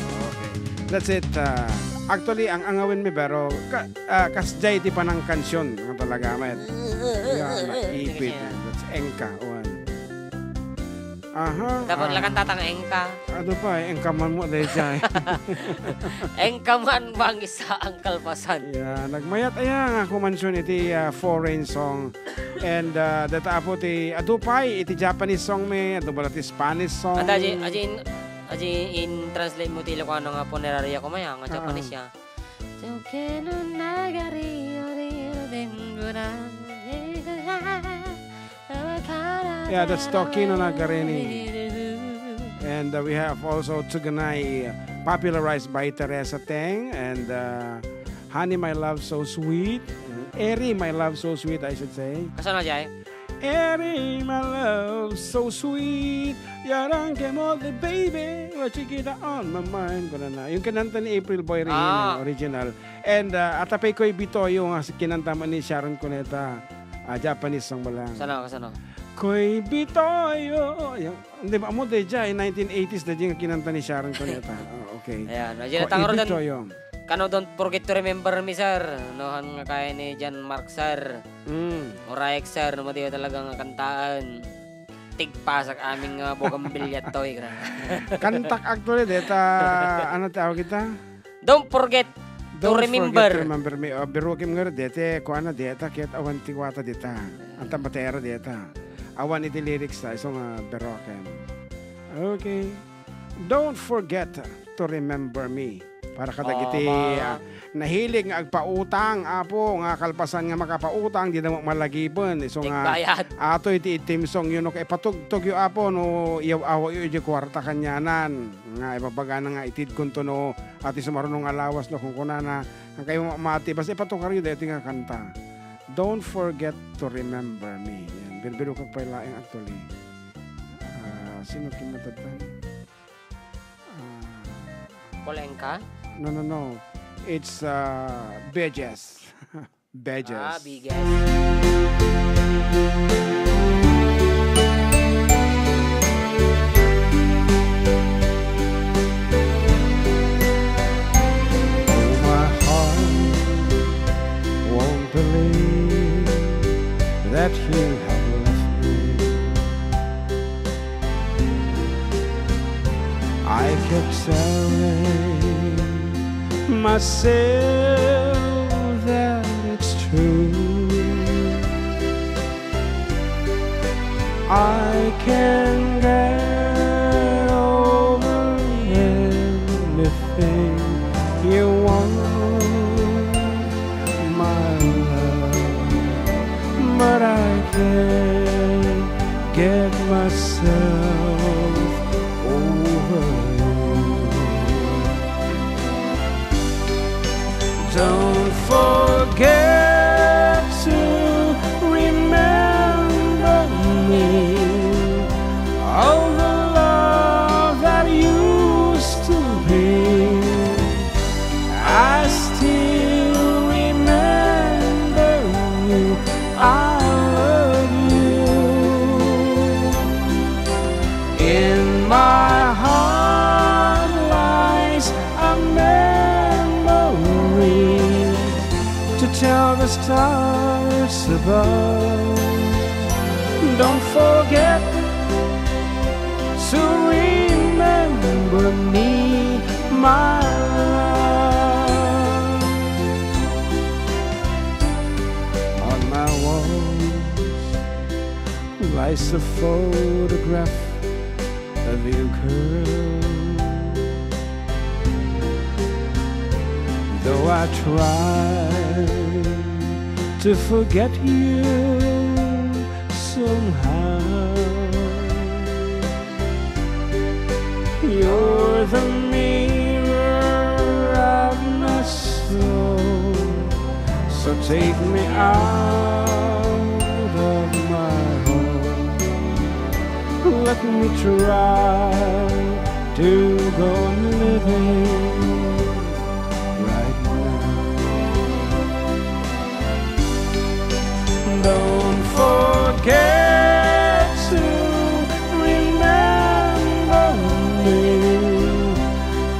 Okay. That's it. Ah, actually, ang angawin mi, pero ka, ah, kasjay ti panangkansion. Ang talaga, met. Yeah, naipit. That's Enka. One. Aha, Dapat ah. Lakan tatang Enka. Ano pa, eh, Enka man mo, dayjay. Enka man, bangis sa ang kalpasan. Yeah, nagmayat aya nga kumansion iti, ah, foreign song. And, ah, deta apo ti, adu pay, iti Japanese song mi, adu bala ti Spanish song. Ata, aji, aji in, aji in translate mo ti Ilocano nga funeraria ko maya, nga Ah. Japanese ya. Tokeno nagari, ori, ori, dengura, dengura. Yeah, that's Tokeno Nagareni. And, uh, we have also Tuganay, popularized by Teresa Teng, and, uh, Honey, My Love So Sweet, and Eri, My Love So Sweet, I should say. Kasano, Jay? Eri, my love, so sweet. Yarang kemode, baby. What you get on my mind. Kuna na. Yung kinanta ni April Boy Regina, Ah. original. And, uh, ata pay Koy Bitoyo nga si-, kinanta man ni Sharon Cuneta. Ah, Japanese song ba lang? Kasano, kasano? Koy Bitoyo. Yung, hindi ba, amo, dayjay, nineteen eighties, dayjay nga kinanta ni Sharon Cuneta. Oh, okay. Ayan, medyo Koy natangro dan-, Bitoyo. Kano Don't Forget to Remember Me, sir. No, han nga kaya ni John Mark, sir. Mm. Uray, sir, no, madi talaga nga kantaan. Tigpasak amin nga bugambilya toy, gra. Kantak actually, deta, ano tawag kita? Don't forget to Don't remember. Forget to remember me. Oh, birukim nga dete, kuana deta, ket awan ti kuata deta. Anta matera deta. Awan iti lyrics ta, iso nga birukim. Okay. Don't forget to remember me. Para kadagiti, Amen. ah, nahilig nga agpautang, Apo, nga kalpasan nga makapautang, dida mo malagipen. Isu nga, Tigbayad. Ato iti itim song, yun, okay, ipatugtogyo, Apo, no iyaw-awayo iti kuarta kanianan. Nga ibabagana nga itidkonto no ati sumaruno nga lawas no kunkunana, nga kayo mamati, basta ipatukaryo daytoy nga kanta. Don't forget to remember me. Yan, birbirokak pay laeng actually. Ah, sino kinatatan? Ah, Paul Enka? No, no, no. It's, uh, Bejes. Bejes. Ah, Bejes. Oh, my heart won't believe that you have left me. I kept telling myself that it's true. I can get over anything you want, my love, but I can't get myself Don't forget to remember me. All the love that used to be, I still remember you. I love you. In my heart lies a memory to tell the stars above. Don't forget to remember me, my love. On my walls lies a photograph of you, girl. Though I try to forget you somehow, you're the mirror of my soul. So take me out of my home. Let me try to go on living right now. Don't forget to remember me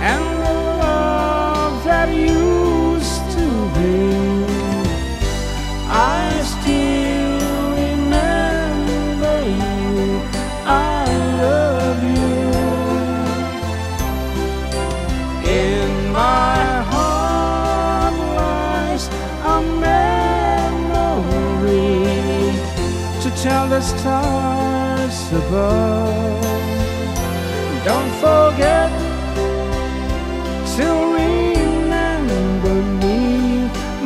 and the love that used to be. I still remember you. I love you. In my heart lies a memory to tell the stars above. Don't forget to remember me,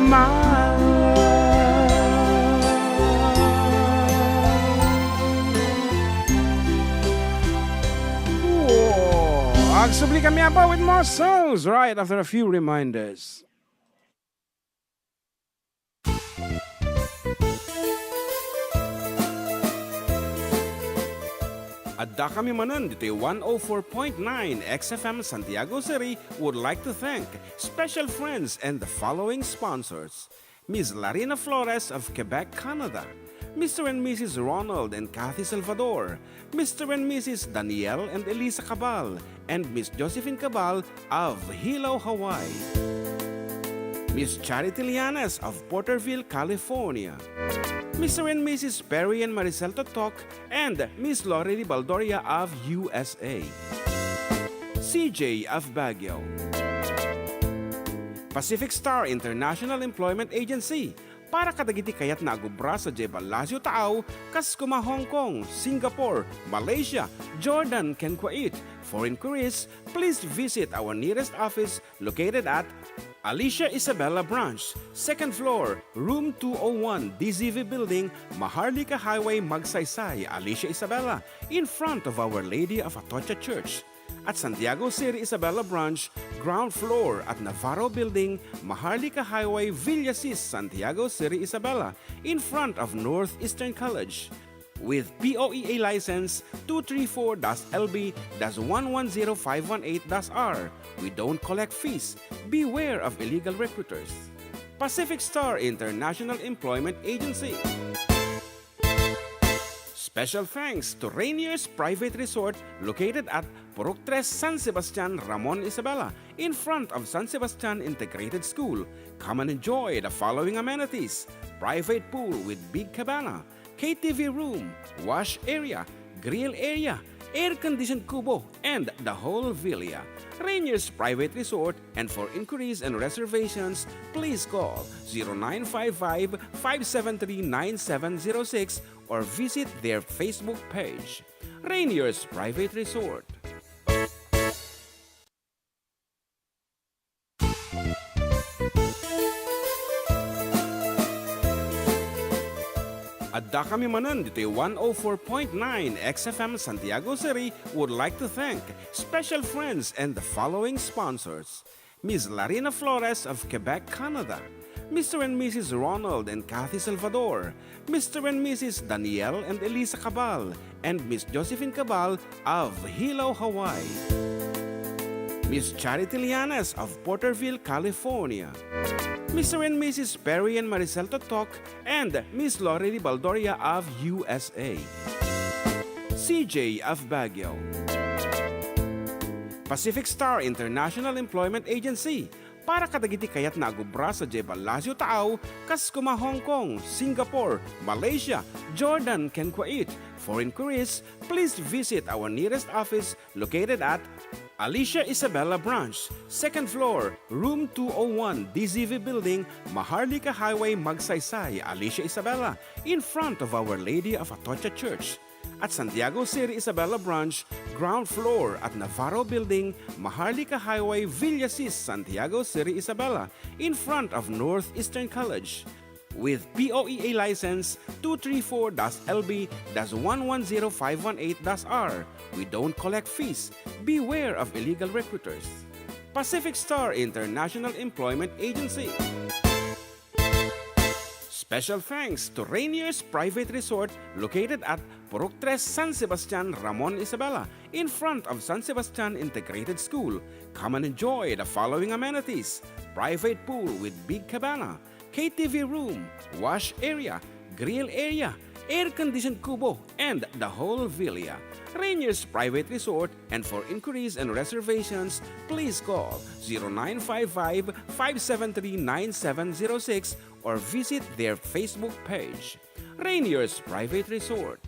my love. Agsubli kami apa with more songs right after a few reminders. Adda kami manen ditoy one oh four point nine X F M Santiago City would like to thank special friends and the following sponsors: Miss Larina Flores of Quebec, Canada, Mister and Missus Ronald and Kathy Salvador, Mister and Missus Daniel and Elisa Cabal, and Miss Josephine Cabal of Hilo, Hawaii. Miss Charity Lianes of Porterville, California. Mister and Missus Perry and Maricel Totok and Miss Lorely Baldoria of U S A. C J of Baguio. Pacific Star International Employment Agency, para kadagiti kayatna a agubra sadiay Palacio Taau, kas koma Hong Kong, Singapore, Malaysia, Jordan, ken Kuwait. For inquiries, please visit our nearest office located at Alicia Isabela Branch, second floor, room two oh one, D Z V Building, Maharlika Highway, Magsaysay, Alicia Isabela, in front of Our Lady of Atocha Church. At Santiago City Isabela Branch, ground floor at Navarro Building, Maharlika Highway, Villasis, Santiago City Isabela, in front of Northeastern College. With P O E A license two three four dash L B dash one one zero five one eight dash R, we don't collect fees. Beware of illegal recruiters. Pacific Star International Employment Agency. Special thanks to Rainier's Private Resort, located at Purok Tres, San Sebastian, Ramon Isabela, in front of San Sebastian Integrated School. Come and enjoy the following amenities: private pool with big cabana, K T V room, wash area, grill area, air-conditioned kubo, and the whole villa. Rainier's Private Resort, and for inquiries and reservations, please call zero nine five five, five seven three, nine seven zero six or visit their Facebook page. Rainier's Private Resort. Adda kami manen ditoy one oh four point nine X F M Santiago City would like to thank special friends and the following sponsors: Miss Larina Flores of Quebec, Canada, Mister and Missus Ronald and Kathy Salvador, Mister and Missus Daniel and Elisa Cabal, and Miss Josephine Cabal of Hilo, Hawaii, Miss Charity Lianes of Porterville, California, Mister and Missus Perry and Maricel Totok, and Miss Lorely Baldoria of U S A, C J of Baguio. Pacific Star International Employment Agency, para kadagiti kayatna a agubra sadiay Palacio Taaw, kas koma Hong Kong, Singapore, Malaysia, Jordan, ken Kuwait. For inquiries, please visit our nearest office located at Alicia Isabela Branch, second floor, room two oh one, D Z V Building, Maharlika Highway, Magsaysay, Alicia Isabela, in front of Our Lady of Atocha Church. At Santiago City Isabela Branch, ground floor at Navarro Building, Maharlika Highway, Villasis, Santiago City Isabela, in front of Northeastern College. With P O E A license two three four dash L B dash one one zero five one eight dash R, we don't collect fees. Beware of illegal recruiters. Pacific Star International Employment Agency. Special thanks to Rainier's Private Resort located at Purok Tres, San Sebastian, Ramon Isabela, in front of San Sebastian Integrated School. Come and enjoy the following amenities: private pool with big cabana, K T V room, wash area, grill area, air-conditioned kubo, and the whole villa. Rainier's Private Resort, and for inquiries and reservations, please call zero nine five five, five seven three, nine seven zero six or visit their Facebook page. Rainier's Private Resort.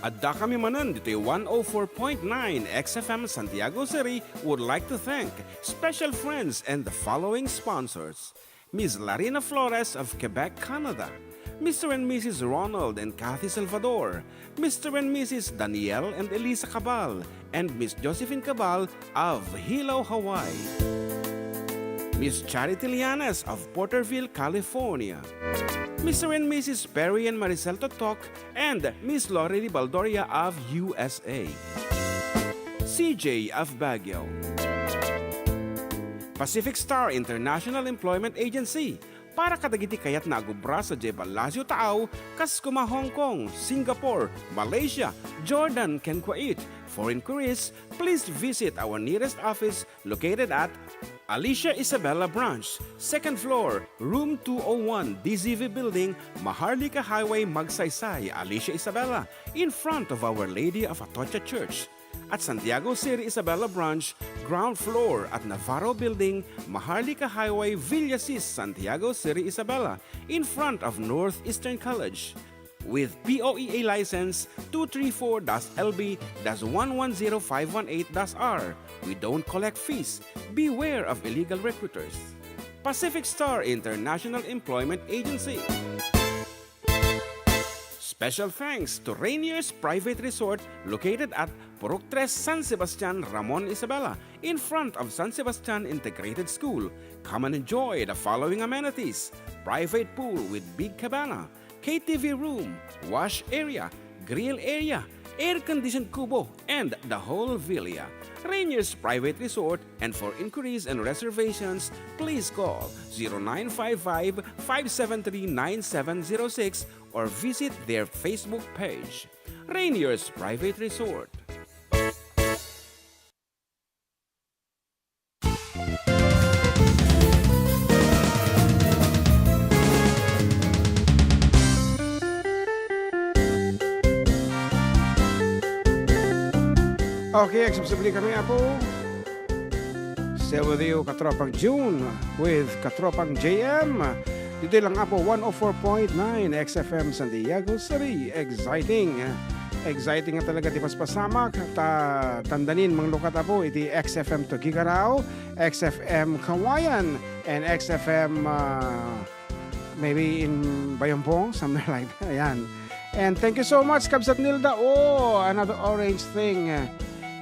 Addakami manen ditoy one oh four point nine X F M Santiago City would like to thank special friends and the following sponsors: Miss Larina Flores of Quebec, Canada, Mister and Missus Ronald and Kathy Salvador, Mister and Missus Daniel and Elisa Cabal, and Miss Josephine Cabal of Hilo, Hawaii, Miss Charity Lianes of Porterville, California, Mister and Missus Perry and Maricel Totok, and Miss Lorely Baldoria of U S A, C J of Baguio. Pacific Star International Employment Agency, para kadagiti kayatna a agubra sadiay Palacio Taaw, kas koma Hong Kong, Singapore, Malaysia, Jordan, ken Kuwait. For inquiries, please visit our nearest office located at Alicia Isabela Branch, second floor, room two oh one, D Z V Building, Maharlika Highway, Magsaysay, Alicia Isabela, in front of Our Lady of Atocha Church. At Santiago City Isabela Branch, ground floor at Navarro Building, Maharlika Highway, Villasis, Santiago City Isabela, in front of Northeastern College. With P O E A license two three four dash L B dash one one zero five one eight dash R, we don't collect fees. Beware of illegal recruiters. Pacific Star International Employment Agency. Special thanks to Rainier's Private Resort located at Purok Tres, San Sebastian, Ramon Isabela, in front of San Sebastian Integrated School. Come and enjoy the following amenities: private pool with big cabana, K T V room, wash area, grill area, air-conditioned kubo, and the whole villa. Rainier's Private Resort, and for inquiries and reservations, please call zero nine five five, five seven three, nine seven zero six or visit their Facebook page, Rainier's Private Resort. Okay, agsubsubli kami, Apo. Stay with you, Katropang June, with Katropang J M. Ditoy lang, Apo, one oh four point nine X F M Santiago City. Exciting. Exciting nga talaga ti paspasamak. Ta, tandanin, manglukat, Apo, iti X F M Tuguegarao, X F M Cauayan, and X F M, uh, maybe in Bayambong, somewhere like that. Ayan. And thank you so much, Kabsat Nilda. Oh, another orange thing. Uh,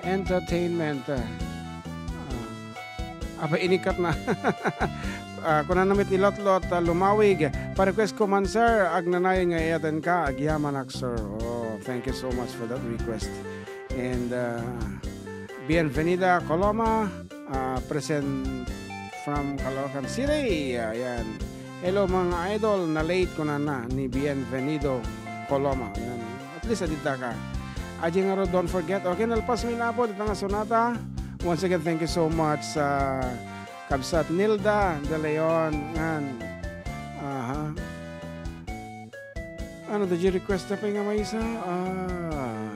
entertainment. Uh, uh, aba, inikat na. Ah, kunana met ni Lotlot, ah, Lumawig, "Pa-request ko man, sir, Agnanayon nga Iyatenka, agyamanak, sir." Oh, thank you so much for that request. And, ah, Bienvenida Coloma, ah, present from Caloocan City. Ayan. "Hello, mga idol." Na-late, kunana ni Bienvenido Coloma. Ayan. At least, adda ka. Aji nga ro, don't forget. Okay, nalpas mi lapo, dita nga sonata. Once again, thank you so much sa kabsat Nilda De Leon ngan. Aha. Ano, did you request na pa nga maysa? Ah.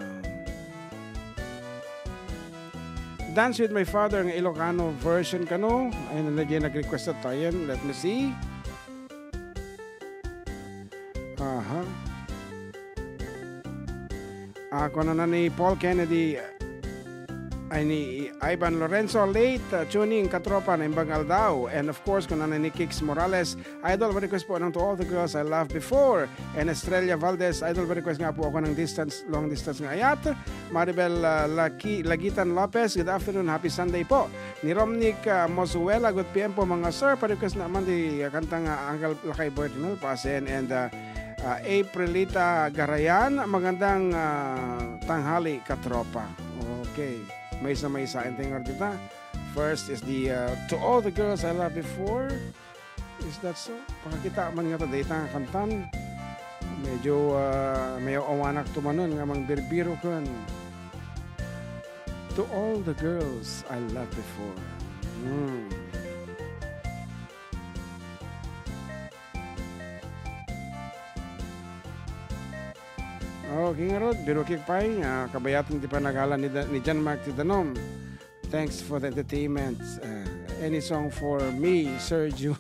Dance with My Father nga Ilocano version kano. Ayun, na dyan nag-request na tayo. Let me see. Aha. Ah, kunana ni Paul Kennedy, ay, ni Ivan Lorenzo, late, uh, tuning, katropa, Naimbag nga Aldaw. And of course, kunana ni Kix Morales, "Idol, request po ng To All the Girls I Loved Before." And Estrella Valdez, "Idol, request nga po ako ng distance, long distance nga ayat." Maribel, uh, Laki-, Lagitan Lopez, "Good afternoon, happy Sunday po." Ni Romnick, uh, Mozuela, "Good P M po, mga sir. Pa-request naman di, uh, kanta nga Uncle Lakay Boy Rinalpasen." And, uh, uh, Aprilita Garayan, "Magandang, uh, tanghali, katropa." Okay. Maysa-maysa, enteng nga dita. First is the, uh, To All the Girls I Loved Before. Is that so? Pakakita man nga ta dayta nga kantan. Medyo, ah, may awanak tumanon nga mangbirbiro ken To All the Girls I Loved Before. Hmm. Okay, ngarud, birukik pay, ah, kabayatan ti panagala ni Da-, ni John Mark ti danum. Thanks for the entertainment. Uh, any song for me, Sergio?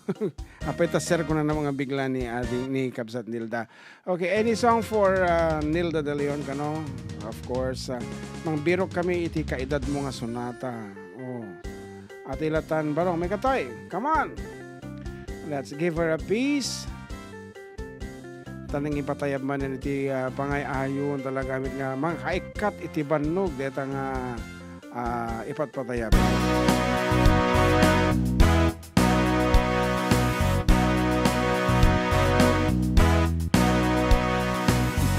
Apay ta, sir, kuna na mga bigla ni Adi, ni Kabsat Nilda. Okay, any song for, uh, Nilda De Leon kano? Of course, uh, mangbirok kami iti kaedad mo nga sonata. Oh. Ati Latan Barong, may katay. Come on! Let's give her a piece. Taneng ipatayab manen iti, ah, pangay-ayon talaga met nga mangkaikkat iti bannog deta nga, ah, ipatpatayab.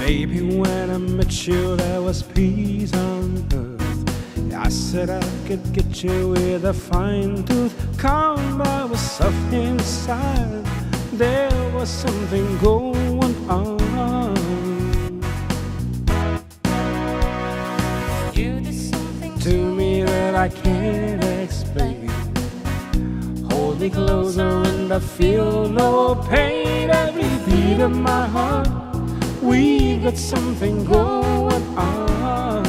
Baby, when I met you, there was peace on earth. I said I could get you with a fine tooth comb. I was soft inside. There was something going on. You did something to me that I can't explain. Hold me closer and I feel no pain. Every beat of my heart, we got something going on.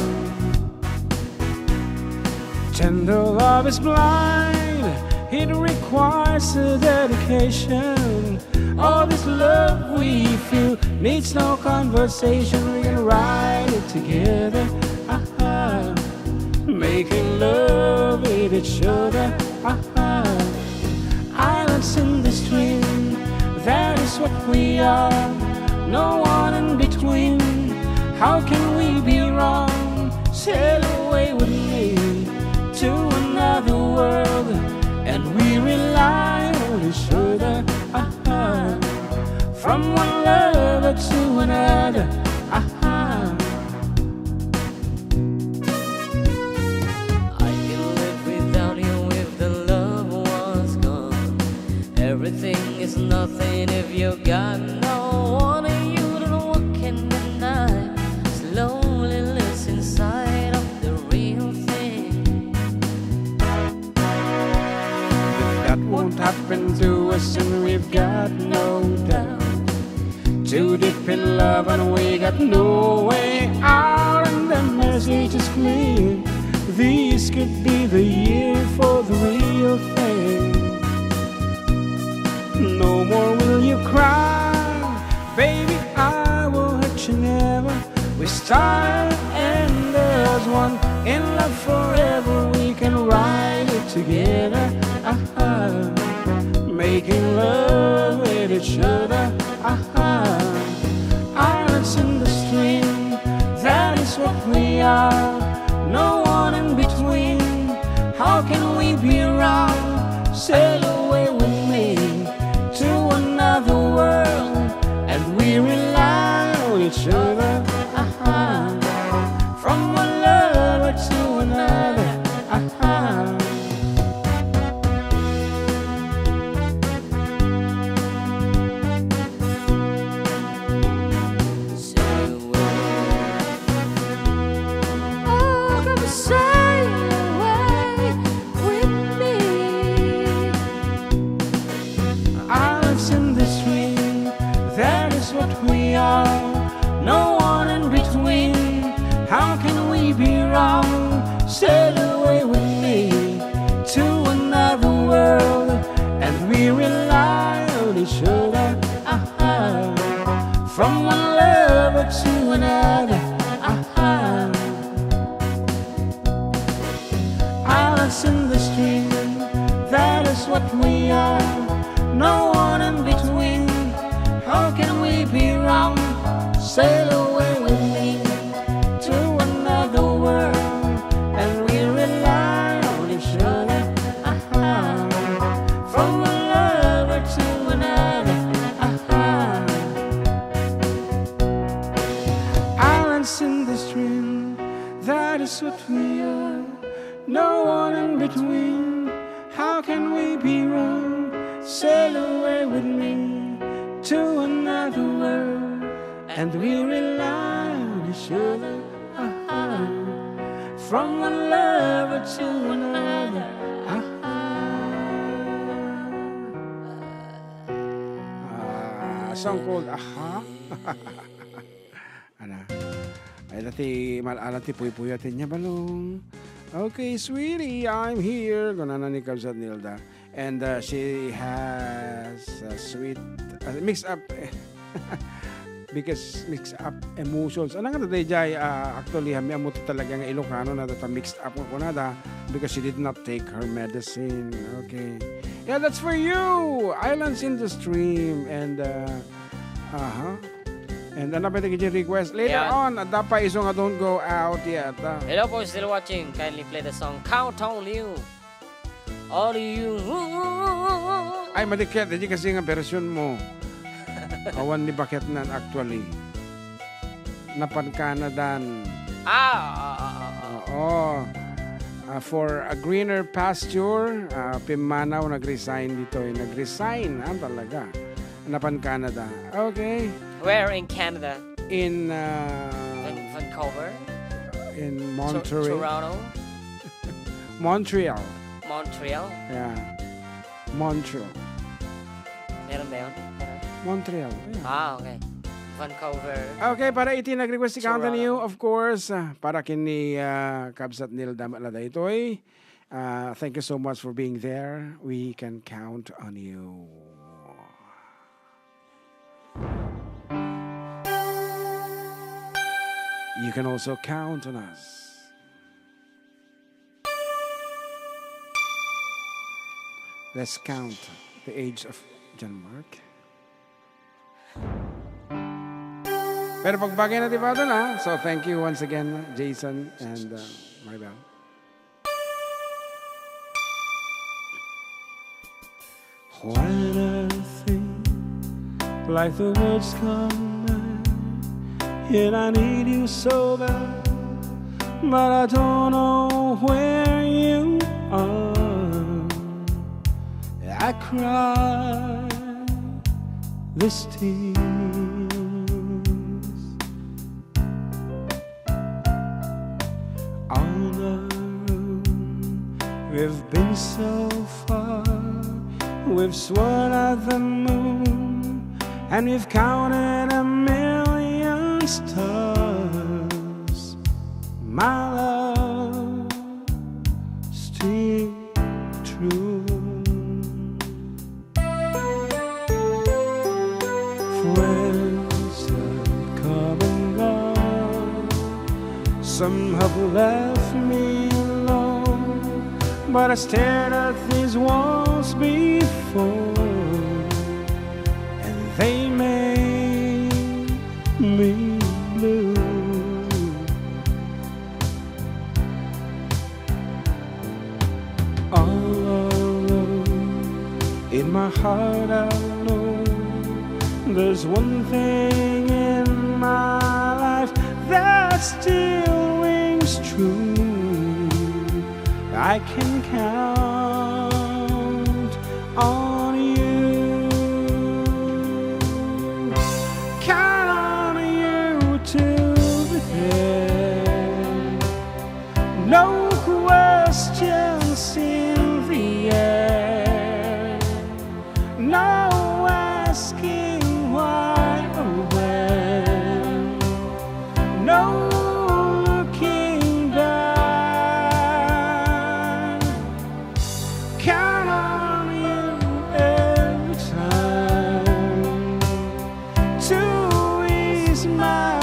Tender love is blind, it requires a dedication. All this love we feel needs no conversation. We can ride it together, aha. Making love with each other, aha. Islands in the stream, that is what we are. No one in between. How can we be wrong? Sail away with me to another world, and we rely on each other, aha. From one lover to another, aha. I can live without you if the love was gone. Everything is nothing if you got no one. You don't walk in the night, slowly losing sight of the real thing. That won't happen to us, and we've got no doubt. Too deep in love and we got no way out, and the message is clear. This could be the year for the real thing. No more will you cry, baby, I will hurt you never. We start and there's one in love forever. We can ride it together, aha. Making love with each other, aha. Islands in the stream, that is what we are. No one in between. How can we be wrong? Sail away with me another. Aha. Islands in the stream, that is what we are. No one in between. How can we be wrong? Sail away with me to another world, and we rely on each other. Aha. From one lover to another. Aha. Islands in the stream, that is what we are. No one in between. How can we be wrong? Sail away with me to another world, and we rely on each other. Aha. From one lover to another. Aha. Ah, song called Aha. Ana. Ay, dati mal-, ala ti puypuy a ti nia balong. "Okay, sweetie, I'm here." Kunana ni Kabsat Nilda. And, uh, she has a sweet, uh, mix up, because mix up emotions. Ano nga, Day Jay? Ah, actually, kami ammo talaga nga Ilocano na data mixed up nga kunada because she did not take her medicine. Okay. Yeah, that's for you. Islands in the stream. And, uh, aha. And ano pa yung request? Later Yeah. on, adda pa isu nga Don't Go Out Yet, ah. Hello po, still watching. Kindly play the song Count on You. On You. Ay, madiket, di kasi nga version mo. Awan ni Baketnan, actually. Napan Canadan. Ah, ah, ah, ah, ah. Oo. Ah, for a greener pasture, ah, pimmanaw, nag-resign dito eh. Nag-resign, ah, talaga. Napan Canada. Okay. Where in Canada? In, uh, Van-, Vancouver? In Tor-, Monterey. Toronto? Montreal. Montreal? Yeah. Montreal. Meron ba yun? Montreal. Yeah. Ah, okay. Vancouver. Okay, para iti nag-request ti Count on You, Toronto. Of course, ah, para ken ni, ah, Kabsat Nilda met la daytoy. Uh, thank you so much for being there. We can count on you. You can also count on us. Let's count the age of John Mark. Pero pagbagay na ti bata na. So, thank you once again, Jason and, uh, Maribel. When I think like the words come and I need you so bad, but I don't know where you are. I cry these tears. All the road we've been so far, we've sworn at the moon, and we've counted a million stars. My love, still true. Friends have come and gone, some have left me alone, but I stared at these walls before, and they made me blue. All alone in my heart I know there's one thing in my life that still rings true. I can count on you. Count on you to the end. No questions in the air. No asking why or when. No looking back. Count on you every time to ease my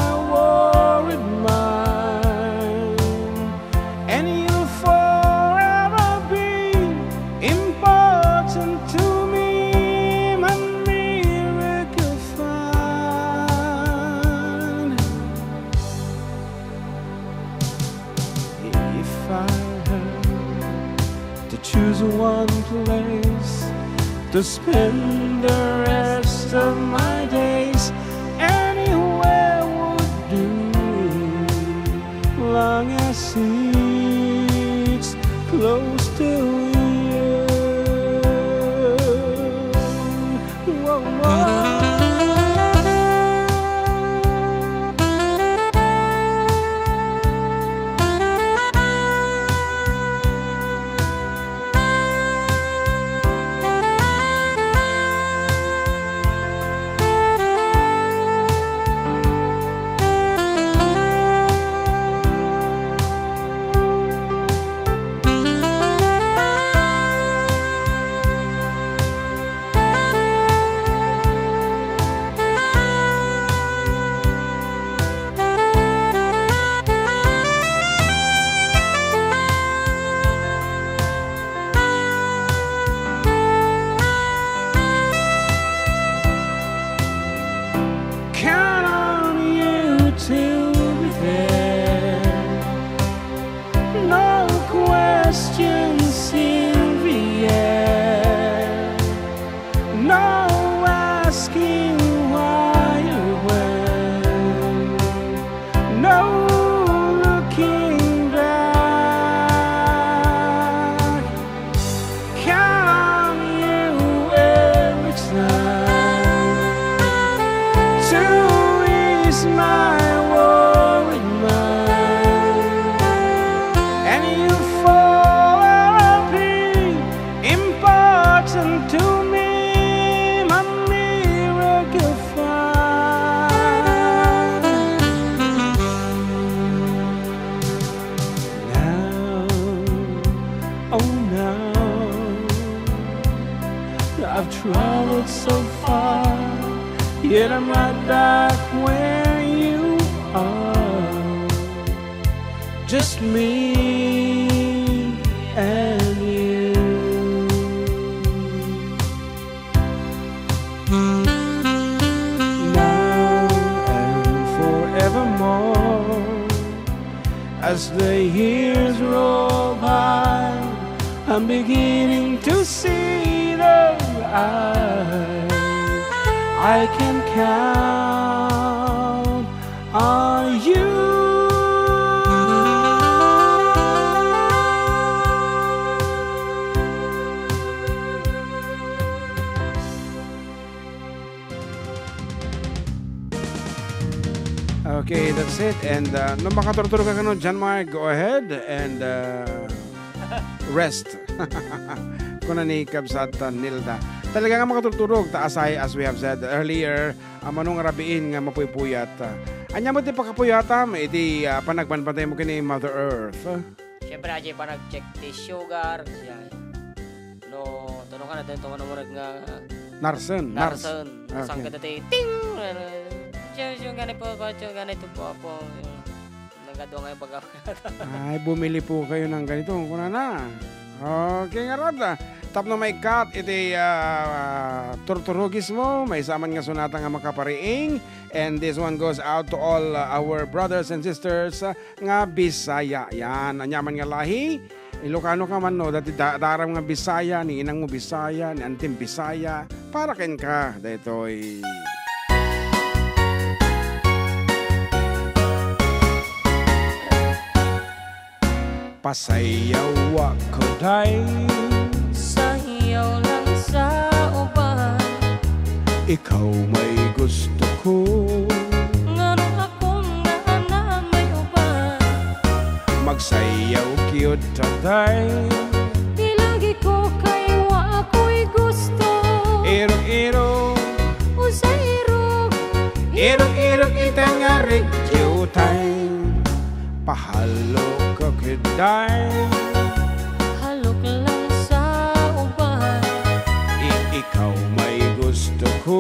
one place to spend the rest of my days. Anywhere would do, long as it's close to you. Whoa, whoa. Count on you to be there. No questions in the air. No asking why or when. No looking back. Count on you every time to ease my worried mind. And you fall out of being important to me, my miracle fine. Now, oh now, I've traveled so far, yet I'm right back where you are. Just me and you. Now and forevermore, as the years roll by, I'm beginning to see the light. I can count on you. Okay, that's it. And, uh, no makaturturog ka kano, John Mark, go ahead and, uh, rest. Kuna ni Kabsat, uh, Nilda. Talaga nga makaturturog, ta asay, as we have said earlier, a mano nga rabiin nga mapuypuyat. Ania met ti pakapuyatam iti, ah, panagbanbantaymo ken ni Mother Earth? Siyempre, adiay panag-check ti sugar, siya. No, tuno ka na din, tuno mo nga Narsen, nars. Narsen. Ah, okay. Sangkad ti ting! Ano, siya, siya, ganito po, siya, ganito po, po. Nagadu nga ibaga. Ay, bumili po kayo ng ganito. Kunana. Okay, ngarud, ah, tapno maikkat iti, ah, turturugismo, maysa man nga sonata nga makapariing. And this one goes out to all, ah, our brothers and sisters, ah, nga Bisaya. Yan, aniaman nga lahi. Ilocano ka man, no? Dati da-, daram nga Bisaya, ni inangmo Bisaya, ni antim Bisaya. Para kenka, daytoy. Pasayawak, day. Sayaw lang sa uban. Ikaw may gusto ko. Ngano akon nga anamay uban? Magsayaw cute ta, day. Ilagi ko kay wa ako'y gusto. Irog-irog. Usa irog. Irog-irog ita nga radio time. Pahalok ka, day. Halok lang sa uban. I-, ikaw may gusto ko.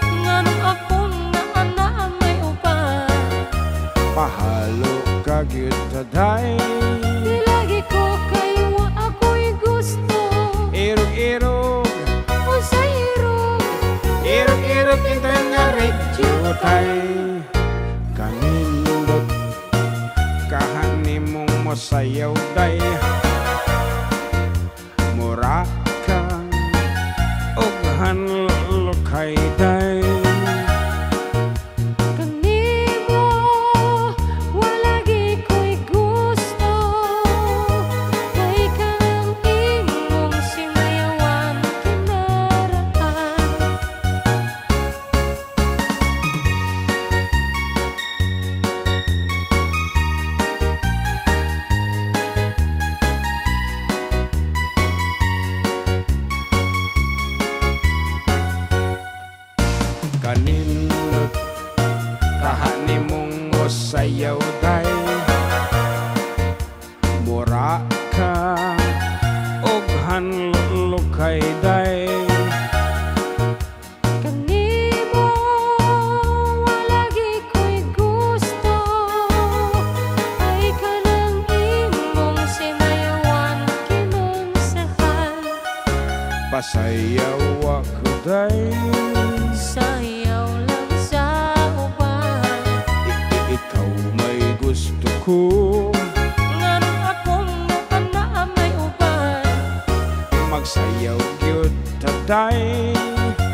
Ngano akon nga anamay uban? Pahalok ka, day. Ilagi ko kay wa ako'y gusto. Irog-irog. Usa irog. Irog-irog ita nga radio time. Kanindot. Kahanimong masayaw, day. Ay, day. Kanimo, walagikoy gusto, ay kanang imong sinayawan kinaraan. Kanindot kahanimong sayaw, day. Muraka og hanluklukay, day. Kanimo, walagikoy gusto, ay kanang imong sinayawan kinunsahan. Pasayawak, day. Sayaw lang sa uban. I-, i-, ikaw may gusto ko. Ngano a kung nakanamay uban? Magsayaw gyud ta, day.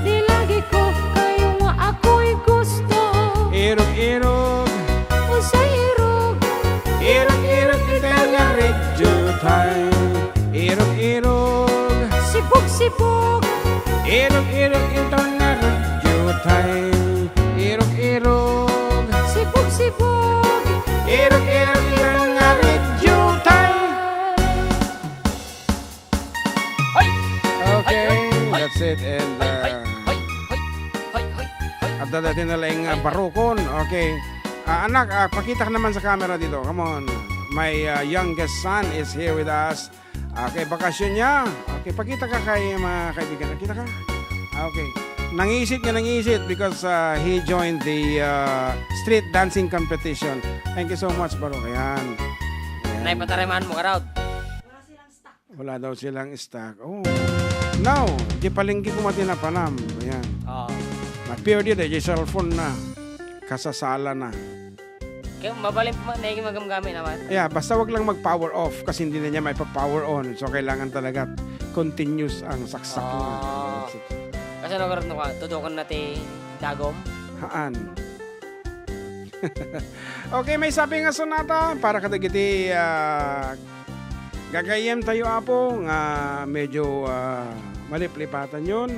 Di lagi ko kayo nga ako'y gusto. Irog-irog. Unsay irog? Irog-irog, ita nga radyo, day. Irog-irog. Sibog-sibog. Irog-irog, ita nga radyo, day. Irog-irog. Sibog-sibog. Irog-irog, ita nga radyo, day. Hoy! Okay, hoy, hoy, that's it. And, hoy, hoy, uh, hoy, hoy, hoy, hoy, hoy. Adda dati na lang, uh, barukon. Okay. Ah, anak, ah, pakita ka naman sa camera dito. Come on. My, uh, youngest son is here with us. Okay, bakasyon niya. Okay, pakita ka kay mga kaibigan. Nakita ka? Okay. Nangisit nga nangisit because, uh, he joined the, uh, street dancing competition. Thank you so much, bro. Ayan. Ayan. Nay, patariman mo, Karod. Wala daw silang stock. Oh. Now, di palengke ko mati napanam. Ayan. Oo. Mapier di, di cellphone na. Kasasala na. Kaya mabalin pa man, naigi magamgamit naman. Yeah, basta wag lang mag-power off kasi hindi na niya maipa-power on. So, kailangan talaga continuous ang saksak niya. Oo. Kasi ano, karon ka, tudukan na ti dagom? Haan. Okay, may sabi nga sonata para kadagiti, ah, gagayyem tayo, Apo, nga medyo, ah, maliplipatan yon.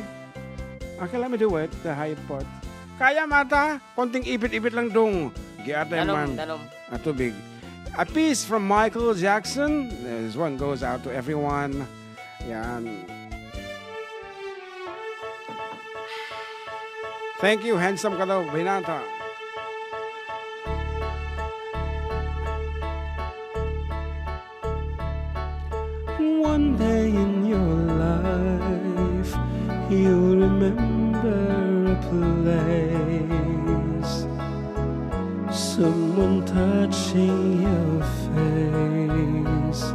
Okay lang, may duet, the high part. Kaya mata, konting ipit-ipit lang dong. Giatay Danom, man. Danom. A tubig. A piece from Michael Jackson. This one goes out to everyone. Yan. Thank you, handsome ka daw, binata. One day in your life, you'll remember a place, someone touching your face.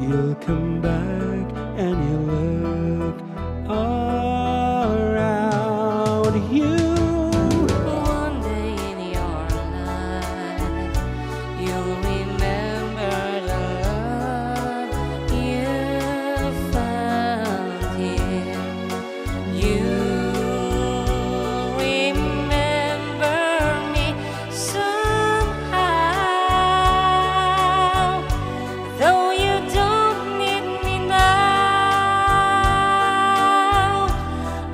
You'll come back and you look around you. One day in your life, you'll remember the love you found here. You remember me somehow, though you don't need me now.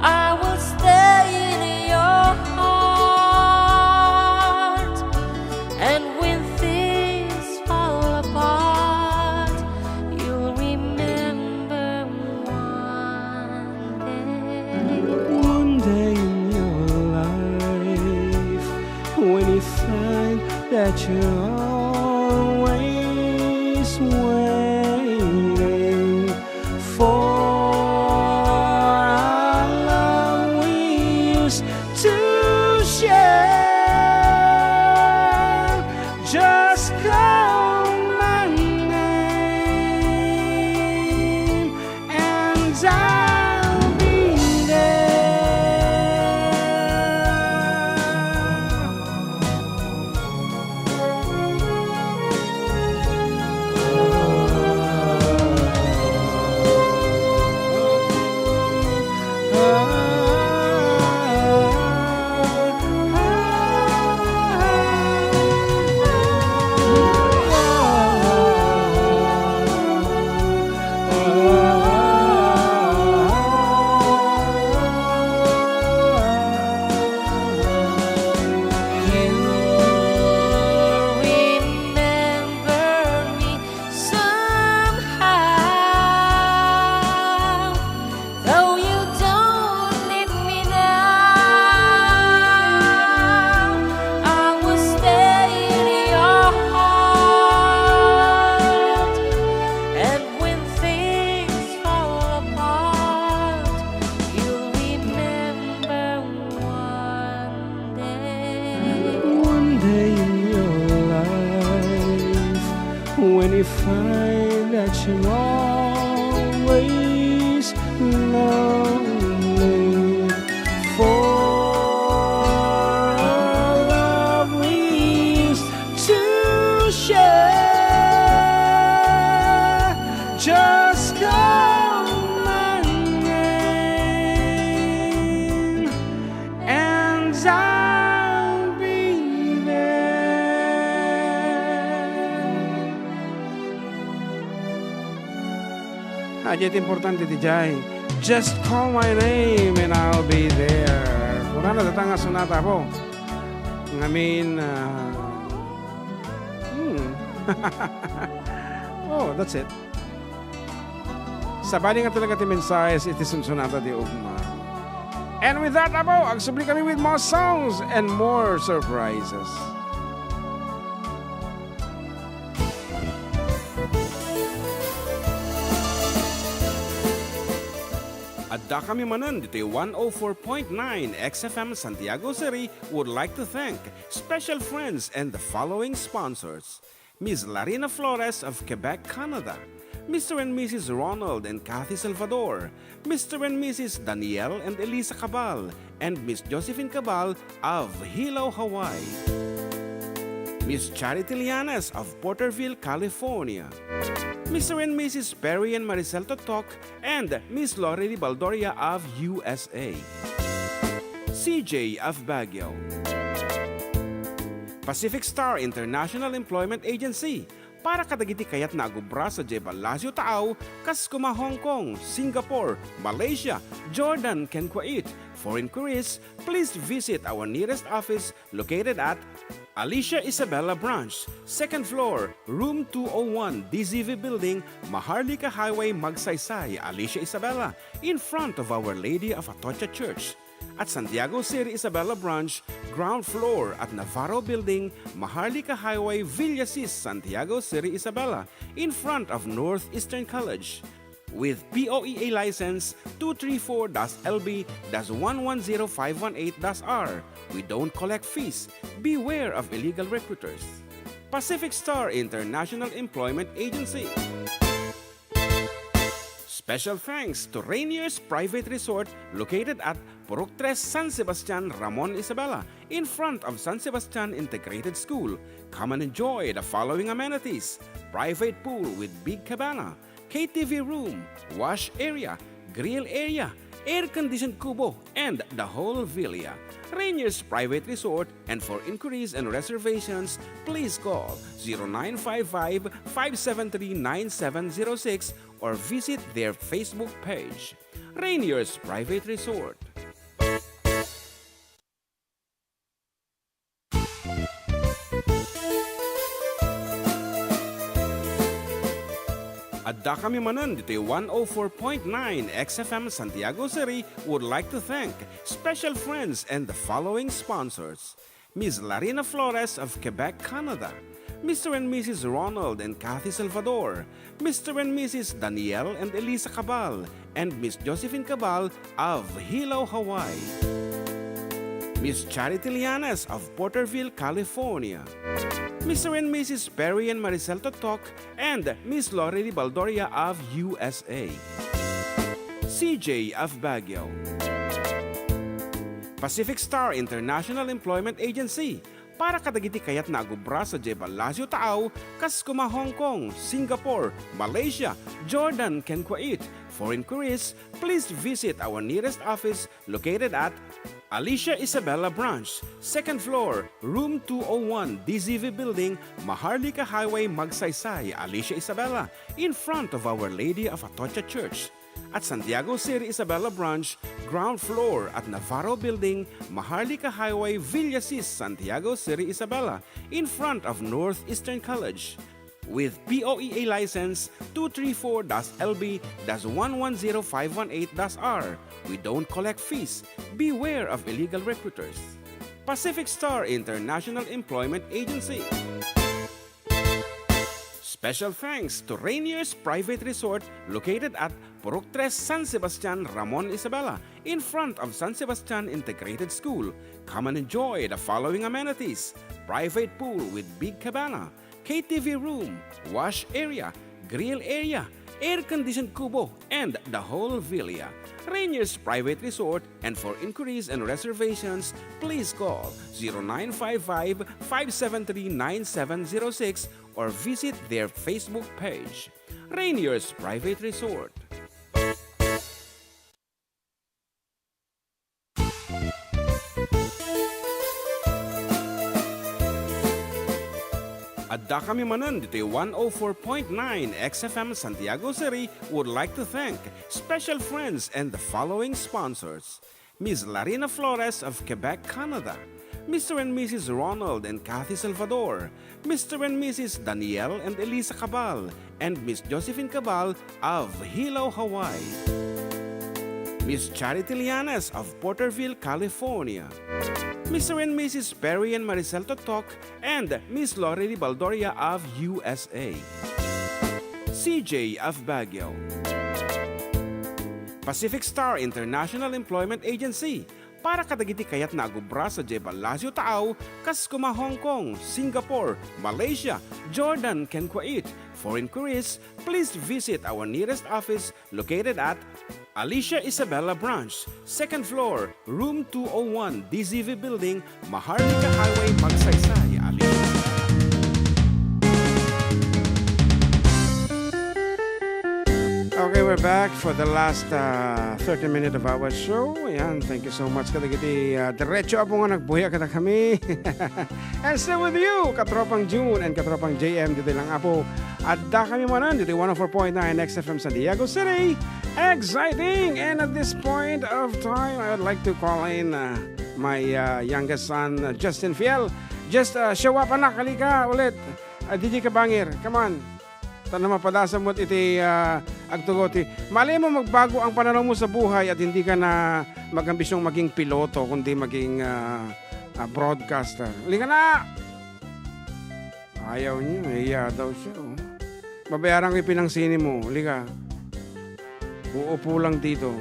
I will stay in your heart, and when things fall apart, you'll remember one day. One day in your life, when you find that you're always waiting for a love we used to share, just call my name and I'll be there. You'll remember me somehow, though you don't need me now. I will stay in your heart, and when things fall apart, you'll remember one day. One day in your life, when you find that you're always lonely, for our love is to share. Just call my name and I'll be there. Ania ti importante ti jay. Just call my name and I'll be there. Kunana dayta nga sonata, Apo. Ngamin, ah, hmm. Oh, that's it. Sabali nga talaga ti mensahe iti sunsonata ti ugma. And with that, Apo, agsubli kami with more songs and more surprises. Adda kami manen ditoy one oh four point nine X F M Santiago City would like to thank special friends and the following sponsors: Miss Larina Flores of Quebec, Canada, Mister and Missus Ronald and Kathy Salvador, Mister and Missus Daniel and Elisa Cabal, and Miss Josephine Cabal of Hilo, Hawaii, Miss Charity Lianes of Porterville, California, Mister and Missus Perry and Maricel Totok, and Miss Lorely Baldoria of U S A, C J of Baguio, Pacific Star International Employment Agency, para kadagiti kayatna a agubra sadiay Palacio Taaw, kas koma Hong Kong, Singapore, Malaysia, Jordan, ken Kuwait. For inquiries, please visit our nearest office located at Alicia Isabela Branch, second floor, room two oh one, D Z V Building, Maharlika Highway, Magsaysay, Alicia Isabela, in front of Our Lady of Atocha Church. At Santiago City Isabela Branch, ground floor at Navarro Building, Maharlika Highway, Villasis, Santiago City Isabela, in front of Northeastern College. With P O E A license two three four dash L B dash one one zero five one eight dash R, we don't collect fees. Beware of illegal recruiters. Pacific Star International Employment Agency. Special thanks to Rainier's Private Resort, located at Purok Tres, San Sebastian, Ramon Isabela, in front of San Sebastian Integrated School. Come and enjoy the following amenities: private pool with big cabana, K T V room, wash area, grill area, air-conditioned kubo, and the whole villa. Rainier's Private Resort, and for inquiries and reservations, please call zero nine five five, five seven three, nine seven zero six or visit their Facebook page. Rainier's Private Resort. Adda kami manen ditoy one oh four point nine X F M Santiago City would like to thank special friends and the following sponsors: Miss Larina Flores of Quebec, Canada, Mister and Missus Ronald and Kathy Salvador, Mister and Missus Daniel and Elisa Cabal, and Miss Josephine Cabal of Hilo, Hawaii, Miss Charity Lianes of Porterville, California, Mister and Missus Perry and Maricel Totok, and Miss Lorely Baldoria of U S A, C J of Baguio, Pacific Star International Employment Agency, para kadagiti kayatna a gubra sadiay Palacio Taaw, kas koma Hong Kong, Singapore, Malaysia, Jordan, ken Kuwait. For inquiries, please visit our nearest office located at Alicia Isabela Branch, second floor, room two oh one, D Z V Building, Maharlika Highway, Magsaysay, Alicia Isabela, in front of Our Lady of Atocha Church. At Santiago Siri Isabela Branch, ground floor at Navarro Building, Maharlika Highway, Villasis, Santiago Siri Isabela, in front of Northeastern College. With P O E A license two three four dash L B dash one one zero five one eight dash R. We don't collect fees. Beware of illegal recruiters. Pacific Star International Employment Agency. Special thanks to Rainier's Private Resort, located at Purok Tres, San Sebastian, Ramon, Isabela, in front of San Sebastian Integrated School. Come and enjoy the following amenities: private pool with big cabana, K T V room, wash area, grill area, air-conditioned kubo, and the whole villa. Rainier's Private Resort, and for inquiries and reservations, please call zero nine five five, five seven three, nine seven zero six or visit their Facebook page. Rainier's Private Resort. Adda kami manen ditoy one oh four point nine X F M Santiago City would like to thank special friends and the following sponsors: Miss Larina Flores of Quebec, Canada, Mister and Missus Ronald and Kathy Salvador, Mister and Missus Daniel and Elisa Cabal, and Miss Josephine Cabal of Hilo, Hawaii, Miss Charity Lianes of Porterville, California, Mister and Missus Perry and Maricel Totok, and Miss Lorely Baldoria of U S A, C J of Baguio, Pacific Star International Employment Agency, para kadagiti kayatna a gubra sadiay Palacio Taaw, kas kuma Hong Kong, Singapore, Malaysia, Jordan, ken Kuwait. For inquiries, please visit our nearest office located at Alicia Isabela Branch, second floor, room two oh one, D Z V Building, Maharlika Highway, Magsaysay, Alicia. Okay, we're back for the last, uh, thirty minute of our show. Ayan, thank you so much kadagiti, uh, diretso apo nga nagbuya kadakami. And still with you, Katropang June and Katropang J M, ditoy lang apo. Adda kami manen ditoy one oh four point nine X F M San Diego City. Exciting! And at this point of time, I would like to call in, uh, my, uh, youngest son, uh, Justin Fiel. Just, uh, show up, anak. Halika ulit. Ah, D J Kabangir, come on. Ta no mapadasam met iti, ah, agtugaw ti, malay mo magbago ang pananaw mo sa buhay at hindi ka na mag-ambisyong maging piloto, kundi maging, ah, ah, broadcaster. Halika na! Ayaw niya, nahiya daw siya, oh. Babayaran ko yung pinangsini mo. Halika. Uupo lang dito.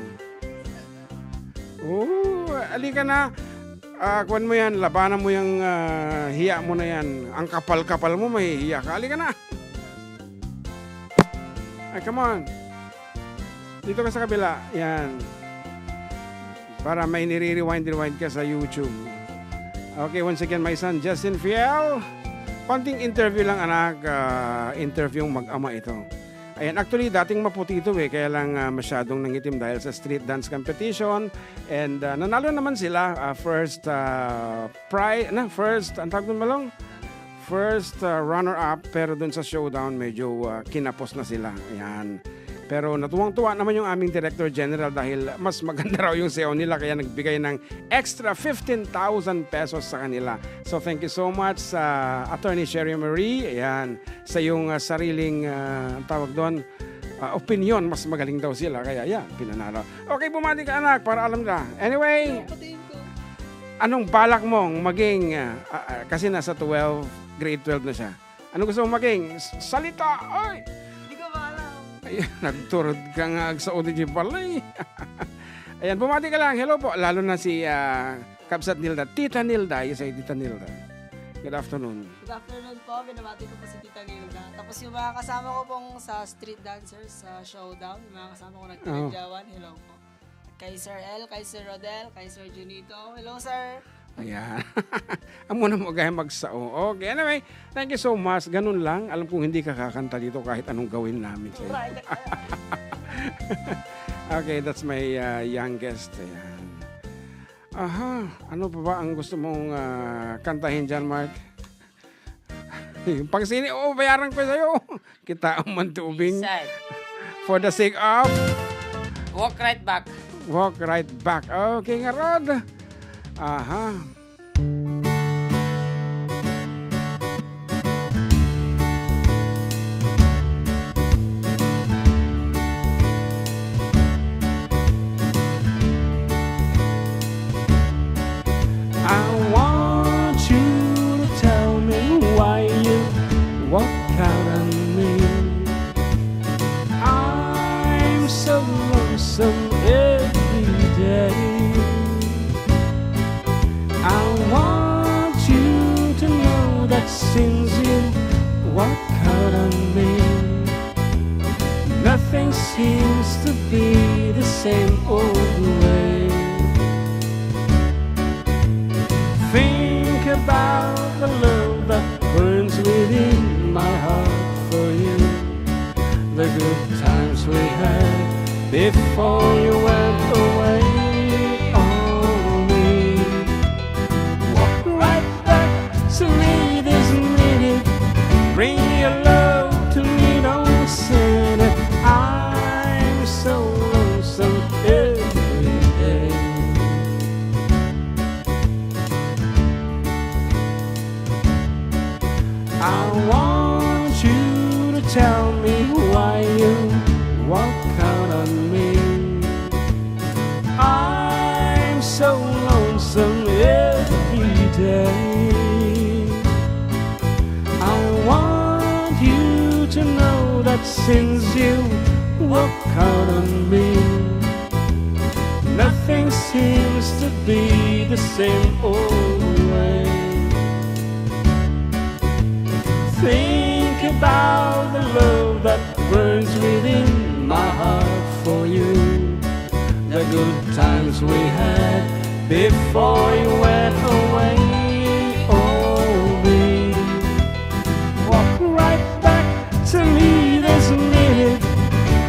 Oo, halika na. Ah, kuwan mo yan, labanan mo yung, ah, hiya mo na yan. Ang kapal-kapal mo, mahihiya ka. Halika na. Ay, come on. Dito ka sa kabila. Yan. Para may nire-rewind-rewind ka sa YouTube. Okay, once again, my son, Justin Fiel. Konting interview lang, anak. Ah, interview mag-ama ito. Ayan, actually, dating maputi ito eh, kaya lang, ah, masyadong nangitim dahil sa street dance competition. And, ah, nanalo naman sila, ah, first, ah, pri-, na, first, ang tawag doon, Malong? First, ah, runner-up, pero doon sa showdown, medyo, ah, kinapos na sila. Ayan. Pero natuwang-tuwa naman yung aming Director General dahil mas maganda raw yung sayaw nila, kaya nagbigay ng extra fifteen thousand pesos sa kanila. So, thank you so much sa Attorney Sherry Marie. Ayan. Sa iyong, ah, sariling, ah, ang tawag doon, ah, opinion, mas magaling daw sila. Kaya yan, pinanalo. Okay, bumati ka, anak, para alam nila. Anyway, anong balak mong maging, ah, ah, ah, kasi nasa twelve, grade twelve na siya. Anong gusto mong maging? S-, salita! Ay! Hindi ko maalam. Ay, nagturod ka nga, agsaod di pala eh. Ayan, bumati ka lang. Hello po. Lalo na si, ah, Kabsat Nilda. Tita Nilda. Yes, ay Tita Nilda. Good afternoon. Good afternoon po. Binabati ko po si Tita Nilda. Tapos yung mga kasama ko pong sa street dancers sa Showdown, yung mga kasama ko nagtiradyawan, hello po. Kay Sir El, kay Sir Rodel, kay Sir Junito, hello, sir. Ayan. Amo na mo gaya magsao. Okay, anyway, thank you so much. Ganun lang. Alam kong hindi ka kakanta dito kahit anong gawin namin sa'yo. Right. Okay, that's my, uh, youngest. Ayan. Aha, ano pa ba ang gusto mong, ah, kantahin diyan, Mark? Yung pangsini, oo, bayaran ko sa'yo. Kita man tubing. Saan? For the sake of Walk right back. Walk right back. Okay, ngarud. Aha. I want you to tell me why you walk out on me. I'm so lonesome every day. I want you to know that since you walk out on me, nothing seems to be the same old way. Think about the love that burns within my heart for you. The good times we had before you went away. Oh, we walk right back to me this minute. Bring your love to me, don't send it. I'm so lonesome every day. I want you to tell me why you walk out on me. I'm so lonesome every day. I want you to know that since you walk out on me, nothing seems to be the same old way. Think about the love that burns within my heart for you. The good times we had before you went away. Oh, we walk right back to me this minute.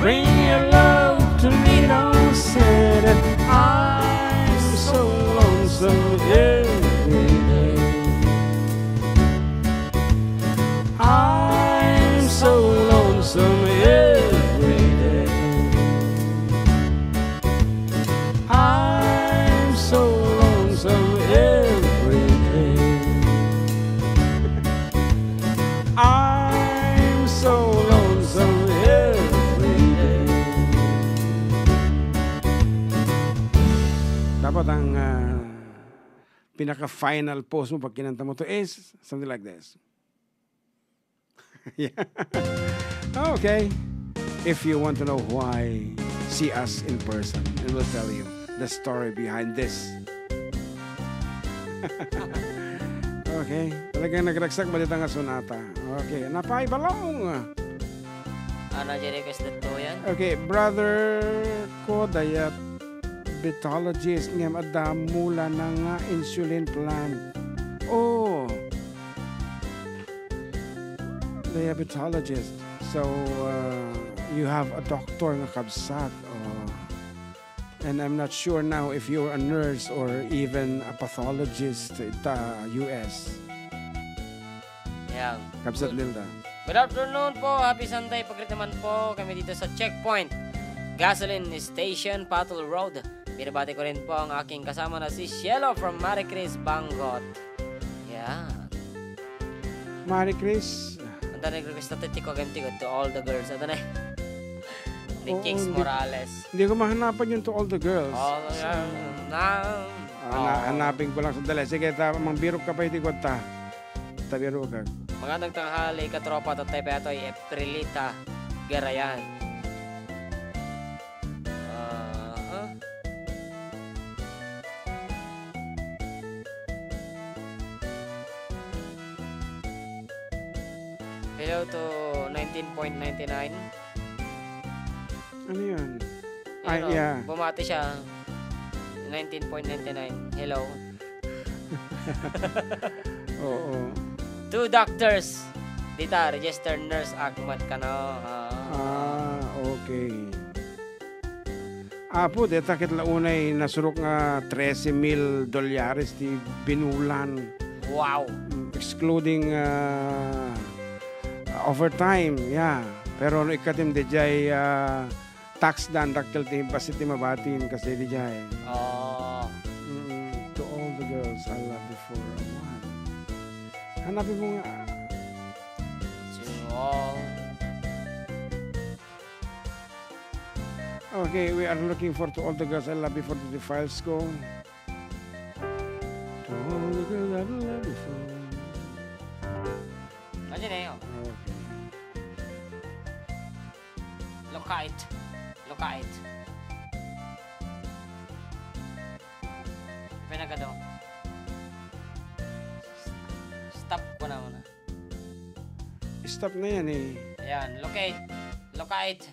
Bring your love to me, don't send it. I'm so lonesome every day. I'm so lonesome every day. I'm so lonesome every day. I'm so lonesome every day. Dapat ang, ah, pinaka-final pose mo pag kinanta mo to is something like this. Yeah. Okay. If you want to know why, see us in person and we'll tell you the story behind this. Okay. Talagang nagragsak ba dita nga sonata? Okay. Napay balong. Ano, Jericho, is that to yan? Okay, brother ko, diabetologist, ngem adda mula na nga insulin plant. Oh. Diabetologist. So, uh, you have a doctor nga kabsat. Oh. And I'm not sure now if you're a nurse or even a pathologist ita U S. Yan. Kabsat Lilda. Good afternoon po. Happy Sunday. Pag-greet naman po kami dito sa Checkpoint Gasoline Station, Patol Road. Binabati ko rin po ang aking kasama na si Cielo from Marie Chris Bangot. Yan. Marie Chris. Ang tanong, request natin, tiko, agam, tiko, to all the girls. Ano na? Ni Oo, Kings hindi, Morales. Hindi ko mahanapan yung to all the girls. All the girls. Na, Ah, na, oh. Hanapin ko lang sandali. Sige, ta, mangbirok ka pa, iti kwarta. Tabirok ka. Magandang tanghali, katropa, tatay pa ito, Eprilita Garayan. Ah, ah. Hello to nineteen point nine nine. Ano yun? Ay, Ano, yeah. Bumati siya. Nineteen point nine nine. Hello. Oo. Two doctors. Dita, registered nurse, Ahmad Kano. Ah. Ah, okay. Apo, deta ket la unay nasurok nga trese mil dolyares ti binulan. Wow. Mm, excluding, ah, overtime, yeah. Pero no ikkatim, dijay, ah, tax dan, dakkel ti bassit ti mabatin, kas daydiay. Oh. Mm, to all the girls I love before. Awan. Hanapin mo nga. To all. Okay, we are looking for to all the girls I love before the files ko. To all the girls I love before. Ano na yun? Okay. Lokait. Lokait. Pinagado. Stop ko na muna. Stop na yan eh. Ayan, locate. Locate.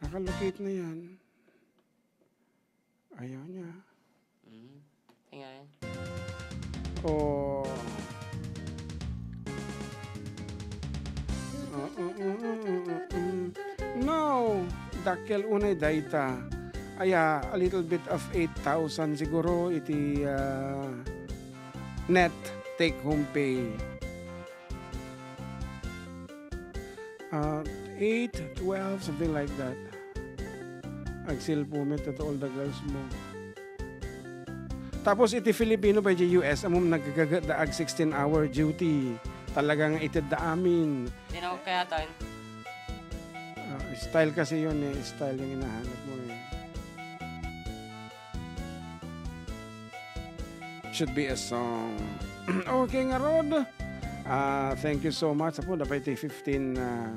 Nakalocate na yan. Ayaw niya. Mm. Tingnan. Oh. Uh, uh, uh, uh, uh, uh, uh. No, dakkel unay dayta. Aya, a little bit of eight thousand siguro iti, ah, net take home pay. Ah, eight, twelve, something like that. Agsilpo met to all the girls mo. Tapos iti Filipino pa iti U S, ammom, nagagagat da ag sixteen hour duty. Talagang itedda amin. Hindi na ako kaya, Ton. Ah, style kasi yun eh. Style yung hinahanap mo eh. Should be a song. Okay, ngarud. Ah, thank you so much. Apo, dapat iti fifteen, ah.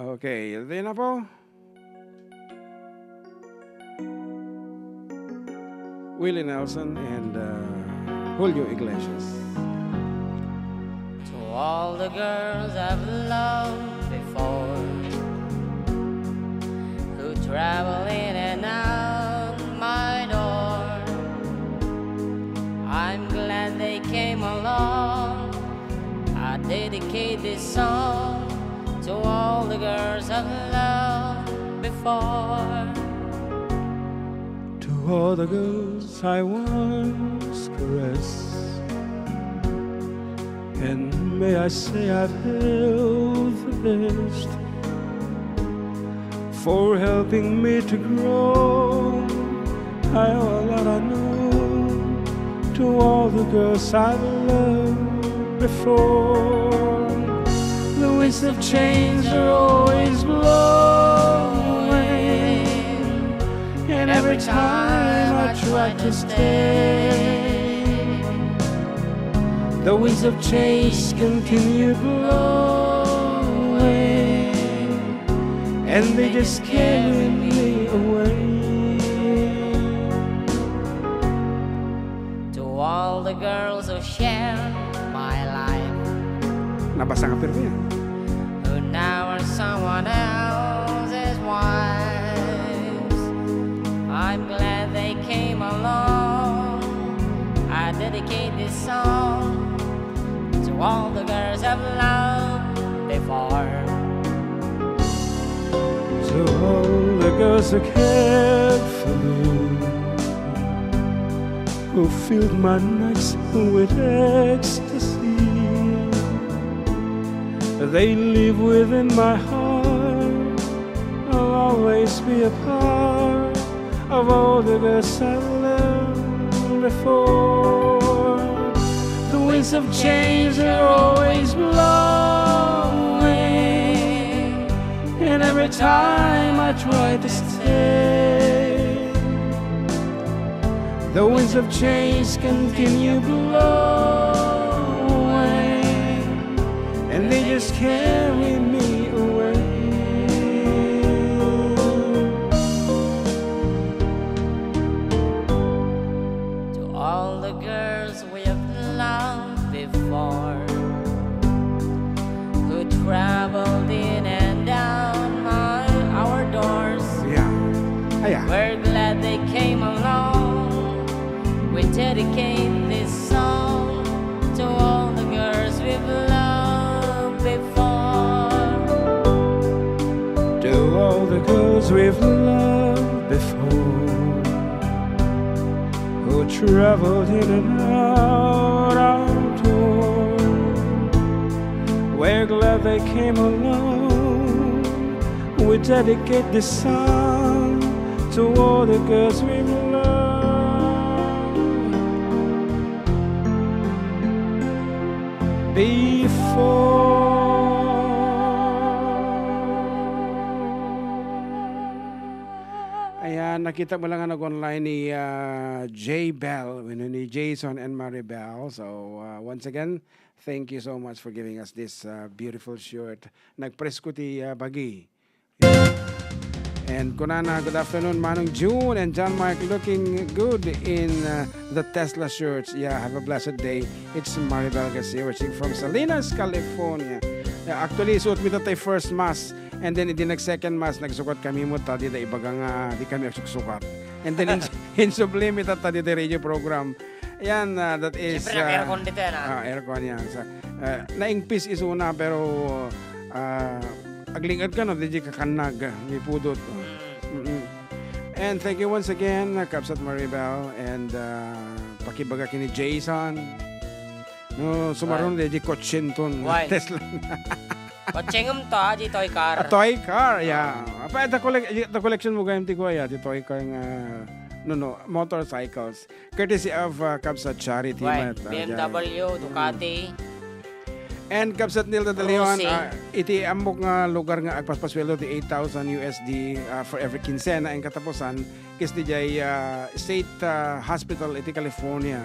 Okay, then apo. Willie Nelson and, uh, Julio Iglesias. To all the girls I've loved before, who travel in and out my door, I'm glad they came along. I dedicate this song to all the girls I've loved before. To all the girls I once caressed, and may I say I've held the best, for helping me to grow. I owe a lot, I know, to all the girls I've loved before. The winds of change are always blowing, and every time I try to stay, the winds of change continue blowing, and they just carry me away. To all the girls who share my life, nabasa nga pirmi yan, who now are someone else's wives, I'm glad they came along. I dedicate this song to all the girls I've loved before. To all the girls who cared for me, who filled my nights with ecstasy, they live within my heart. I'll always be a part of all the girls I've loved before. The winds of change are always blowing, and every time I try to stay, the winds of change continue blowing, and they just carry me away. To all the girls we have loved before, who traveled in and down my, our doors. Yeah. Ah, yeah. We're glad they came along. We dedicate this song to all the girls we've loved before. The girls we've loved before, who traveled in and out our tour, we're glad they came along. We dedicate this song to all the girls we've loved before. Ayan, nakita mo lang nga nag-online ni, ah, Jay Bell, wenno ni Jason and Maribel. So, ah, once again, thank you so much for giving us this, ah, beautiful shirt. Nagpresko ti, ah, bagi. And kunana, "Good afternoon, Manong June and John Mark. Looking good in, uh, the Tesla shirts. Yeah, have a blessed day. It's Maribel Garcia watching from Salinas, California." Yeah, actually, isuot mi tatta first mass. And then, idi nag-second mass, nagsukat kami mo ta, di da ibaga nga, di kami agsuksukat. And then, in, insubli mi tatta di radio program. Yan, uh, that is, Siyempre, uh, naka-aircon dito yan, ah. Ah, aircon yan. So, uh, naingpis isuna, pero, uh, agling-ad ka, no? Di kakannag, ah, may pudot. Mm. Mm-mm. And thank you once again, uh, Kabsat Maribel, and, uh, pakibaga kini Jason. No, sumaron, right, di kotsenton. Why? Tesla. Kotsengem to, ah, di toy car. A toy car, yeah. Ah. Apa, ita collect-, ita collection mo gayam ti kuya, ti toy car nga, no, no, motorcycles. Courtesy of, uh, Kabsat Charity. Why? Met, uh, B M W, yeah. Ducati. Mm. And Kabsat Nilda de Leon, Rossi, uh, iti ammok nga lugar nga agpaspasueldo ti eight thousand U S D, uh, for every kinsena, and katapusan, ket diay, uh, state, uh, hospital iti California,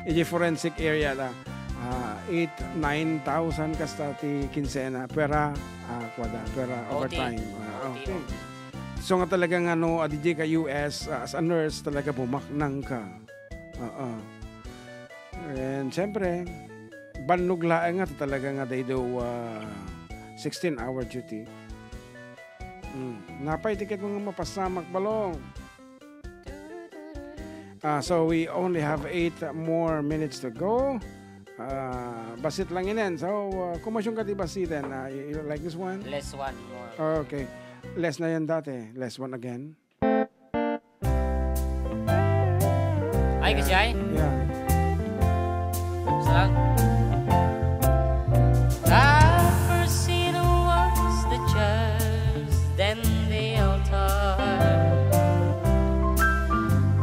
iti forensic area da, uh, eight, nine thousand kasta ti kinsena, pera, uh, kuada, pera O T. Overtime. Uh, O T, okay. O T. So nga talaga nga no, adi ka U S, uh, as a nurse, talaga bumaknang ka. Oo. And siyempre, bannog laeng nga talaga nga daydi, uh, sixteen-hour duty. Mm. Napay ti ket nga mapasamak, balo. Ah, so we only have eight more minutes to go. Ah, basit lang inen. So, ah, kumasyong ka ti basiten. Ah, you, you like this one? Less one more. Okay. Less na yan dati. Less one again. Ay, kasi ay? Yeah. Basta lang. The first scene was the church, then the altar,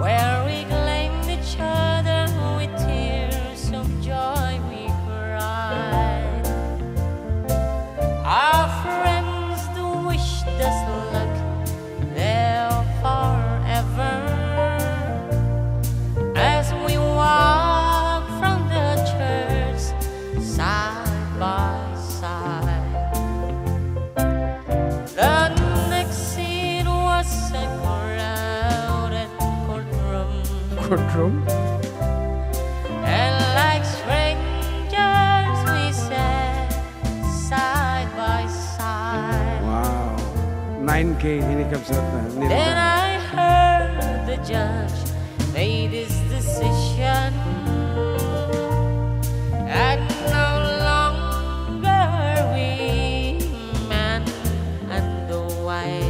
where we claimed each other with tears of joy we cried. Our friends do wish us luck there forever as we walk from the church side by side. The next scene was a crowded courtroom. Courtroom? And like strangers we sat side by side. Wow. Nine K, ini kabsat na. Then I heard the judge made his decision, and no longer we man and wife.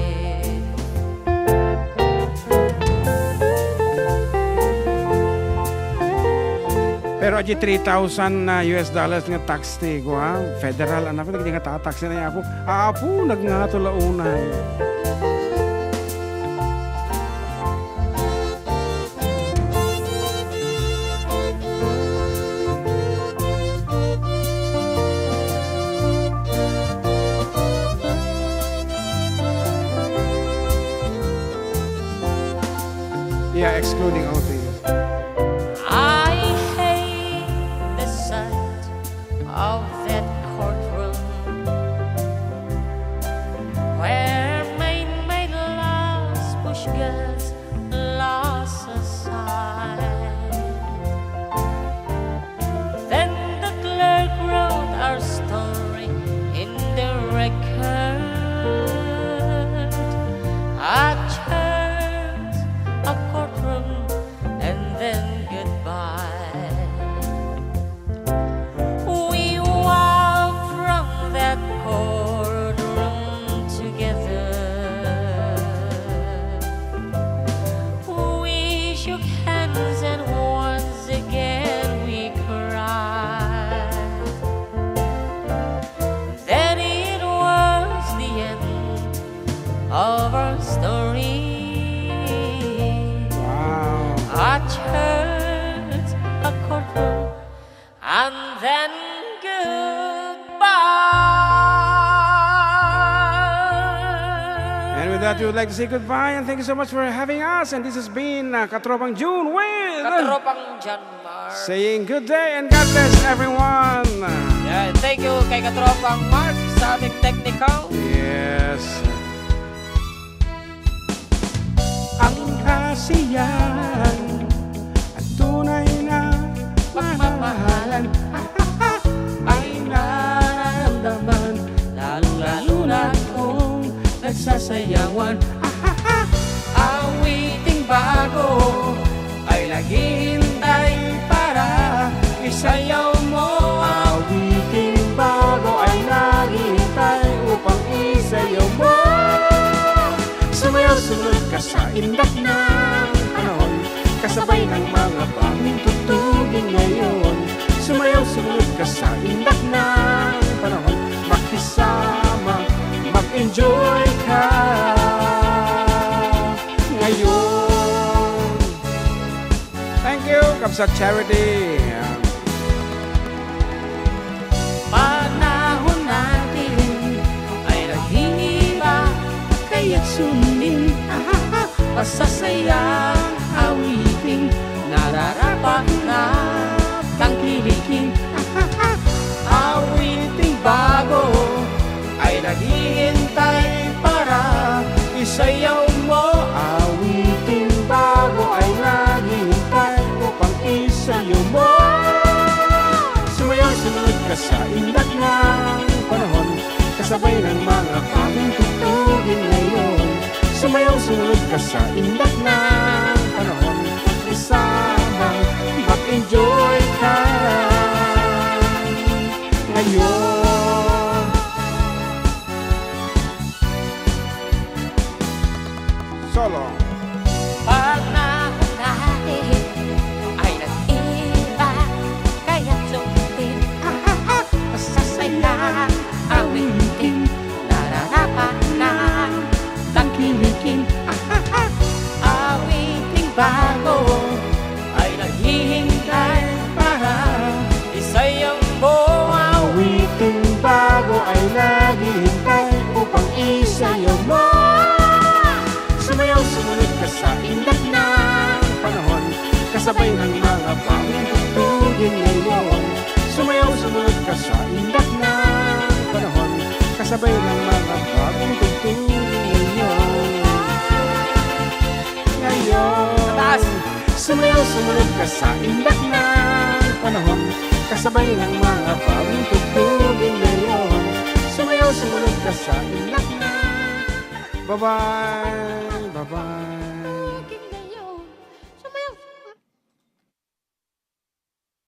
Pero adi three thousand na U S dollars nga tax ti, kua, federal, ano pa, nga tax na, Apo. Apo, nagngato la unay. Yeah, excluding O T. I hate the sight of that courtroom where men made laws, push girls laws aside. Then the clerk wrote our story in the record. A church, a courtroom, that we would like to say goodbye and thank you so much for having us. And this has been uh, Katropang June with Katropang John Mark. Saying good day and God bless everyone. Yeah, thank you kay Katropang Mark sa aming technical. Yes. Ang kasiyahan at tunay na pagmamahalan ay nararamdaman, lalong-lalo na kung nagsasayawan. Awiting bago ay naghihintay para isayaw mo. Awiting bago ay naghihintay upang isayaw mo. Sumayaw, sumunod ka sa indak ng panahon, kasabay ng mga bagong tugtugin ngayon. Sumayaw, sumunod ka sa indak ng panahon, makisama, mag-enjoy ka ngayon. Thank you, Kabsat Charity. Panahon natin ay nag-iiba, kaya't sundin, ahaha, masasayang awiting nararapat na tangkilikin, ahaha. Awiting bago ay naghihintay para isayaw mo. Awiting bago ay naghihintay upang isayaw mo. Sumayaw, sumunod ka sa indak ng panahon, kasabay ng mga bagong tugtugin ngayon. Sumayaw, sumunod ka sa indak ng panahon, isama, mag-enjoy ka ngayon. Solo. Panahon natin ay nag-iba, kaya't sundin, ahaha, masasayang awiting nararapat na tangkilikin, ahaha. Awiting bago ay naghihintay para isayaw mo. Awiting bago ay naghihintay upang isayaw mo. Sumayaw, sumunod ka sa indak ng panahon, kasabay ng mga bagong tugtugin ngayon. Sumayaw, sumunod ka sa indak ng panahon, kasabay ng mga bagong tugtugin ngayon. Ngayon. Taas. Sumayaw, sumunod ka sa indak ng panahon, kasabay ng mga bagong tugtugin ngayon. Sumayaw, sumunod ka sa indak ng... Bye-bye. Bye-bye.